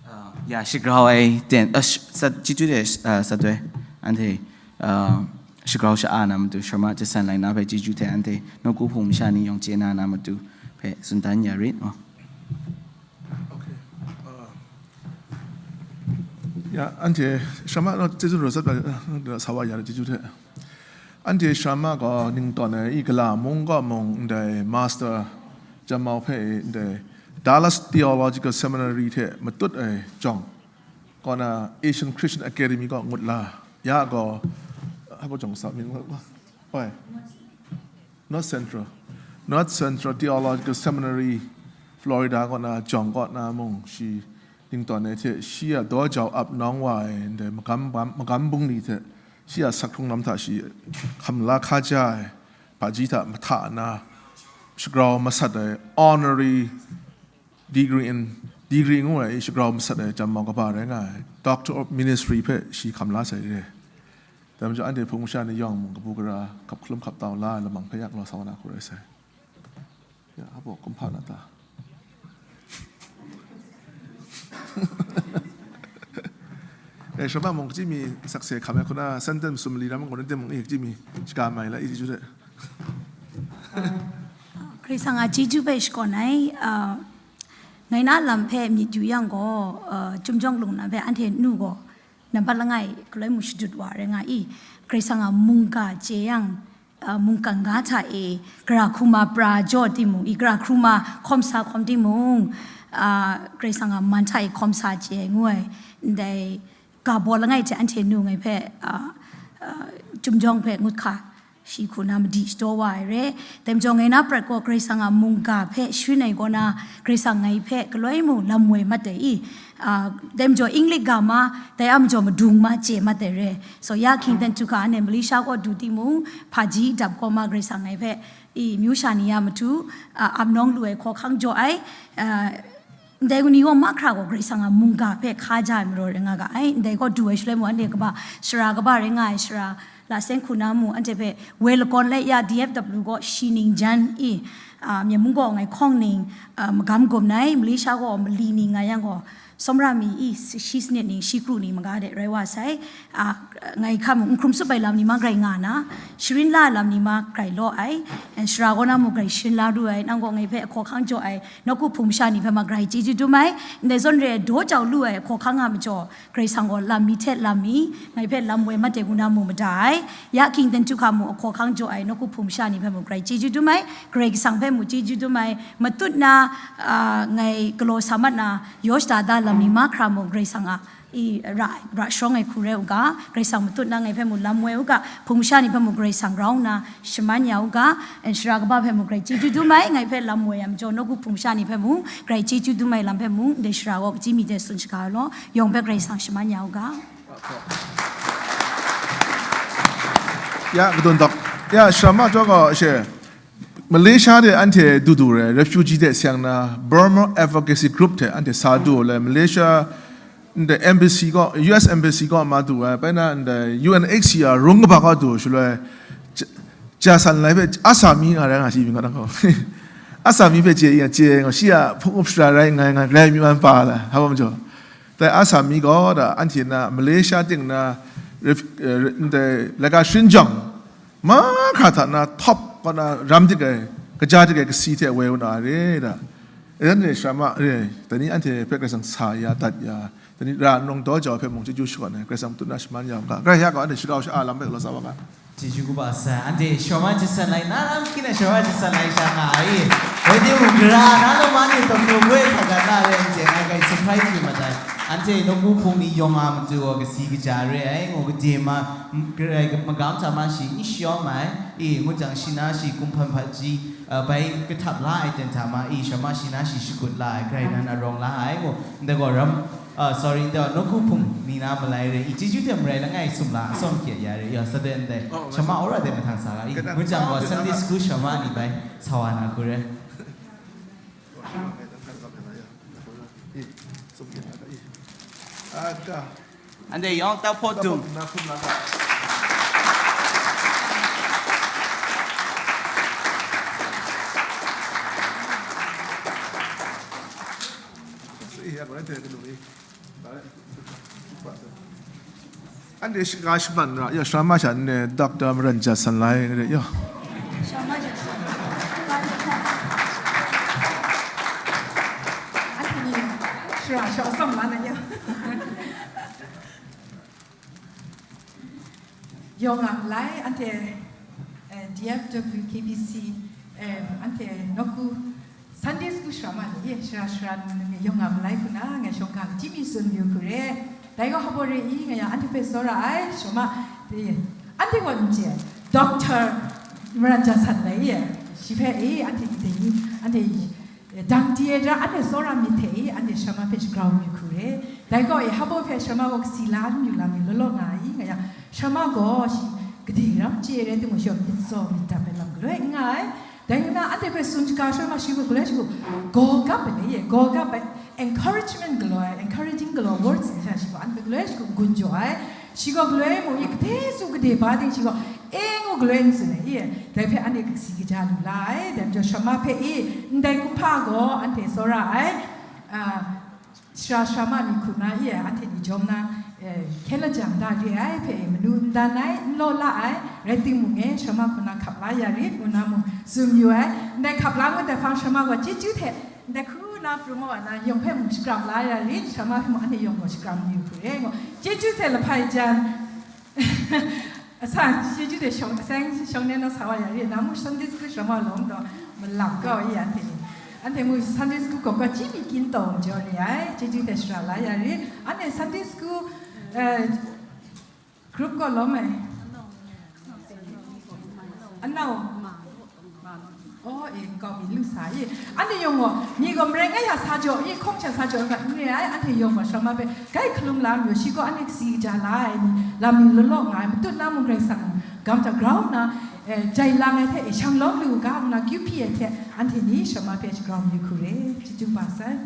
Uh, ya, shagrau ai ten, uh, sh-, sat, chyeju de, uh, sat doi, anhte, uh, shagrau sha-a na matu, Sharma Jasan Lai na hpe chyeju hte anhte nawku hpung masha ni yawng chye na na matu hpe tsun dan ya rit. Oh. Okay. Uh, ya, anhte Sharma no chyeju rawt sat, uh, sa wa ya chyeju hte. Anhte Sharma gaw ning tawn ai i, gala mung kaw mung ndai master Jammau hpe i, ndai Dallas Theological Seminary hte matut ai jawng, kaw na Asian Christian Academy kaw ngut la, ya gaw, hpa jawng sa myit ngut gaw, oi, North Central, North Central Theological Seminary, Florida kaw na jawng kaw na mung shi ning tawn ai hte, shi a daw jau ap nawng wa ai ndai magam, magam bungli hte, shi a sak hkrung lam hta shi hkam la hkaja ai, hpaji hta mahta na, shagrau masat ai honorary degree in, degree ngu ai shagrau masat ai Jammau kaba rai nga ai, Doctor of Ministry hpe shi hkam la sai re. Dai majaw anhte hpung masha ni yawng mung kabu gara hkap hkalum hkap tau la ai lamang hpe yak lau sa wa na hku rai sai. Ya, hpa kumhpa na ta. Eh, Sharma mung kaji mi sakse hkam ai hku na, sentence sum li ram ngu na, de mung i kaji mi shaga mai la i chyeju hte. Karai Kasang a chyeju hpe shakawn ai, ah, ngai na lam hpe myit yu yang gaw, ah, Chyum Jawng Lung na hpe anhte nu gaw, nampat langai galoi mung shadut wa rai nga i, Karai Kasang a mungga chye yang, ah, mungkan ga hta e, gara hkrung ma pra jaw timung, i gara hkrung ma hkawm sa hkawm timung, ah, Karai Kasang a man hta e hkawm sa chye ai ngu ai, ndai ga baw langai hte anhte nu ngai hpe, ah, ah, Chyum Jawng hpe ngut hka, shi hku na madi shadaw wa ai re. Dai majaw ngai na prat gaw Karai Kasang a mungga hpe sharin ai kaw na, Karai Kasang ngai hpe galoi mung lam woi mat ai i, ah, dai majaw English ga ma, dai a majaw madung ma chye mat ai re. So, ya Kingdom htu hka anhte Malaysia kaw du timung, hpaji dap gaw ma Karai Kasang ngai hpe, i, myu sha ni ya matu, ah, ap nawng lu ai hkawhkang jaw ai, ah, ndai ni gaw mahkra gaw Karai Kasang a mungga hpe hkaja ai maraw rai nga ga ai, ndai gaw du ai shaloi mung anhte kaba, sara kaba rai nga ai sara, Laseng hku na mu, anhte hpe woi lakawn lai ya, D F W gaw shi ning jan i, a, Myen mung gaw ngai hkawng ning, a, magam gum nai, Malaysia gaw mali ning nga yang gaw, sawmra mi i, shi sanit ning, shi kru ning maga de rai wa sai. A, ngai hkam n hkrum tsup ai lam ni ma grai nga na, sharin la ai lam ni ma grai law ai, and shara kaw na mu grai sharin la ru ai, nang gaw ngai hpe ahkaw hkang jaw ai, nawku hpung masha ni hpe ma grai chyeju dum ai, ndai zawn re ai daw jau lu ai ahkaw hkang a majaw, Karai Kasang gaw lam mi hte lam mi, ngai hpe lam woi mat de ngu na mu mada ai, ya King Tentu hka mu ahkaw hkang jaw ai, nawku hpung masha ni hpe mu grai chyeju dum ai, Karai Kasang hpe mu chyeju dum ai, matut na, a, ngai galaw sa mat na, yaw shada da lam ni mahkra mu Karai Kasang a, i, ra, ra sharawng ai hku rai u ga, Karai Kasang matut na ngai hpe mu lam woi u ga, hpung masha ni hpe mu Karai Kasang grau nna shaman ya u ga, and shara kaba hpe mu grai chyeju dum ai, ngai hpe lam woi ai majaw, nawku hpung masha ni hpe mu grai chyeju dum ai lam hpe mu, ndai shara gaw kachyi mi de tsun shaga ai law, yawng hpe Karai Kasang shaman ya u ga. Ya, kadun dap. Ya, shara ma jaw gaw she, Malaysia de anhte du du re, refugee de seng na, Burma Advocacy Group hte anhte sa du le, Malaysia ndai embassy gaw, U S embassy gaw ma du ai, bai na ndai U N H C R rung kaba gaw du shaloi, ja, ja san lai hpe, a sa mi nga rai nga shi mi nga dang gaw. A sa mi hpe chye, chye nga, shi a hpung up shara rai ngai, ngai, rai mi man pa la, ha bam jaw. Dai a sa mi gaw, da, anhte na, Malaysia ting na, ref-, eh, ndai, laika sharin jang, mahkra hta na, top, kaw na, ram dik ai, kaja dik ai, kasi hte woi wa na re, da. E, anhte shara ma re, dai ni anhte hpe Karai Kasang sa ya, dat ya, dai ni ra nrung daw jau hpe mung chyeju shakawn ai, Karai Kasang matut na shaman ya u ga, Karai ya gaw anhte shakau sha-a lam hpe galaw sa wa ga. Chyeju kaba sai, anhte shara ma jasan lai, na lam hkyin ai shara ma jasan lai sha nga ai. Wai de mung, gara na law ma ni taw, hkru goi hta ga na re, anhte ngai grai surprise yu mat ai. Anhte nawku hpung ni yawng a matu gaw kasi kaja re ai, ngu gade ma, m-, grai magam hta ma shi n shayawm ai, i, ngut jang shi na shi kumhpan hpaji, a, bai kahtap la ai ten hta ma, i, shara ma shi na shi shakut la ai, grai nan arawng la ai, ngu, ndai gaw ram, a, sorry, ndai gaw nawku hpung ni na malai re, i, chyeju hte marai langai sumla, atsawm hkye ya re, ya, sa de ndai, oh, shara ma aura de mahtang sa ga, i, ngut jang gaw Sunday school shara ma ni bai sa wa na hku re. Anhte yawng tap hpaw dung. Anhte shaka shaman ra, ya, shara ma sha n-, Doctor Maran Jasan lai, ya. Shara shawng atsawm la na ya. Yawng a malai, anhte, eh, D F W K B C, eh, anhte nawku Sunday school shara ma ni, shara shara ni yawng a malai hku na, ngai shawng ga chyeju mi tsun yu hku re. Dai gaw hpa re i, nga yang anhte hpe tsawra ai, shara ma, eh, anhte gaw n chye, Doctor Maran Jasan lai e, shi hpe e, anhte ni dai ni, anhte, eh, dang di ai ra, anhte tsawra myit hte e, anhte shara ma hpe shagrau mi hku re. Dai gaw e, hpa hpe shara ma gaw kasi la n yu lam mi law law nga ai, nga yang, shara ma gaw shi gade ram chye rai timung, shi gaw myit tsaw myit dap ai lam galoi n nga ai. Dai nna anhte hpe tsun shaga shara ma shi gaw galoi shi gaw, gaw gap ai ni e, gaw gap ai, encouragement galaw ai, encouraging galaw words ni sha shi gaw, anhte galoi shi gaw gun jaw ai, shi gaw galoi mung i, gade su gade ba ting shi gaw, e ngu galoi n tsun ai i, dai hpe anhte kasi kaja lu la ai, dai majaw shara ma hpe i, ndai kumhpa gaw anhte tsawra ai, a, shara shara ma ni hku na i, anhte ni jawm na, eh, hkyen lajang da re ai hpe manu n dan ai, n law la ai, rai timung e, shara ma hku na hkap la ya rit, ngu na mung tsun yu ai. Ndai hkap la ngut ai hpang shara ma gaw chyeju hte, ndai hku na pru maw na yawng hpe mung shakram la ya rit, shara ma hpe mung anhte yawng gaw shakram yu hku re, ngu. Chyeju hte lahpai jan, Asan, chyeju de shawng, aseng shawng ne na sa wa ya ri, na mu Sunday school shara ma lawm taw, malap kau i anhte ni. Anhte mu Sunday school gaw gaw chyi mi kyin taw jaw re ai, chyeju de shara la ya ri. Anhte Sunday school, eh, group gaw lawm ai. Anau. Oh, e, kau mi lu sa i. Anhte yawng gaw, ni gaw marai ngai hta sa jaw i, hkawng hta sa jaw i, n re ai, anhte yawng gaw shara ma hpe, gai hkalum la mayu, shi gaw anhte kasi kaja la ai ni, lam ni law law nga ai, matut na mung Karai Kasang gam hta grau nna, eh, jai lang ai hte, e, shang lawm lu u ga, nna kyu hpyi ai hte, anhte ni shara ma hpe shagrau mayu hku re, chyeju kaba sai.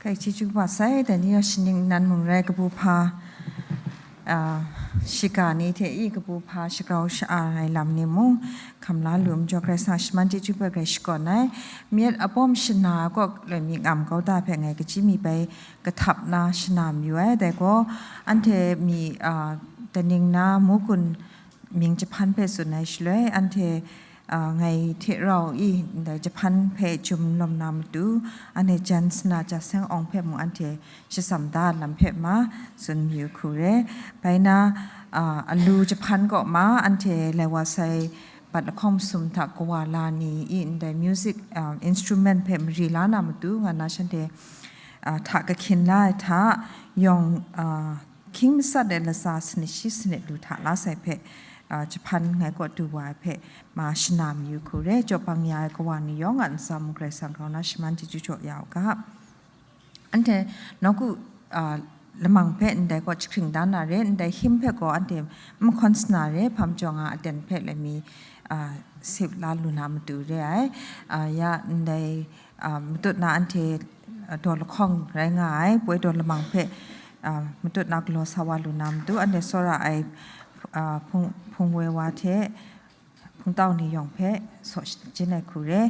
Bai chyeju kaba sai, dai ni yawng shaning nnan mung rai, kabu hpa, a, shiga ni hte i kabu hpa shagrau sha-a ai lam ni mung, hkam la lu majaw, Karai Kasang shaman chyeju hpe grai shakawn ai. Myit apawm shana kaw loi mi ngam kau da hpe ngai kaji mi bai kahtap na shana mayu ai. Dai gaw, anhte mi, a, daning na, Mugun mying jahpan hpe tsun ai shaloi, anhte, a, ngai hte rau i ndai jahpan hpe jum lawm na matu, anhte jan sana ja seng awng hpe mung anhte shatsam da lam hpe ma tsun mayu hku re. Bai na, a, alu jahpan kaw ma, anhte lai wa sai bat lahkawng masum hta kawa la ni i ndai music, a, instrument hpe mari la na matu, nga na shanhte, a, hta kahkyin la ai hta yawng, a, hkying matsat ai latsa sanit shi sanit lu hta la sai hpe, a, jahpan ngai kaw du wa ai hpe ma shana mayu hku re. Jaw bang ya ai kawa ni yawng a ntsa mung Karai Kasang grau na shaman chyeju jaw ya u ga. Anhte nawku, a, lamang hpe ndai gaw jahkring da na re, ndai hymn hpe gaw anhte mahkawn sana re, hpa majaw nga aten hpe lai mi, a, sip la lu na matu re ai. A, ya ndai, a, matut na anhte, a, daw lahkawng rai nga ai, poi daw lamang hpe, a, matut na galaw sa wa lu na matu, anhte tsawra ai, a, hpung, hpung woi wa hte hpungtau ni yawng hpe saw shajin ai hku re.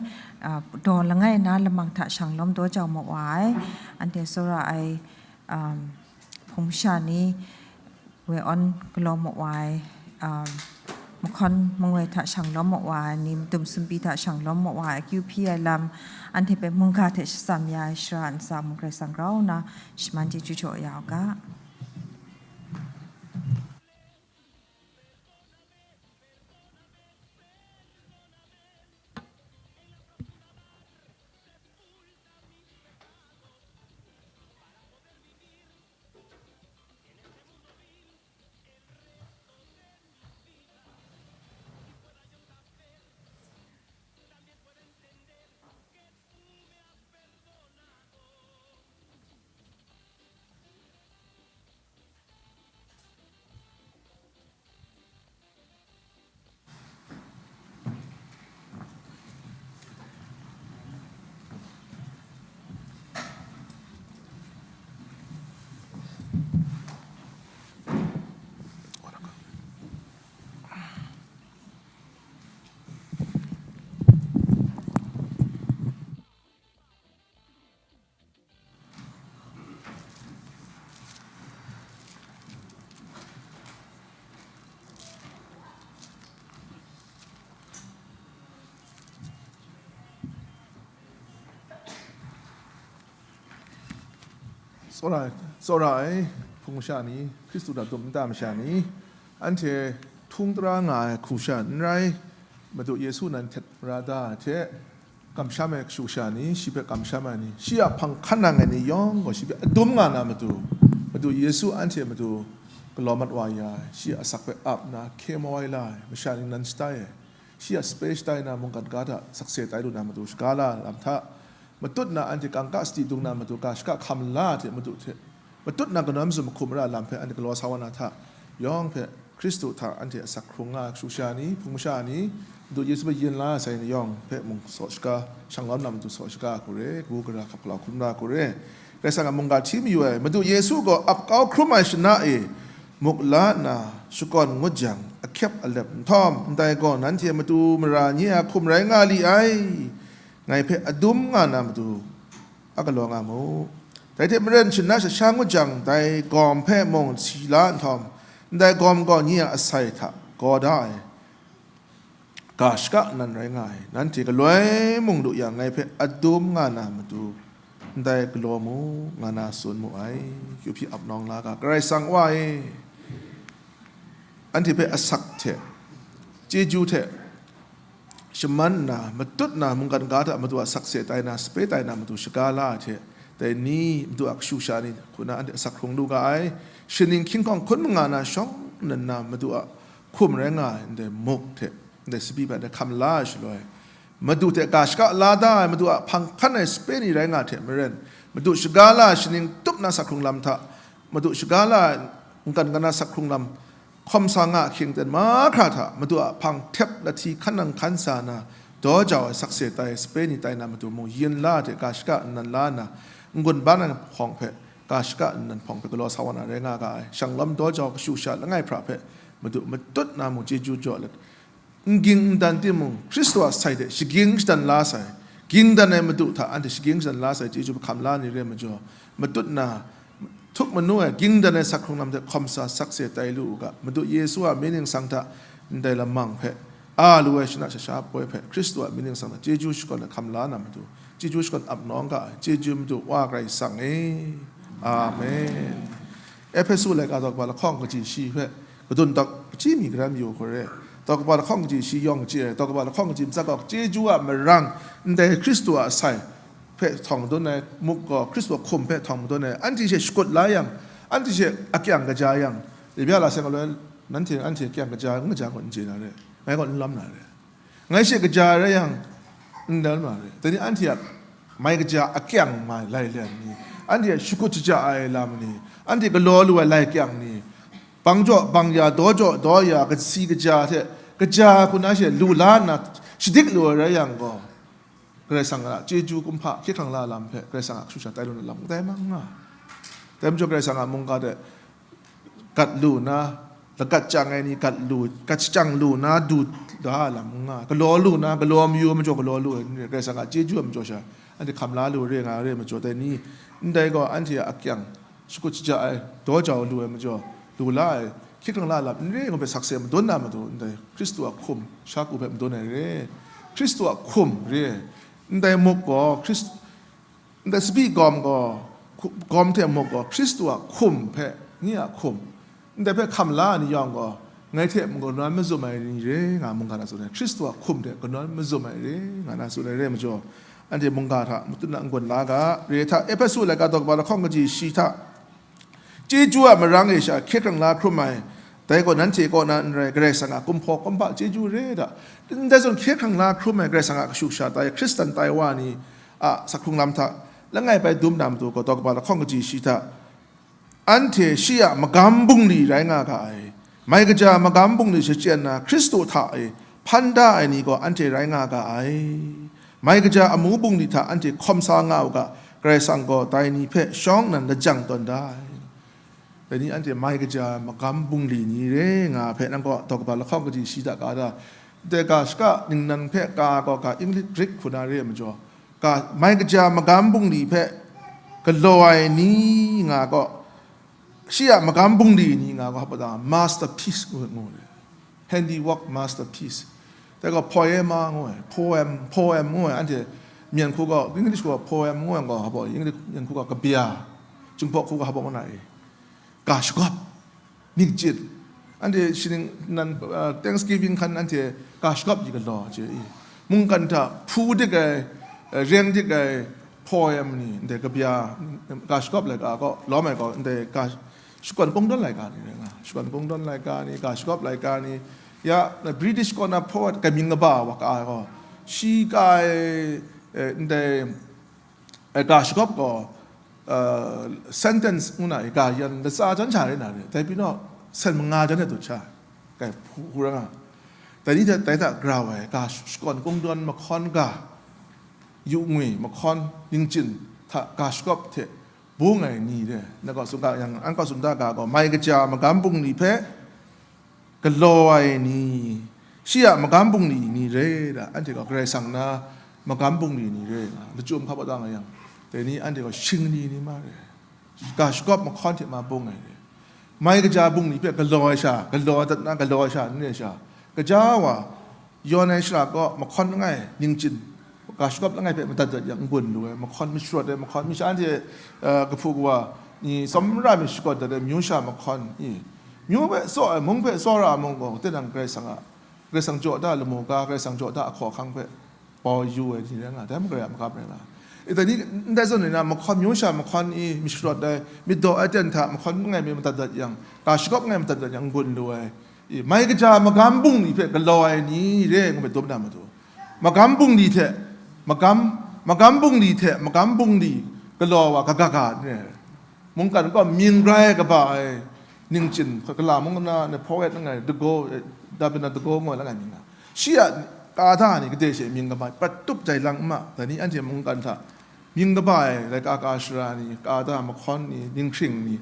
A, daw langai na lamang hta shanglawm daw jau ma wa ai, anhte tsawra ai, um, hpung masha ni, woi awn galaw ma wa ai, um, mahkawn mangoi hta shanglawm ma wa ai ni, madum sumpi hta shanglawm ma wa ai, akyu hpyi ai lam, anhte hpe mungga hte shatsam ya ai shara ntsa mung Karai Kasang grau nna shaman chyeju jaw ya u ga. Tsawra, tsawra ai hpung masha ni, Hkristu hta dum nta masha ni, anhte htung tara nga ai hku sha n rai, Madu Yesu nan htet mara da ai hte, kamsham ai kashu kasha ni, shi hpe kamsham ai ni, shi a hpang hkan nang ai ni yawng gaw shi hpe adum nga na matu, Madu Yesu anhte matu galaw mat wa ya ai, shi a asak hpe ap nna hkye mau ai la ai, masha ning nan shatai ai, shi a sape shatai na mungkan ga hta sakse tai lu na matu shaga la lam hta, matut na anhte kangka sadi dung na matu ga shaka hkam la hte matu hte, matut na kanawn mazum mahkum mara lam hpe anhte galaw sa wa na hta, yawng hpe Hkristu hta anhte asak hkrung nga ai kashu kasha ni, hpung masha ni, Madu Yesu hpe yin la sai ni yawng hpe mung saw shaga, shanglawm na matu saw shaga hku re, kabu gara hkap galau hkrum na hku re. Karai Kasang a mungga hti mayu ai, Madu Yesu gaw ap kau hkrum ai shana e muk la nna shakawn ngut jang, ahkyep alep nhtawm, ndai gaw nanhte matu mara nye a hkum rai nga li ai, ngai hpe adum nga na matu, a galaw nga mu. Dai hte maren shana sha sha ngut jang, dai gawm hpe mung si la nhtawm, ndai gawm gaw nye a asai hta gaw da ai ga shaka nan rai nga ai. Nanhte galoi mung lu yang, ngai hpe adum nga na matu, ndai galaw mu, nga na tsun mu ai. Kyu hpyi ap nawng la ga, Karai Kasang Wa e, anhte hpe asak hte, chyeju hte, shaman nna, matut na mungkan ga hta matu a sakse tai na, sape tai na matu shaga la ai hte, dai ni matu a kashu kasha ni hku na anhte asak hkrung lu ga ai, shaning hkying hkawng hkun manga na shawng nnan na matu a hkum rai nga ai ndai muk hte ndai sabi hpe anhte hkam la ai shaloi, matu hte ga shaka la da ai, matu a hpang hkan ai sape ni rai nga hte maren, matu shaga la ai shaning tup na asak hkrung lam hta, matu shaga la ai mungkan ga na asak hkrung lam, hkawm sa nga ahkying ten mahkra hta, matu a hpang htep lahti hkan nang hkan sa na, daw jau ai sakse tai, sape ni tai na matu mung yin la hte ga shaka nnan la nna, n-gun ban ai hpawng hpe, ga shaka nnan hpawng hpe galaw sa wa na rai nga ga ai. Shanglawm daw jau kashu sha langai hpra hpe Madu matut na mung chyeju jaw let, n ging n dan timung, Hkristu a sai hte shaging shadan la sai, ging dan ai Madu hta anhte shaging shadan la sai chyeju hpe hkam la ni re ai majaw, matut na, htuk manu ai ging dan ai sak hkrung lam hte hkawm sa sakse tai lu u ga, Madu Yesu a mying ningsang hta ndai lamang hpe, a lu ai shana shasha poi hpe, Hkristu a mying ningsang hta chyeju shakawn ai hkam la na matu, chyeju shakawn ap nawng ga ai, chyeju Madu Wa Karai Kasang e. Amen. Ehpesu laika daw kaba lahkawng kaji shi hpe, kadun tak kaji mi garam yu hkore, daw kaba lahkawng kaji shi yawng kaji e, daw kaba lahkawng kaji matsat gaw, chyeju a marang, ndai Hkristu a sai hpe htawng madun ai, muk gaw Hkristu a hkum hpe htawng madun ai, anhte she shakut la yang, anhte she akyang kaja yang, Libya la seng aloi, nanhte, anhte akyang kaja, n kaja gaw n chye na re, ngai gaw n lawm na re. Ngai she kaja rai yang, n dan ma re. Dai ni anhte a mai kaja akyang ma lai lian ni, anhte a shakut shaja ai lam ni, anhte galaw lu ai lai kyang ni, bang jaw bang ya, daw jaw daw ya, kasi kaja hte, kaja hku na she lu la nna, shadik lu ai rai yang gaw, Karai Kasang a chyeju kumhpa hkye hkrang la lam hpe Karai Kasang a kashu sha tai lu na lam kadai mang nga. Dai majaw Karai Kasang a mungga hte gat lu na, lagat chyang ai ni gat lu, gat shachyang lu na, du da lam n nga, galaw lu na, galaw mayu ai majaw galaw lu ai ni, Karai Kasang a chyeju ai majaw sha, anhte hkam la lu re nga re ai majaw, dai ni, ndai gaw anhte a akyang shakut shaja ai, daw jau lu ai majaw, lu la ai, hkye hkrang la lam n re ngu hpe sakse madun na matu, ndai Hkristu a hkum, sha ku hpe madun ai re, Hkristu a hkum re, ndai muk gaw Hkristu, ndai sabi gawm gaw, hku-, gawm hte muk gaw Hkristu a hkum hpe, nye a hkum, ndai hpe hkam la ai ni yawng gaw, ngai hte mung kanawn mazum ai ni re nga mungga na tsun ai, Hkristu a hkum hte kanawn mazum ai re nga na tsun ai re ai majaw, anhte mungga hta matut na n-gun la ga, re hta, Ehpesu laika daw kaba lahkawng kaji shi hta, chyeju a marang e sha hkye hkrang la hkrum ai, dai gaw nanhte kaw na n rai, Karai Kasang a kumhpaw kumhpa chyeju re ai hta, ndai zawn hkye hkrang la hkrum ai Karai Kasang a kashu sha tai, Hkristan tai wa ni a sak hkrung lam hta, langai bai dum na matu gaw, daw kaba lahkawng kaji shi hta, anhte shi a magam bungli rai nga ga ai, mai kaja magam bungli shachyen na Hkristu hta e hpan da ai ni gaw anhte rai nga ga ai. Mai kaja amu bungli hta anhte hkawm sa nga u ga, Karai Kasang gaw dai ni hpe shawng nnan lajang tawn da ai. Dai ni anhte mai kaja magam bungli ni re nga hpe nang gaw daw kaba lahkawng kaji shi hta ka da, ndai ga shaka ningnan hpe ka gaw ga English Greek hku na re ai majaw, ga mai kaja magam bungli hpe galaw ai ni nga gaw, shi a magam bungli ni nga gaw, hapa da, masterpiece ngu, ngu ai, handiwork masterpiece. Dai gaw poema ngu ai, poem, poem ngu ai, anhte myen hku gaw, English gaw poem ngu ai gaw, hapa, English myen hku gaw kabya, Jinghpaw hku gaw hapa ngu na e, ga shagawp, ningchyit. Anhte shining nan, uh, Thanksgiving hkan anhte ga shagawp yi galaw chye i. Mungkan hta hpu dik ai, uh, reng dik ai poem ni, ndai kabya, ga shagawp laika gaw, lawm ai gaw, ndai ga shakawn kungdawn laika ni rai nga, shakawn kungdawn laika ni, ga shagawp laika ni, ya, British kaw na poet, kamying kaba wa ka ai gaw, shi ka ai, eh, ndai, eh, ga shagawp gaw, eh, sentence ngu na i, ga yan latsa jan sha rai na re, dai pyi naw, sen manga jan e dut sha, kai hpu, hpu ra nga. Dai ni hte dai hta grau ai, ga sh-, shakawn kungdawn mahkawn ga, yu ngwi mahkawn ningchyit hta ga shagawp hte bung ai ni re, na gaw tsun ga yang, an gaw tsun da ga gaw, mai kaja magam bungli hpe galaw ai ni, shi a magam bungli ni re da, anhte gaw Karai Kasang na magam bungli ni re nga, lachyum hkap wa da nga yang, dai ni anhte gaw shingni ni ma re, ga shagawp mahkawn hte ma bung ai re, mai kaja bungli hpe galaw ai sha, galaw ai dat na galaw ai sha, n re ai sha, gaja wa, yawn ai shara kaw mahkawn langai, ningchyit, ga shagawp langai hpe madat dat yang n-gun lu ai, mahkawn masharawt ai, mahkawn masha anhte, eh, kahpu kawa ni tsawmra myit shakawn dat ai, myu sha mahkawn i, myu hpe tsaw ai, mung hpe tsawra ai mung gaw, tinang Karai Kasang a, Karai Kasang jaw da lamu ga, Karai Kasang jaw da ahkaw ahkang hpe bau yu ai ni rai nga, dai mung Karai a magam rai nga. I dai ni, ndai zawn ni na, mahkawn, myu sha mahkawn i masharawt ai, myit daw ai ten hta mahkawn langai mi madat dat yang, ga shagawp langai madat dat yang n-gun lu ai, i, mai kaja magam bungli hpe galaw ai ni re ngu hpe dum na matu, magam bungli hte, magam, magam bungli hte magam bungli galaw wa kaga ga ni re. Mungkan kaw mying grai kaba ai ningchyit, kala mung na, na poet langai, Dago, eh, Dabina Dago ngu ai langai mying na. Shi a ka da ni gade she mying kaba, pat tup jai lang n ma, dai ni anhte mungkan hta mying kaba ai laika ka shara ni, ka da mahkawn ni, ninghkring ni,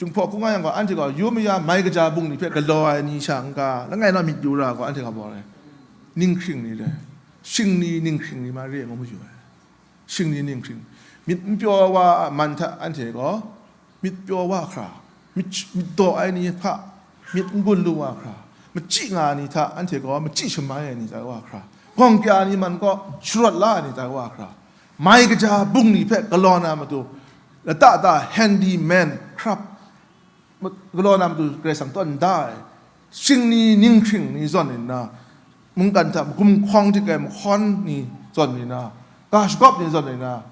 Jinghpaw hkungga yang gaw, anhte gaw yu maya mai kaja bungli hpe galaw ai ni sha n-ga, langai na myit yu ra gaw, anhte gaw bau ai ninghkring ni re, shingni ninghkring ni ma re ai ngu mayu ai. Shingni ninghkring, myit n pyaw wa a man hta anhte gaw myit pyaw wa hkra, myit, myit daw ai ni hta myit n gun lu wa hkra, machyi nga ai ni hta anhte gaw machyi shamai ai ni tai wa hkra, gawng kya ni man kaw sharawt la ai ni tai wa hkra, mai kaja bungli hpe galaw na matu, lata ta handyman, craft, galaw na matu Karai Kasang tawn da ai, shingni ninghkring ni zawn nna, mungkan hta magum hkawng hte kai mahkawn ni zawn nna, ga shagawp ni zawn nna,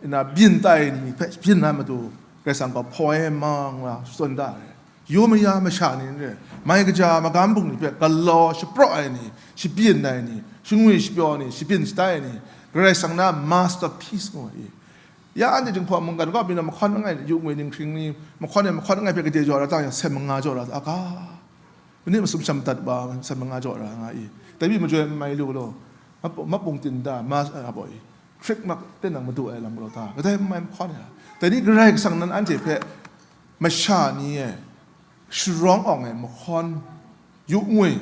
nna byin tai ni hpe byin na matu, Karai Kasang gaw hpaw e mang la shadawn da ai. Yu maya masha ni n rai, mai kaja magam bungli hpe galaw shapraw ai ni, shabyin ai ni, shangwi shapyaw ni, shabyin shatai ai ni, Karai Kasang na masterpiece ngu ai. Ya anhte Jinghpaw mungkan kaw byin ai mahkawn langai, yu ngwi ninghkring ni, mahkawn e mahkawn langai hpe gade jaw ra tang yang, sen manga jaw ra a ga? Manit masum sham dat wa, sen manga jaw ra nga i? Dai mi majoi mai lu galaw, map-, mapung tinda, ma, a, boi, trademark tenang madu ai lam galaw ta? Kadai mai mahkawn ya? Dai ni Karai Kasang nan anhte hpe masha ni e sharawng awng ai mahkawn, yu ngwi,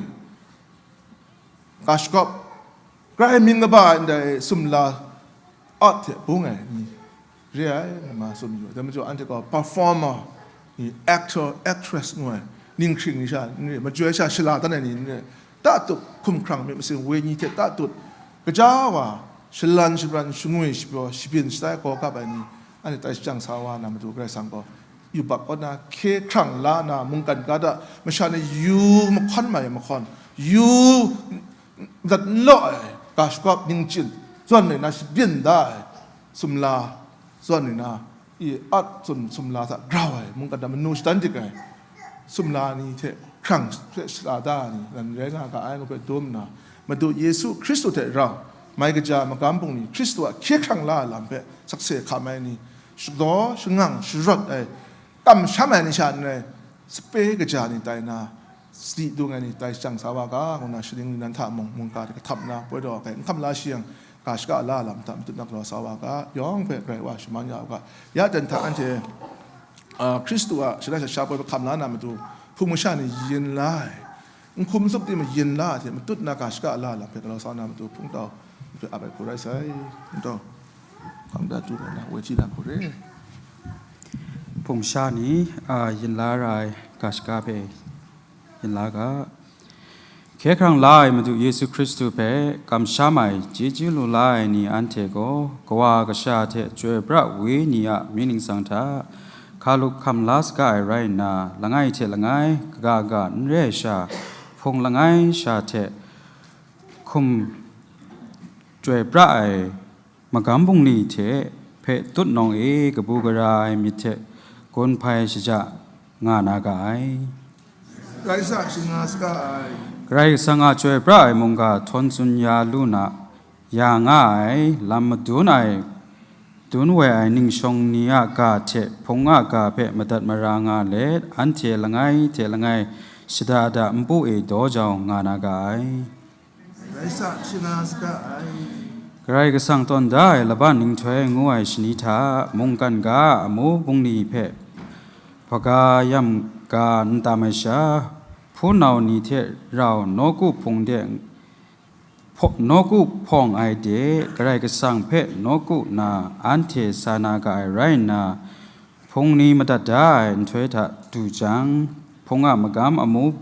ga shagawp, grai mying kaba ndai sumla, art hte bung ai ni re ai, ma tsun yu ai. Dai majaw anhte gaw performer ni, actor, actress ngu ai ninghkring ni sha n re, majoi sha shala dan ai ni n re, tatut hkumhkrang myit masin wenyi hte tatut gaja wa, shalan shabran, shangwi shapyaw, shabyin shatai gaw gap ai ni, anhte tai shajang sa wa na matu, Karai Kasang gaw yubak kaw na hkye hkrang la na, mungkan ga da masha ni yu mahkawn mai mahkawn, yu dat n law ai ga shagawp ningchin zawn nna shabyin da ai sumla zawn nna, i at tsun sumla hta grau ai, mungkan da manu shadan dik ai sumla ni hte hkrang hte shala da ai ni nan rai nga ga ai ngu hpe dum nna, Madu Yesu Hkristu hte rau mai kaja magam bungli Hkristu a hkye hkrang la ai lam hpe sakse hkam ai ni, shadaw shangang sharawt ai, kamsham ai ni sha n rai, sape kaja ni tai na, sadi dung ai ni tai shajang sa wa ga, ngu na shaning ni nan hta mung, mungga hte kahtap nna, poi daw ai hkai n hkam la shi yang, ga shaka la lam hta matut na galaw sa wa ga, yawng hpe Karai wa shaman ya u ga. Ya jan hta anhte, a, Hkristu a shana sha sha poi hpe hkam la na matu, hpung masha ni yin la ai, n hkum zup tim yin la ai hte matut na ga shaka la lam hpe galaw sa na matu, hpungtau hpe ap ai hku rai sai. Hpungtau, hkam da tu na, woi hti na hku re. Hpung sha ni, a, yin la ra ai ga shaka hpe yin la ga. Hkye hkrang la ai Madu Yesu Hkristu hpe kamsham ai, chyeju lu la ai ni anhte gaw, Kawa Kasha hte Chyoi Pra Wenyi a mying ningsang hta hkalup hkam la saga ai rai nna, langai hte langai, kaga ga n re ai sha, hpung langai sha hte hkum chyoi pra ai magam bungli hte hpe tut nawng e kabu gara ai myit hte gun hpai shaja nga na ga ai. Rai sa, shing nga saga ai. Karai Kasang a chyoi pra ai mungga htawn tsun ya lu na, ya nga ai, lam madun ai, dun wai ai ningshawng ni a ga hte hpung a ga hpe madat mara nga let, anhte langai hte langai shada da npu e daw jau nga na ga ai. Rai sa, shing nga saga ai. Karai Kasang tawn da ai laban nhtoi ngu ai shani hta, mungkan ga a amu bungli hpe hpaga yam ga n tam ai sha, hpunau ni hte rau nawku hpung de hpaw-, nawku hpawng ai de, Karai Kasang hpe nawku na anhte sa na ga ai rai nna, hpung ni madat da ai nhtoi hta du jang, hpung a magam amu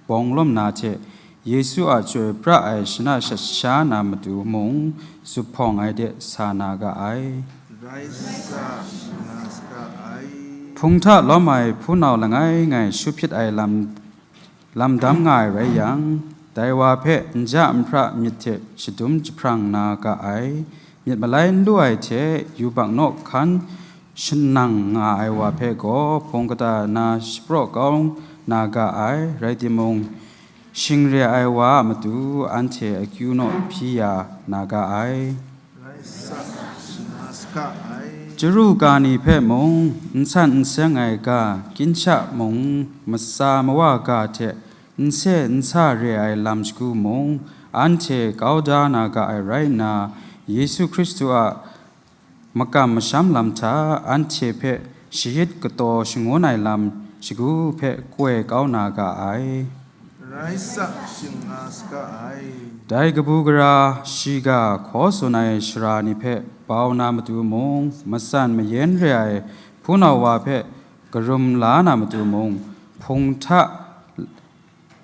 bawng lawm na hte, Yesu a chyoi pra ai shana shat sha na matu mung, zuphpawng ai de sa na ga ai. Rai sa, shing nga saga ai. Hpung hta lawm ai hpunau langai ngai shu hpyit ai lam lam dam nga ai rai yang, dai wa hpe n ja n hpra myit hte shadum jahprang na ga ai, myit malai n lu ai hte yubak naw hkan shanang nga ai wa hpe gaw hpung kata na shapraw kau na ga ai, rai timung, shing re ai wa a matu anhte akyu naw hpyi ya na ga ai. Rai sa, shing nga saga ai. Chyaru ga ni hpe mung, n san n seng ai ga, ginsha mung, matsa mawa ga hte n se n sa re ai lam shagu mung, anhte kau da na ga ai rai nna, Yesu Hkristu a makam masham lam hta anhte hpe shayit kataw shangun ai lam shagu hpe koi kau na ga ai. Rai sa, shing nga saga ai. Dai kabu gara shiga hkaw tsun ai sara ni hpe bau na matu mung, matsan mayen re ai hpunau wa hpe karum la na matu mung, hpung hta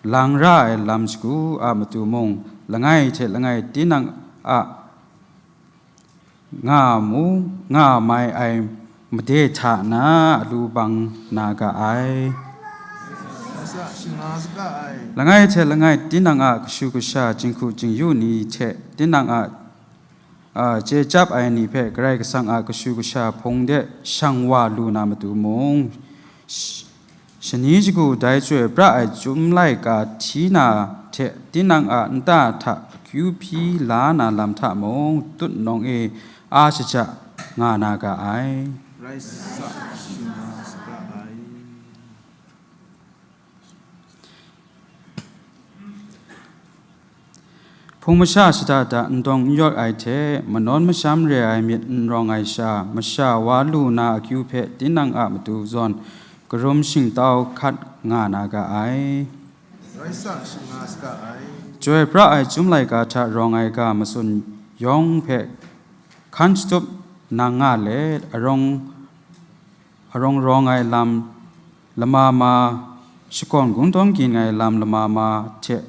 lang ra ai lam shagu a matu mung, langai hte langai tinang a nga mu, nga mai ai made hta na alu bang na ga ai. Rai sa, shing nga saga ai. Langai hte langai tinang a kashu kasha, jinghku jingyu ni hte tinang a, a, chye chyap ai ni hpe Karai Kasang a kashu kasha hpung de shang wa lu na matu mung, sh-, shani shagu dai chyoi pra ai Chyum laika hti na hte tinang a nta hta akyu hpyi la na lam hta mung, tutnawng e a shaja nga na ga ai. Rai sa, shing nga saga ai. Hpung masha shada da n dawng n yawt ai hte, manawn masham re ai myit n rawng ai sha, masha wa lu na akyu hpe tinang a matu zawn, karum shingtau hkat nga na ga ai. Rai sa, shing nga saga ai. Chyoi pra ai Chyum laika hta rawng ai ga matsun yawng hpe hkan shatup nang nga let, arawng, arawng rawng ai lam lama ma, shakawn kungdawn ging ai lam lama ma hte,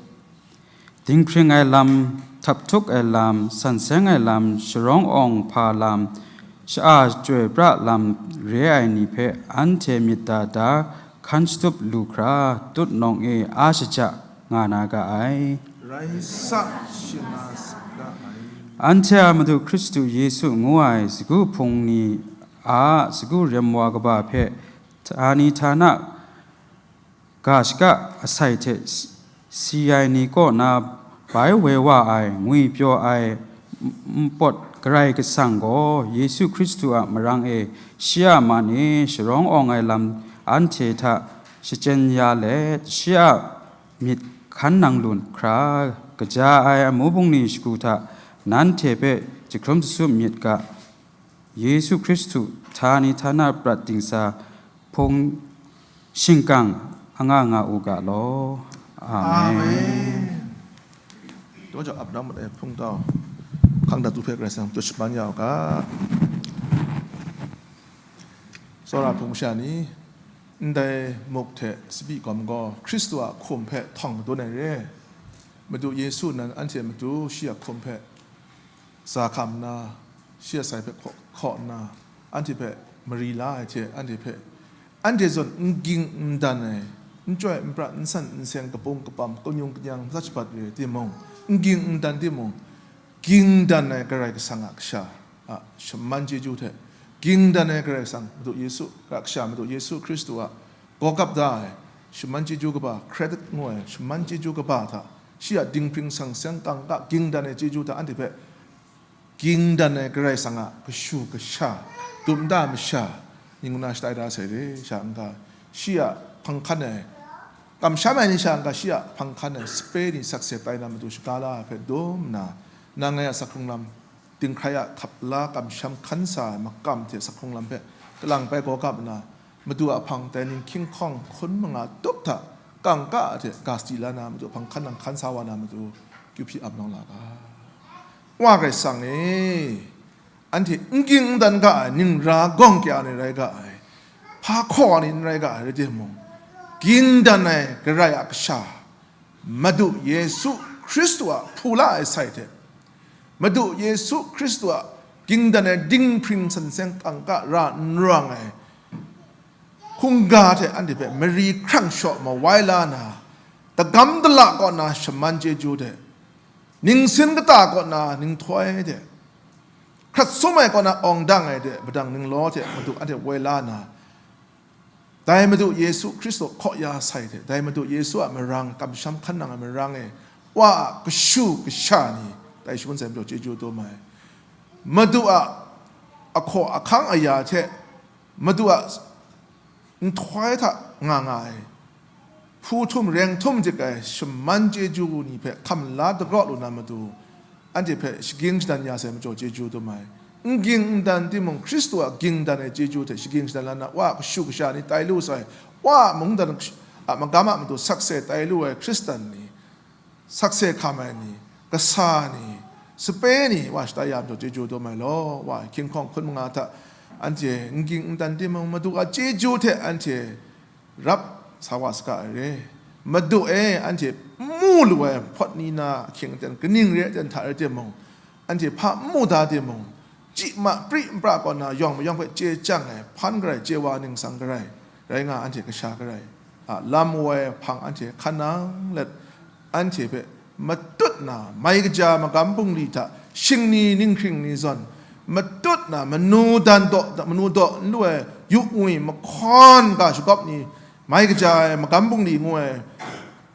dinghpring ai lam, htap htuk ai lam, san seng ai lam, sharawng awng hpa lam, sha-a chyoi pra lam re ai ni hpe anhte myit da da hkan shatup lu hkra, tutnawng e a shaja nga na ga ai. Rai sa, shing nga saga ai. Anhte a Madu Hkristu Yesu ngu ai sagu hpung ni a sagu rem wa kaba hpe, htani htana ga shaka asai hte si ai ni kaw na bai woi wa ai, ngwipyaw ai, m-, npawt Karai Kasang gaw Yesu Hkristu a marang e shi a man e sharawng awng ai lam anhte hta shachyen ya let, shi a myit hkan nang lu hkra, kaja ai amu bungli shagu hta nanhte hpe jahkrum jahtum myit ga. Yesu Hkristu htani htana prat dingsa hpung shingkang anga nga u ga law. Amen. Amen. တောကြောင့် အပ်တော်မူတဲ့ ဖုန်တော် ခန္ဓာသူဖက် Karai Kasang ပြုစုပန်းရောက်ကား စောရဖုန်ရှာနီ ndai muk hte tsabyi gawm gaw, Hkristu a hkum hpe htawng madun ai re. Madu Yesu nan anhte matu shi a hkum hpe za hkam nna, shi a sai hpe hkaw, hkaw nna, anhte hpe mari la ai hte, anhte hpe, anhte zawn n ging n dan ai, n chyoi n pra, n san n seng, kapung kapam, kanyung kanyang, matsat shabat re ai timung, n ging n dan timung, ging dan ai Karai Kasang a kasha a shaman chyeju hte, ging dan ai Karai Kasang, Madu Yesu a kasha, Madu Yesu Hkristu a gawgap da ai shaman chyeju kaba, credit ngu ai shaman chyeju kaba hta, shi a dinghpring san seng kangka ging dan ai chyeju hta anhte hpe ging dan ai Karai Kasang a kashu kasha, dum da masha, ning ngu na shatai da sai re, sha n-ga, shi a hpang hkan ai, kamsham ai ni sha n-ga, shi a hpang hkan ai sape ni sakse tai na matu shaga la ai hpe dum nna, nang ngai a sak hkrung lam, dinghkrai a hkap la kamsham hkan sa ai makam hte sak hkrung lam hpe kalang bai gawgap nna, Madu a hpang dai ning hkying hkawng hkun manga tup hta kangka hte ga sadi la na matu, hpang hkan nang hkan sa wa na matu, kyu hpyi ap nawng la ga. Wa Karai Kasang e, anhte n ging n dan ga ai, ning ra gawng kya ni rai ga ai, hpa hkaw ni n rai ga ai rai timung, ging dan ai Karai a kasha, Madu Yesu Hkristu a hpula ai sai hte, Madu Yesu Hkristu a ging dan ai dinghpring san seng kangka ra n rawng ai hkungga hte anhte hpe mari hkrang shaw mawai la na, dagam dala kaw na shaman chyeju hte, ningsin kata kaw na ninghtoi hte, hkrat sum ai kaw na awng dang ai hte, madang ninglaw hte Madu anhte woi la na, dai Madu Yesu Hkristu hkaw ya sai hte, dai Madu Yesu a marang, kamsham hkan nang ai marang e, Wa a kashu kasha ni, dai shangun sai majaw chyeju dum ai. Madu a ahkaw ahkang aya hte, Madu a nhtoi hta nga nga ai, hpu htum reng htum dik ai shaman chyeju ni hpe hkam la dagraw lu na matu, anhte hpe shaging shadan ya sai majaw chyeju dum ai. N ging n dan timung, Hkristu a ging dan ai chyeju hte shagying shadan la na, Wa a kashu kasha ni tai lu sai, Wa a mungdan a magam a matu sakse tai lu ai Hkristan ni, sakse hkam ai ni, kasa ni, sape ni, Wa shatai ya majaw chyeju dum ai law, Wa a hkying hkawng hkun manga hta anhte n ging n dan timung, Madu a chyeju hte anhte rap sa wa saga ai re. Madu e, anhte n mu lu ai hpawt ni na ahkying aten, kaning re aten hta rai timung, anhte hpa n mu da timung, chyi ma pri n pra kaw na yawng mayawng hpe chye chyang ai, hpan garai, chye wa ningsang garai, rai nga anhte kasha garai a lam woi hpang anhte hkan nang let, anhte hpe matut na mai kaja magam bungli hta shingni ninghkring ni zawn, matut na manu dan daw, manu daw n lu ai yu ngwi mahkawn ga shagawp ni, mai kaja ai magam bungli ngu ai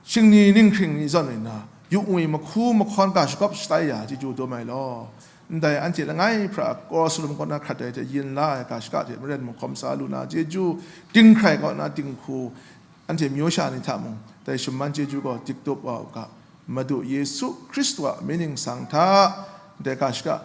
shingni ninghkring ni zawn rai nna, yu ngwi mahku mahkawn ga shagawp shatai ya chyeju dum ai law. Ndai anhte langai hpra a kraw salum kaw na hkrat ai hte yin la ai ga shaka hte maren mahkawm sa lu na chyeju, dinghkrai kaw na dinghku, anhte myu sha ni hta mung dai shuman chyeju gaw diktup wa u ga. Madu Yesu Hkristu a mying ningsang hta ndai ga shaka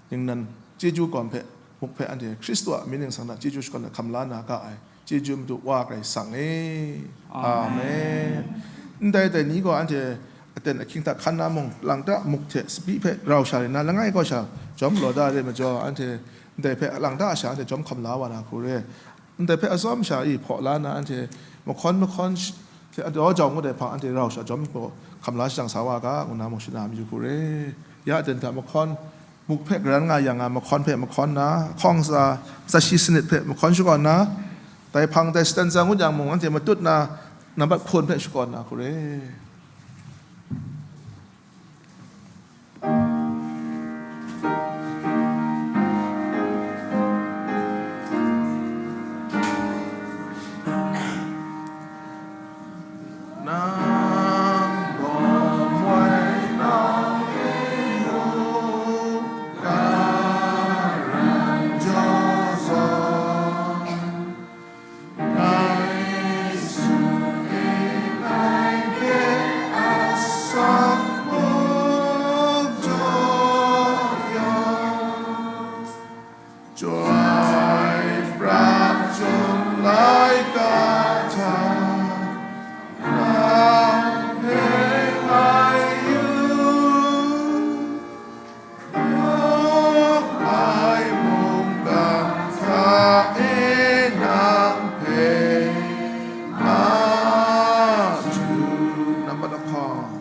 ningnan chyeju gawm hpe, muk hpe anhte Hkristu a mying ningsang hta chyeju shakawn ai hkam la na ga ai chyeju Madu Wa Karai Kasang e. Amen. Amen. Ndai dai ni gaw anhte aten ahkying hta hkan na mung, lang ta muk hte sapi hpe rau sha rai na, langai kaw sha jawm galaw da re majaw, anhte ndai hpe lang ta sha anhte jawm hkam la wa na hku re. Ndai hpe atsawm sha i hpaw la na, anhte mahkawn mahkawn sh-, hte daw jau ngut ai hpang, anhte rau sha jawm gaw hkam la shajang sa wa ga, ngu na mung shana mayu hku re. Ya aten hta mahkawn, muk hpe garan nga yang a mahkawn hpe mahkawn na, hkawng tsa, tsa shi sanit hpe mahkawn shakawn na, dai hpang dai stanza ngut yang mung, anhte matut na, nambat hpun hpe shakawn na hku re. Nang bawm wai nau e mung, karan jaw zawn, ngai su e ngai hpe asak mung jaw yang, Chyoi pra chyum laika hta, nang hpe ngai yu, hkrup ai mungkan hta e nang hpe madu. Nambat lahkawng.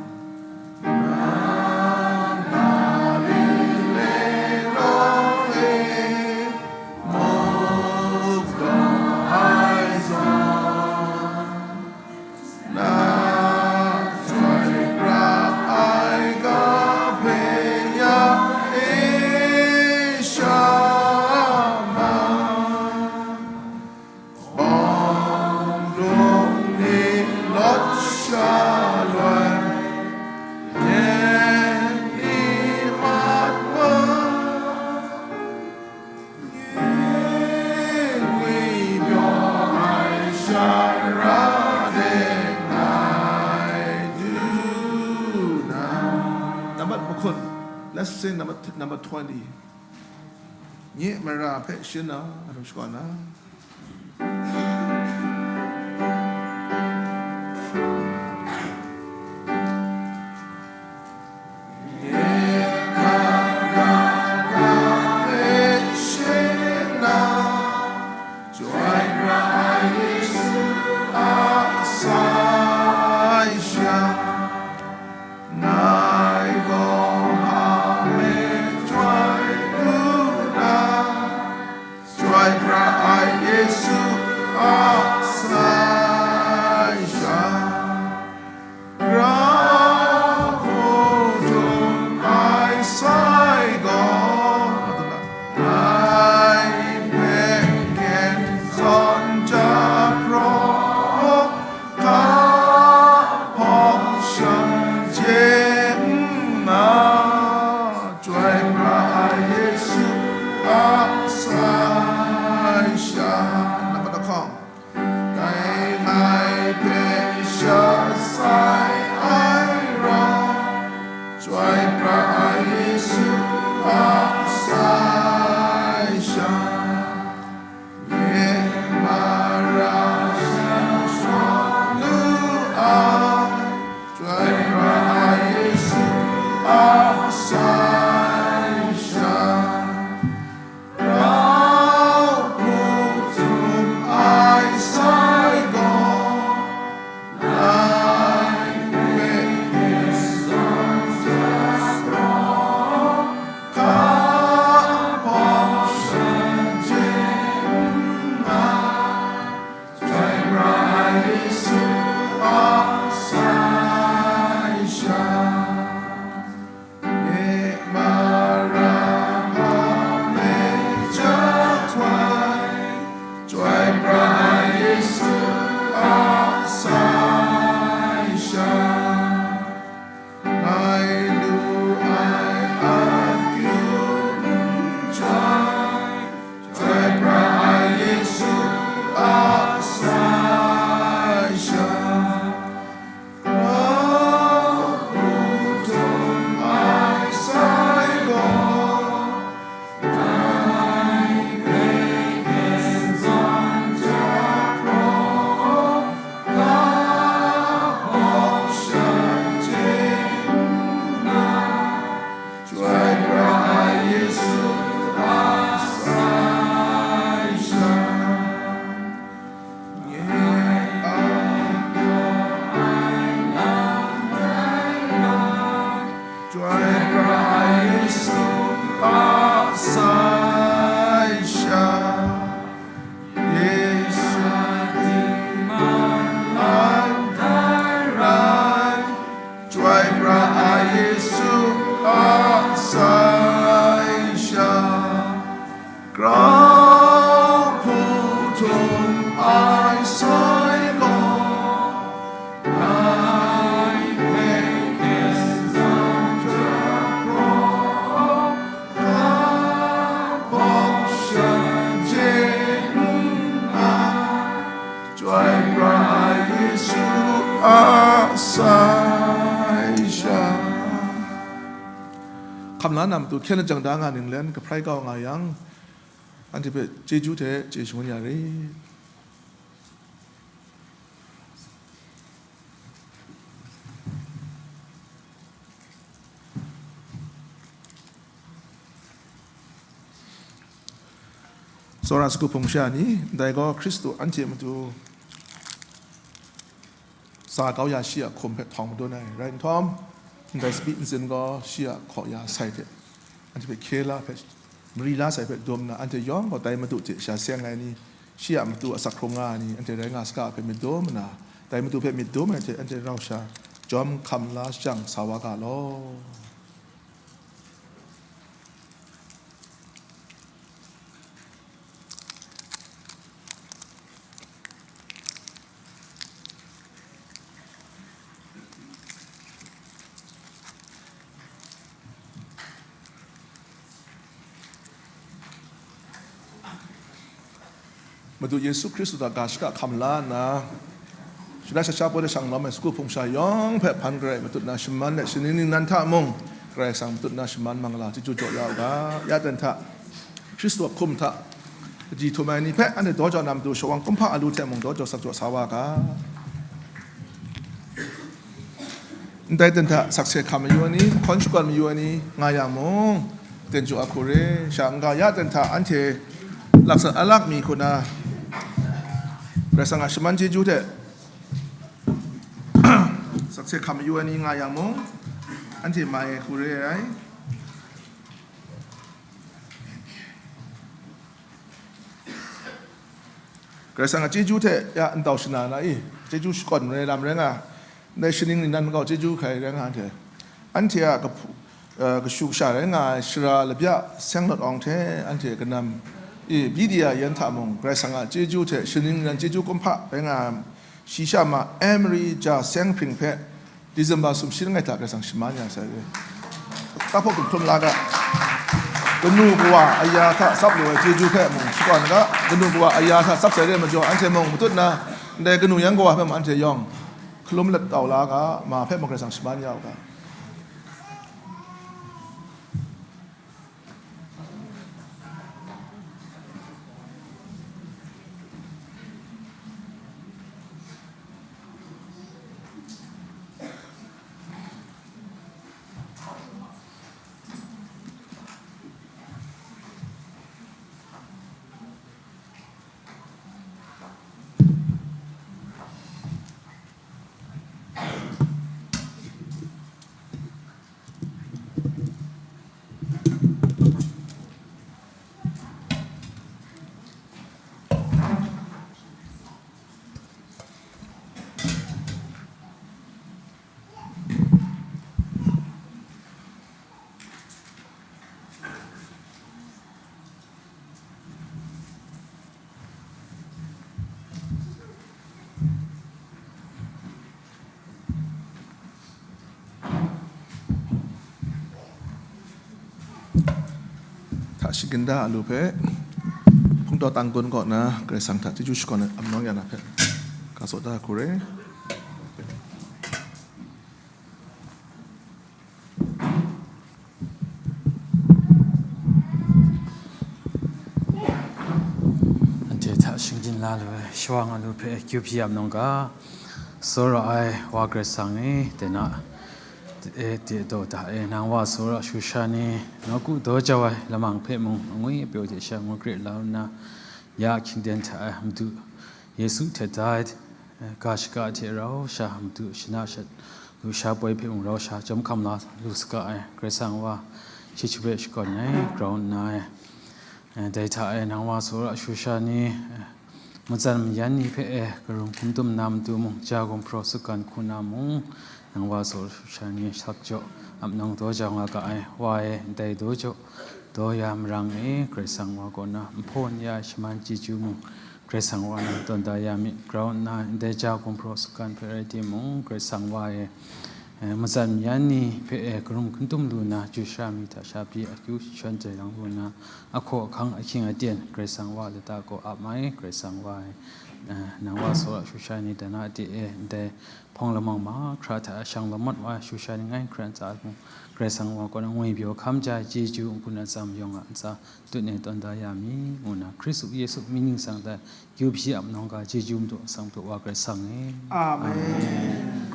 Bawng dung ni lawt sha loi, yen ni mat wa, nye ngwi pyaw ai sha ra de ngai du na. Number, let's sing number, number twenty. Nye mara hpe shin na, a hpe shakawn na. Ngai gaw hpa me chyoi lu na, chyoi pra ai Yesu a sai sha. Hkam la na matu hkyen lajang da nga ninglen, kahprai kau nga yang, anhte hpe chyeju hte chye shangun ya rit. Tsawra sagu hpung sha ni, ndai gaw Hkristu anhte matu tsa kau ya shi a hkum hpe htawng madun ai rai nhtawm, ndai sabi ntsin gaw shi a hkaw ya sai hte, anhte hpe hkye la hpe, mari la sai hpe dum nna, anhte yawng gaw dai Madu hte sha seng ai ni, shi a matu asak hkrung nga ai ni, anhte rai nga saga hpe myit dum nna, dai Madu hpe myit dum ai hte anhte rau sha jawm hkam la shajang sa wa ga law. Madu Yesu Hkristu hta ga shaka hkam la nna, shana sha sha poi de shang lawm ai sagu hpung sha yawng hpe hpan garai matut na shaman let shaning ningnan hta mung, Karai Kasang matut na shaman mang la chyeju jaw ya u ga. Ya ten hta, Hkristu a hkum hta kaji htum ai ni hpe anhte daw jau na matu shawang kumhpa a lu hte mung daw jau sak jaw sa wa ga. Ndai ten hta sakse hkam mayu ai ni, hkawn shakawn mayu ai ni nga yang mung, ten jaw a hku re, sha n-ga ya ten hta anhte laksat alak mi hku na, Karai Kasang a shaman chyeju hte sakse hkam mayu ai ni nga yang mung, anhte mai ai hku re ai. Karai Kasang a chyeju hte ya ntau shana na i, chyeju shakawn marai lam rai nga, ndai shaning ningnan makau chyeju hkai rai nga hte, anhte a kahpu, eh, kashu kasha rai nga ai sara labya seng lawt awng hte anhte kanam i, Bidia yan hta mung, Karai Kasang a chyeju hte shaning ningnan chyeju kumhpa rai nga ai, shi sha ma Emery ja seng hpring hpe, December sumshi langai hta Karai Kasang shaman ya sai. Tahpawt hkum hkrum la ga. Kanu kawa aya hta tsap lu ai chyeju hpe mung shakawn ga, kanu kawa aya hta tsap sai re majaw, anhte mung matut na, ndai kanu yan kawa hpe mung anhte yawng hkalum lat tau la ga, ma hpe mung Karai Kasang shaman ya u ga. Hta shingkun da a lu hpe, hpungdaw tanggun kaw na Karai Kasang hta chyeju shakawn ai amnawng ya na hpe, ka tsaw da hku re. Anhte hta shingkun la lu ai, shawang a lu hpe kyu hpyi ap nung ga, tsawra ai Wa Karai Kasang e, tena, e, te daw da e, nang wa tsawra shusha ni, nawku daw jau ai lamang hpe mung, angwi apyaw hte sha ngu gre la nna, ya hkying ten hta e, Madu Yesu hte dai, e, ga shaka hte rau sha, Madu shana shat, lusha poi hpe mung rau sha, jawm hkam la lu saga ai, Karai Kasang wa, shi hpe shakawn ai, grau nna e, e, dai hta e, nang wa tsawra shusha ni, e, matsan mayan ni hpe e, karum hkum tum na matu mung, ja gumhpraw sutgan hku na mung, nang wa tsawra shusha ni sak jaw, ap nang daw jau nga ga ai, wa e, ndai daw jaw, daw ya marang e, Karai Kasang wa kaw na, nhpaw n ya ai shaman chyeju mung, Karai Kasang wa na tawn da ya mi, grau nna ndai ja gumhpraw sutgan hpe rai timung, Karai Kasang wa e, e, matsan mayan ni hpe e, karum hkum tum lu na, chyu sha mi hta sha pyi akyu shawn jai lang lu na, ahkaw ahkang ahkying aten, Karai Kasang wa lata kaw ap mai, Karai Kasang wa e, Nang wa sawra shu shai ni, dana de e, ndai hpawng lamang mahkra hta shang lamat wa shu shai ni ngai, Hkristu a mung Karai Kasang wa kaw na ngwi pyaw hkam ja ai chyeju n-gun atsam yawng a ntsa tut e tawn da ya mi, ngu na Hkristu Yesu mying ningsang hta kyu hpyi ap nawng ga chyeju Madu Kasang hpe wa Karai Kasang e. Amen.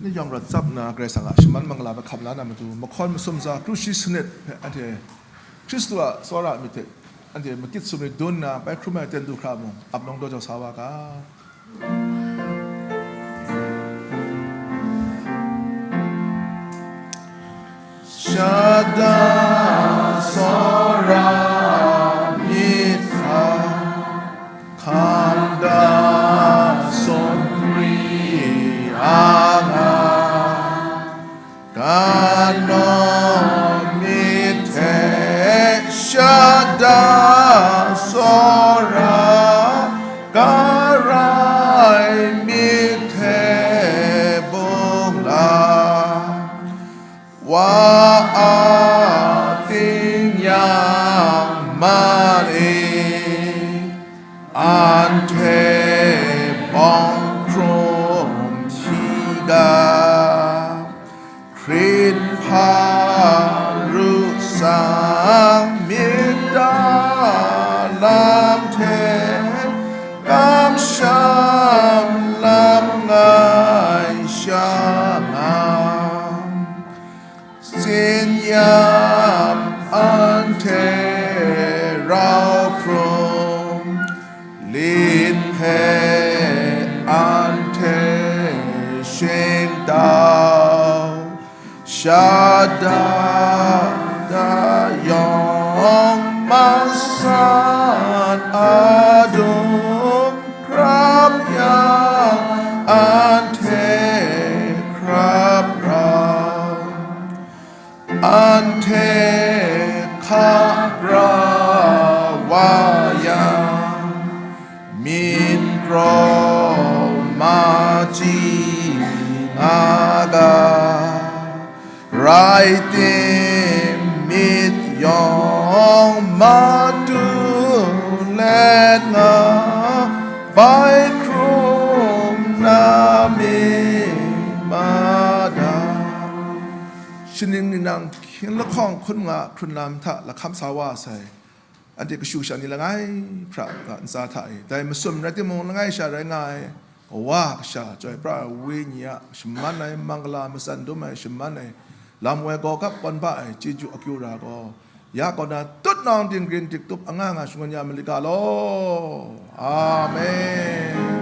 Ni yawng rawt tsap nna Karai Kasang a shaman mangala hpe hkam la na matu, mahkawn masum tsa kru shi sanit hpe anhte Hkristu a tsawra myit hte anhte makit sumri dun nna bai hkrum ai ten du hkra mung, ap nawng daw jau sa wa ga. Shada tsawra myit hta, hkam da sumri anga, Kanawn myit hte shada tsawra garai myit hte bungla, wa a tingnyang man e. Anhte bawng hkrum hti ga, Hkrit hpa ru tsang myit ta lam hte kamsham lam ngai sha nga. Tsin yam anhte rau hkrum, lit hpe anhte shingtau, shada da yawng masat adum hkrap yang anhte hkrap rau. Anhte hkap ra wa yang, myit kraw ma chyi nga ga, rai tim, myit yawng matu let nga, bai hkrum na myit ma da. Shaning ni nang hkying lahkawng hkun nga hkrun lam hta lahkam sa wa sai. Anhte kashu kasha ni langai hpra ga ntsa hta e, dai masum rai timung, langai sha rai nga ai Kawa Kasha, Chyoi Pra ai Wenyi a shaman ai, mangala matsan dum ai shaman ai, lam woi gaw gap kawn ba ai chyeju akyu ra gaw, ya kaw na tutnawng dinggrin diktup anga nga shangun ya malit ga law. Amen.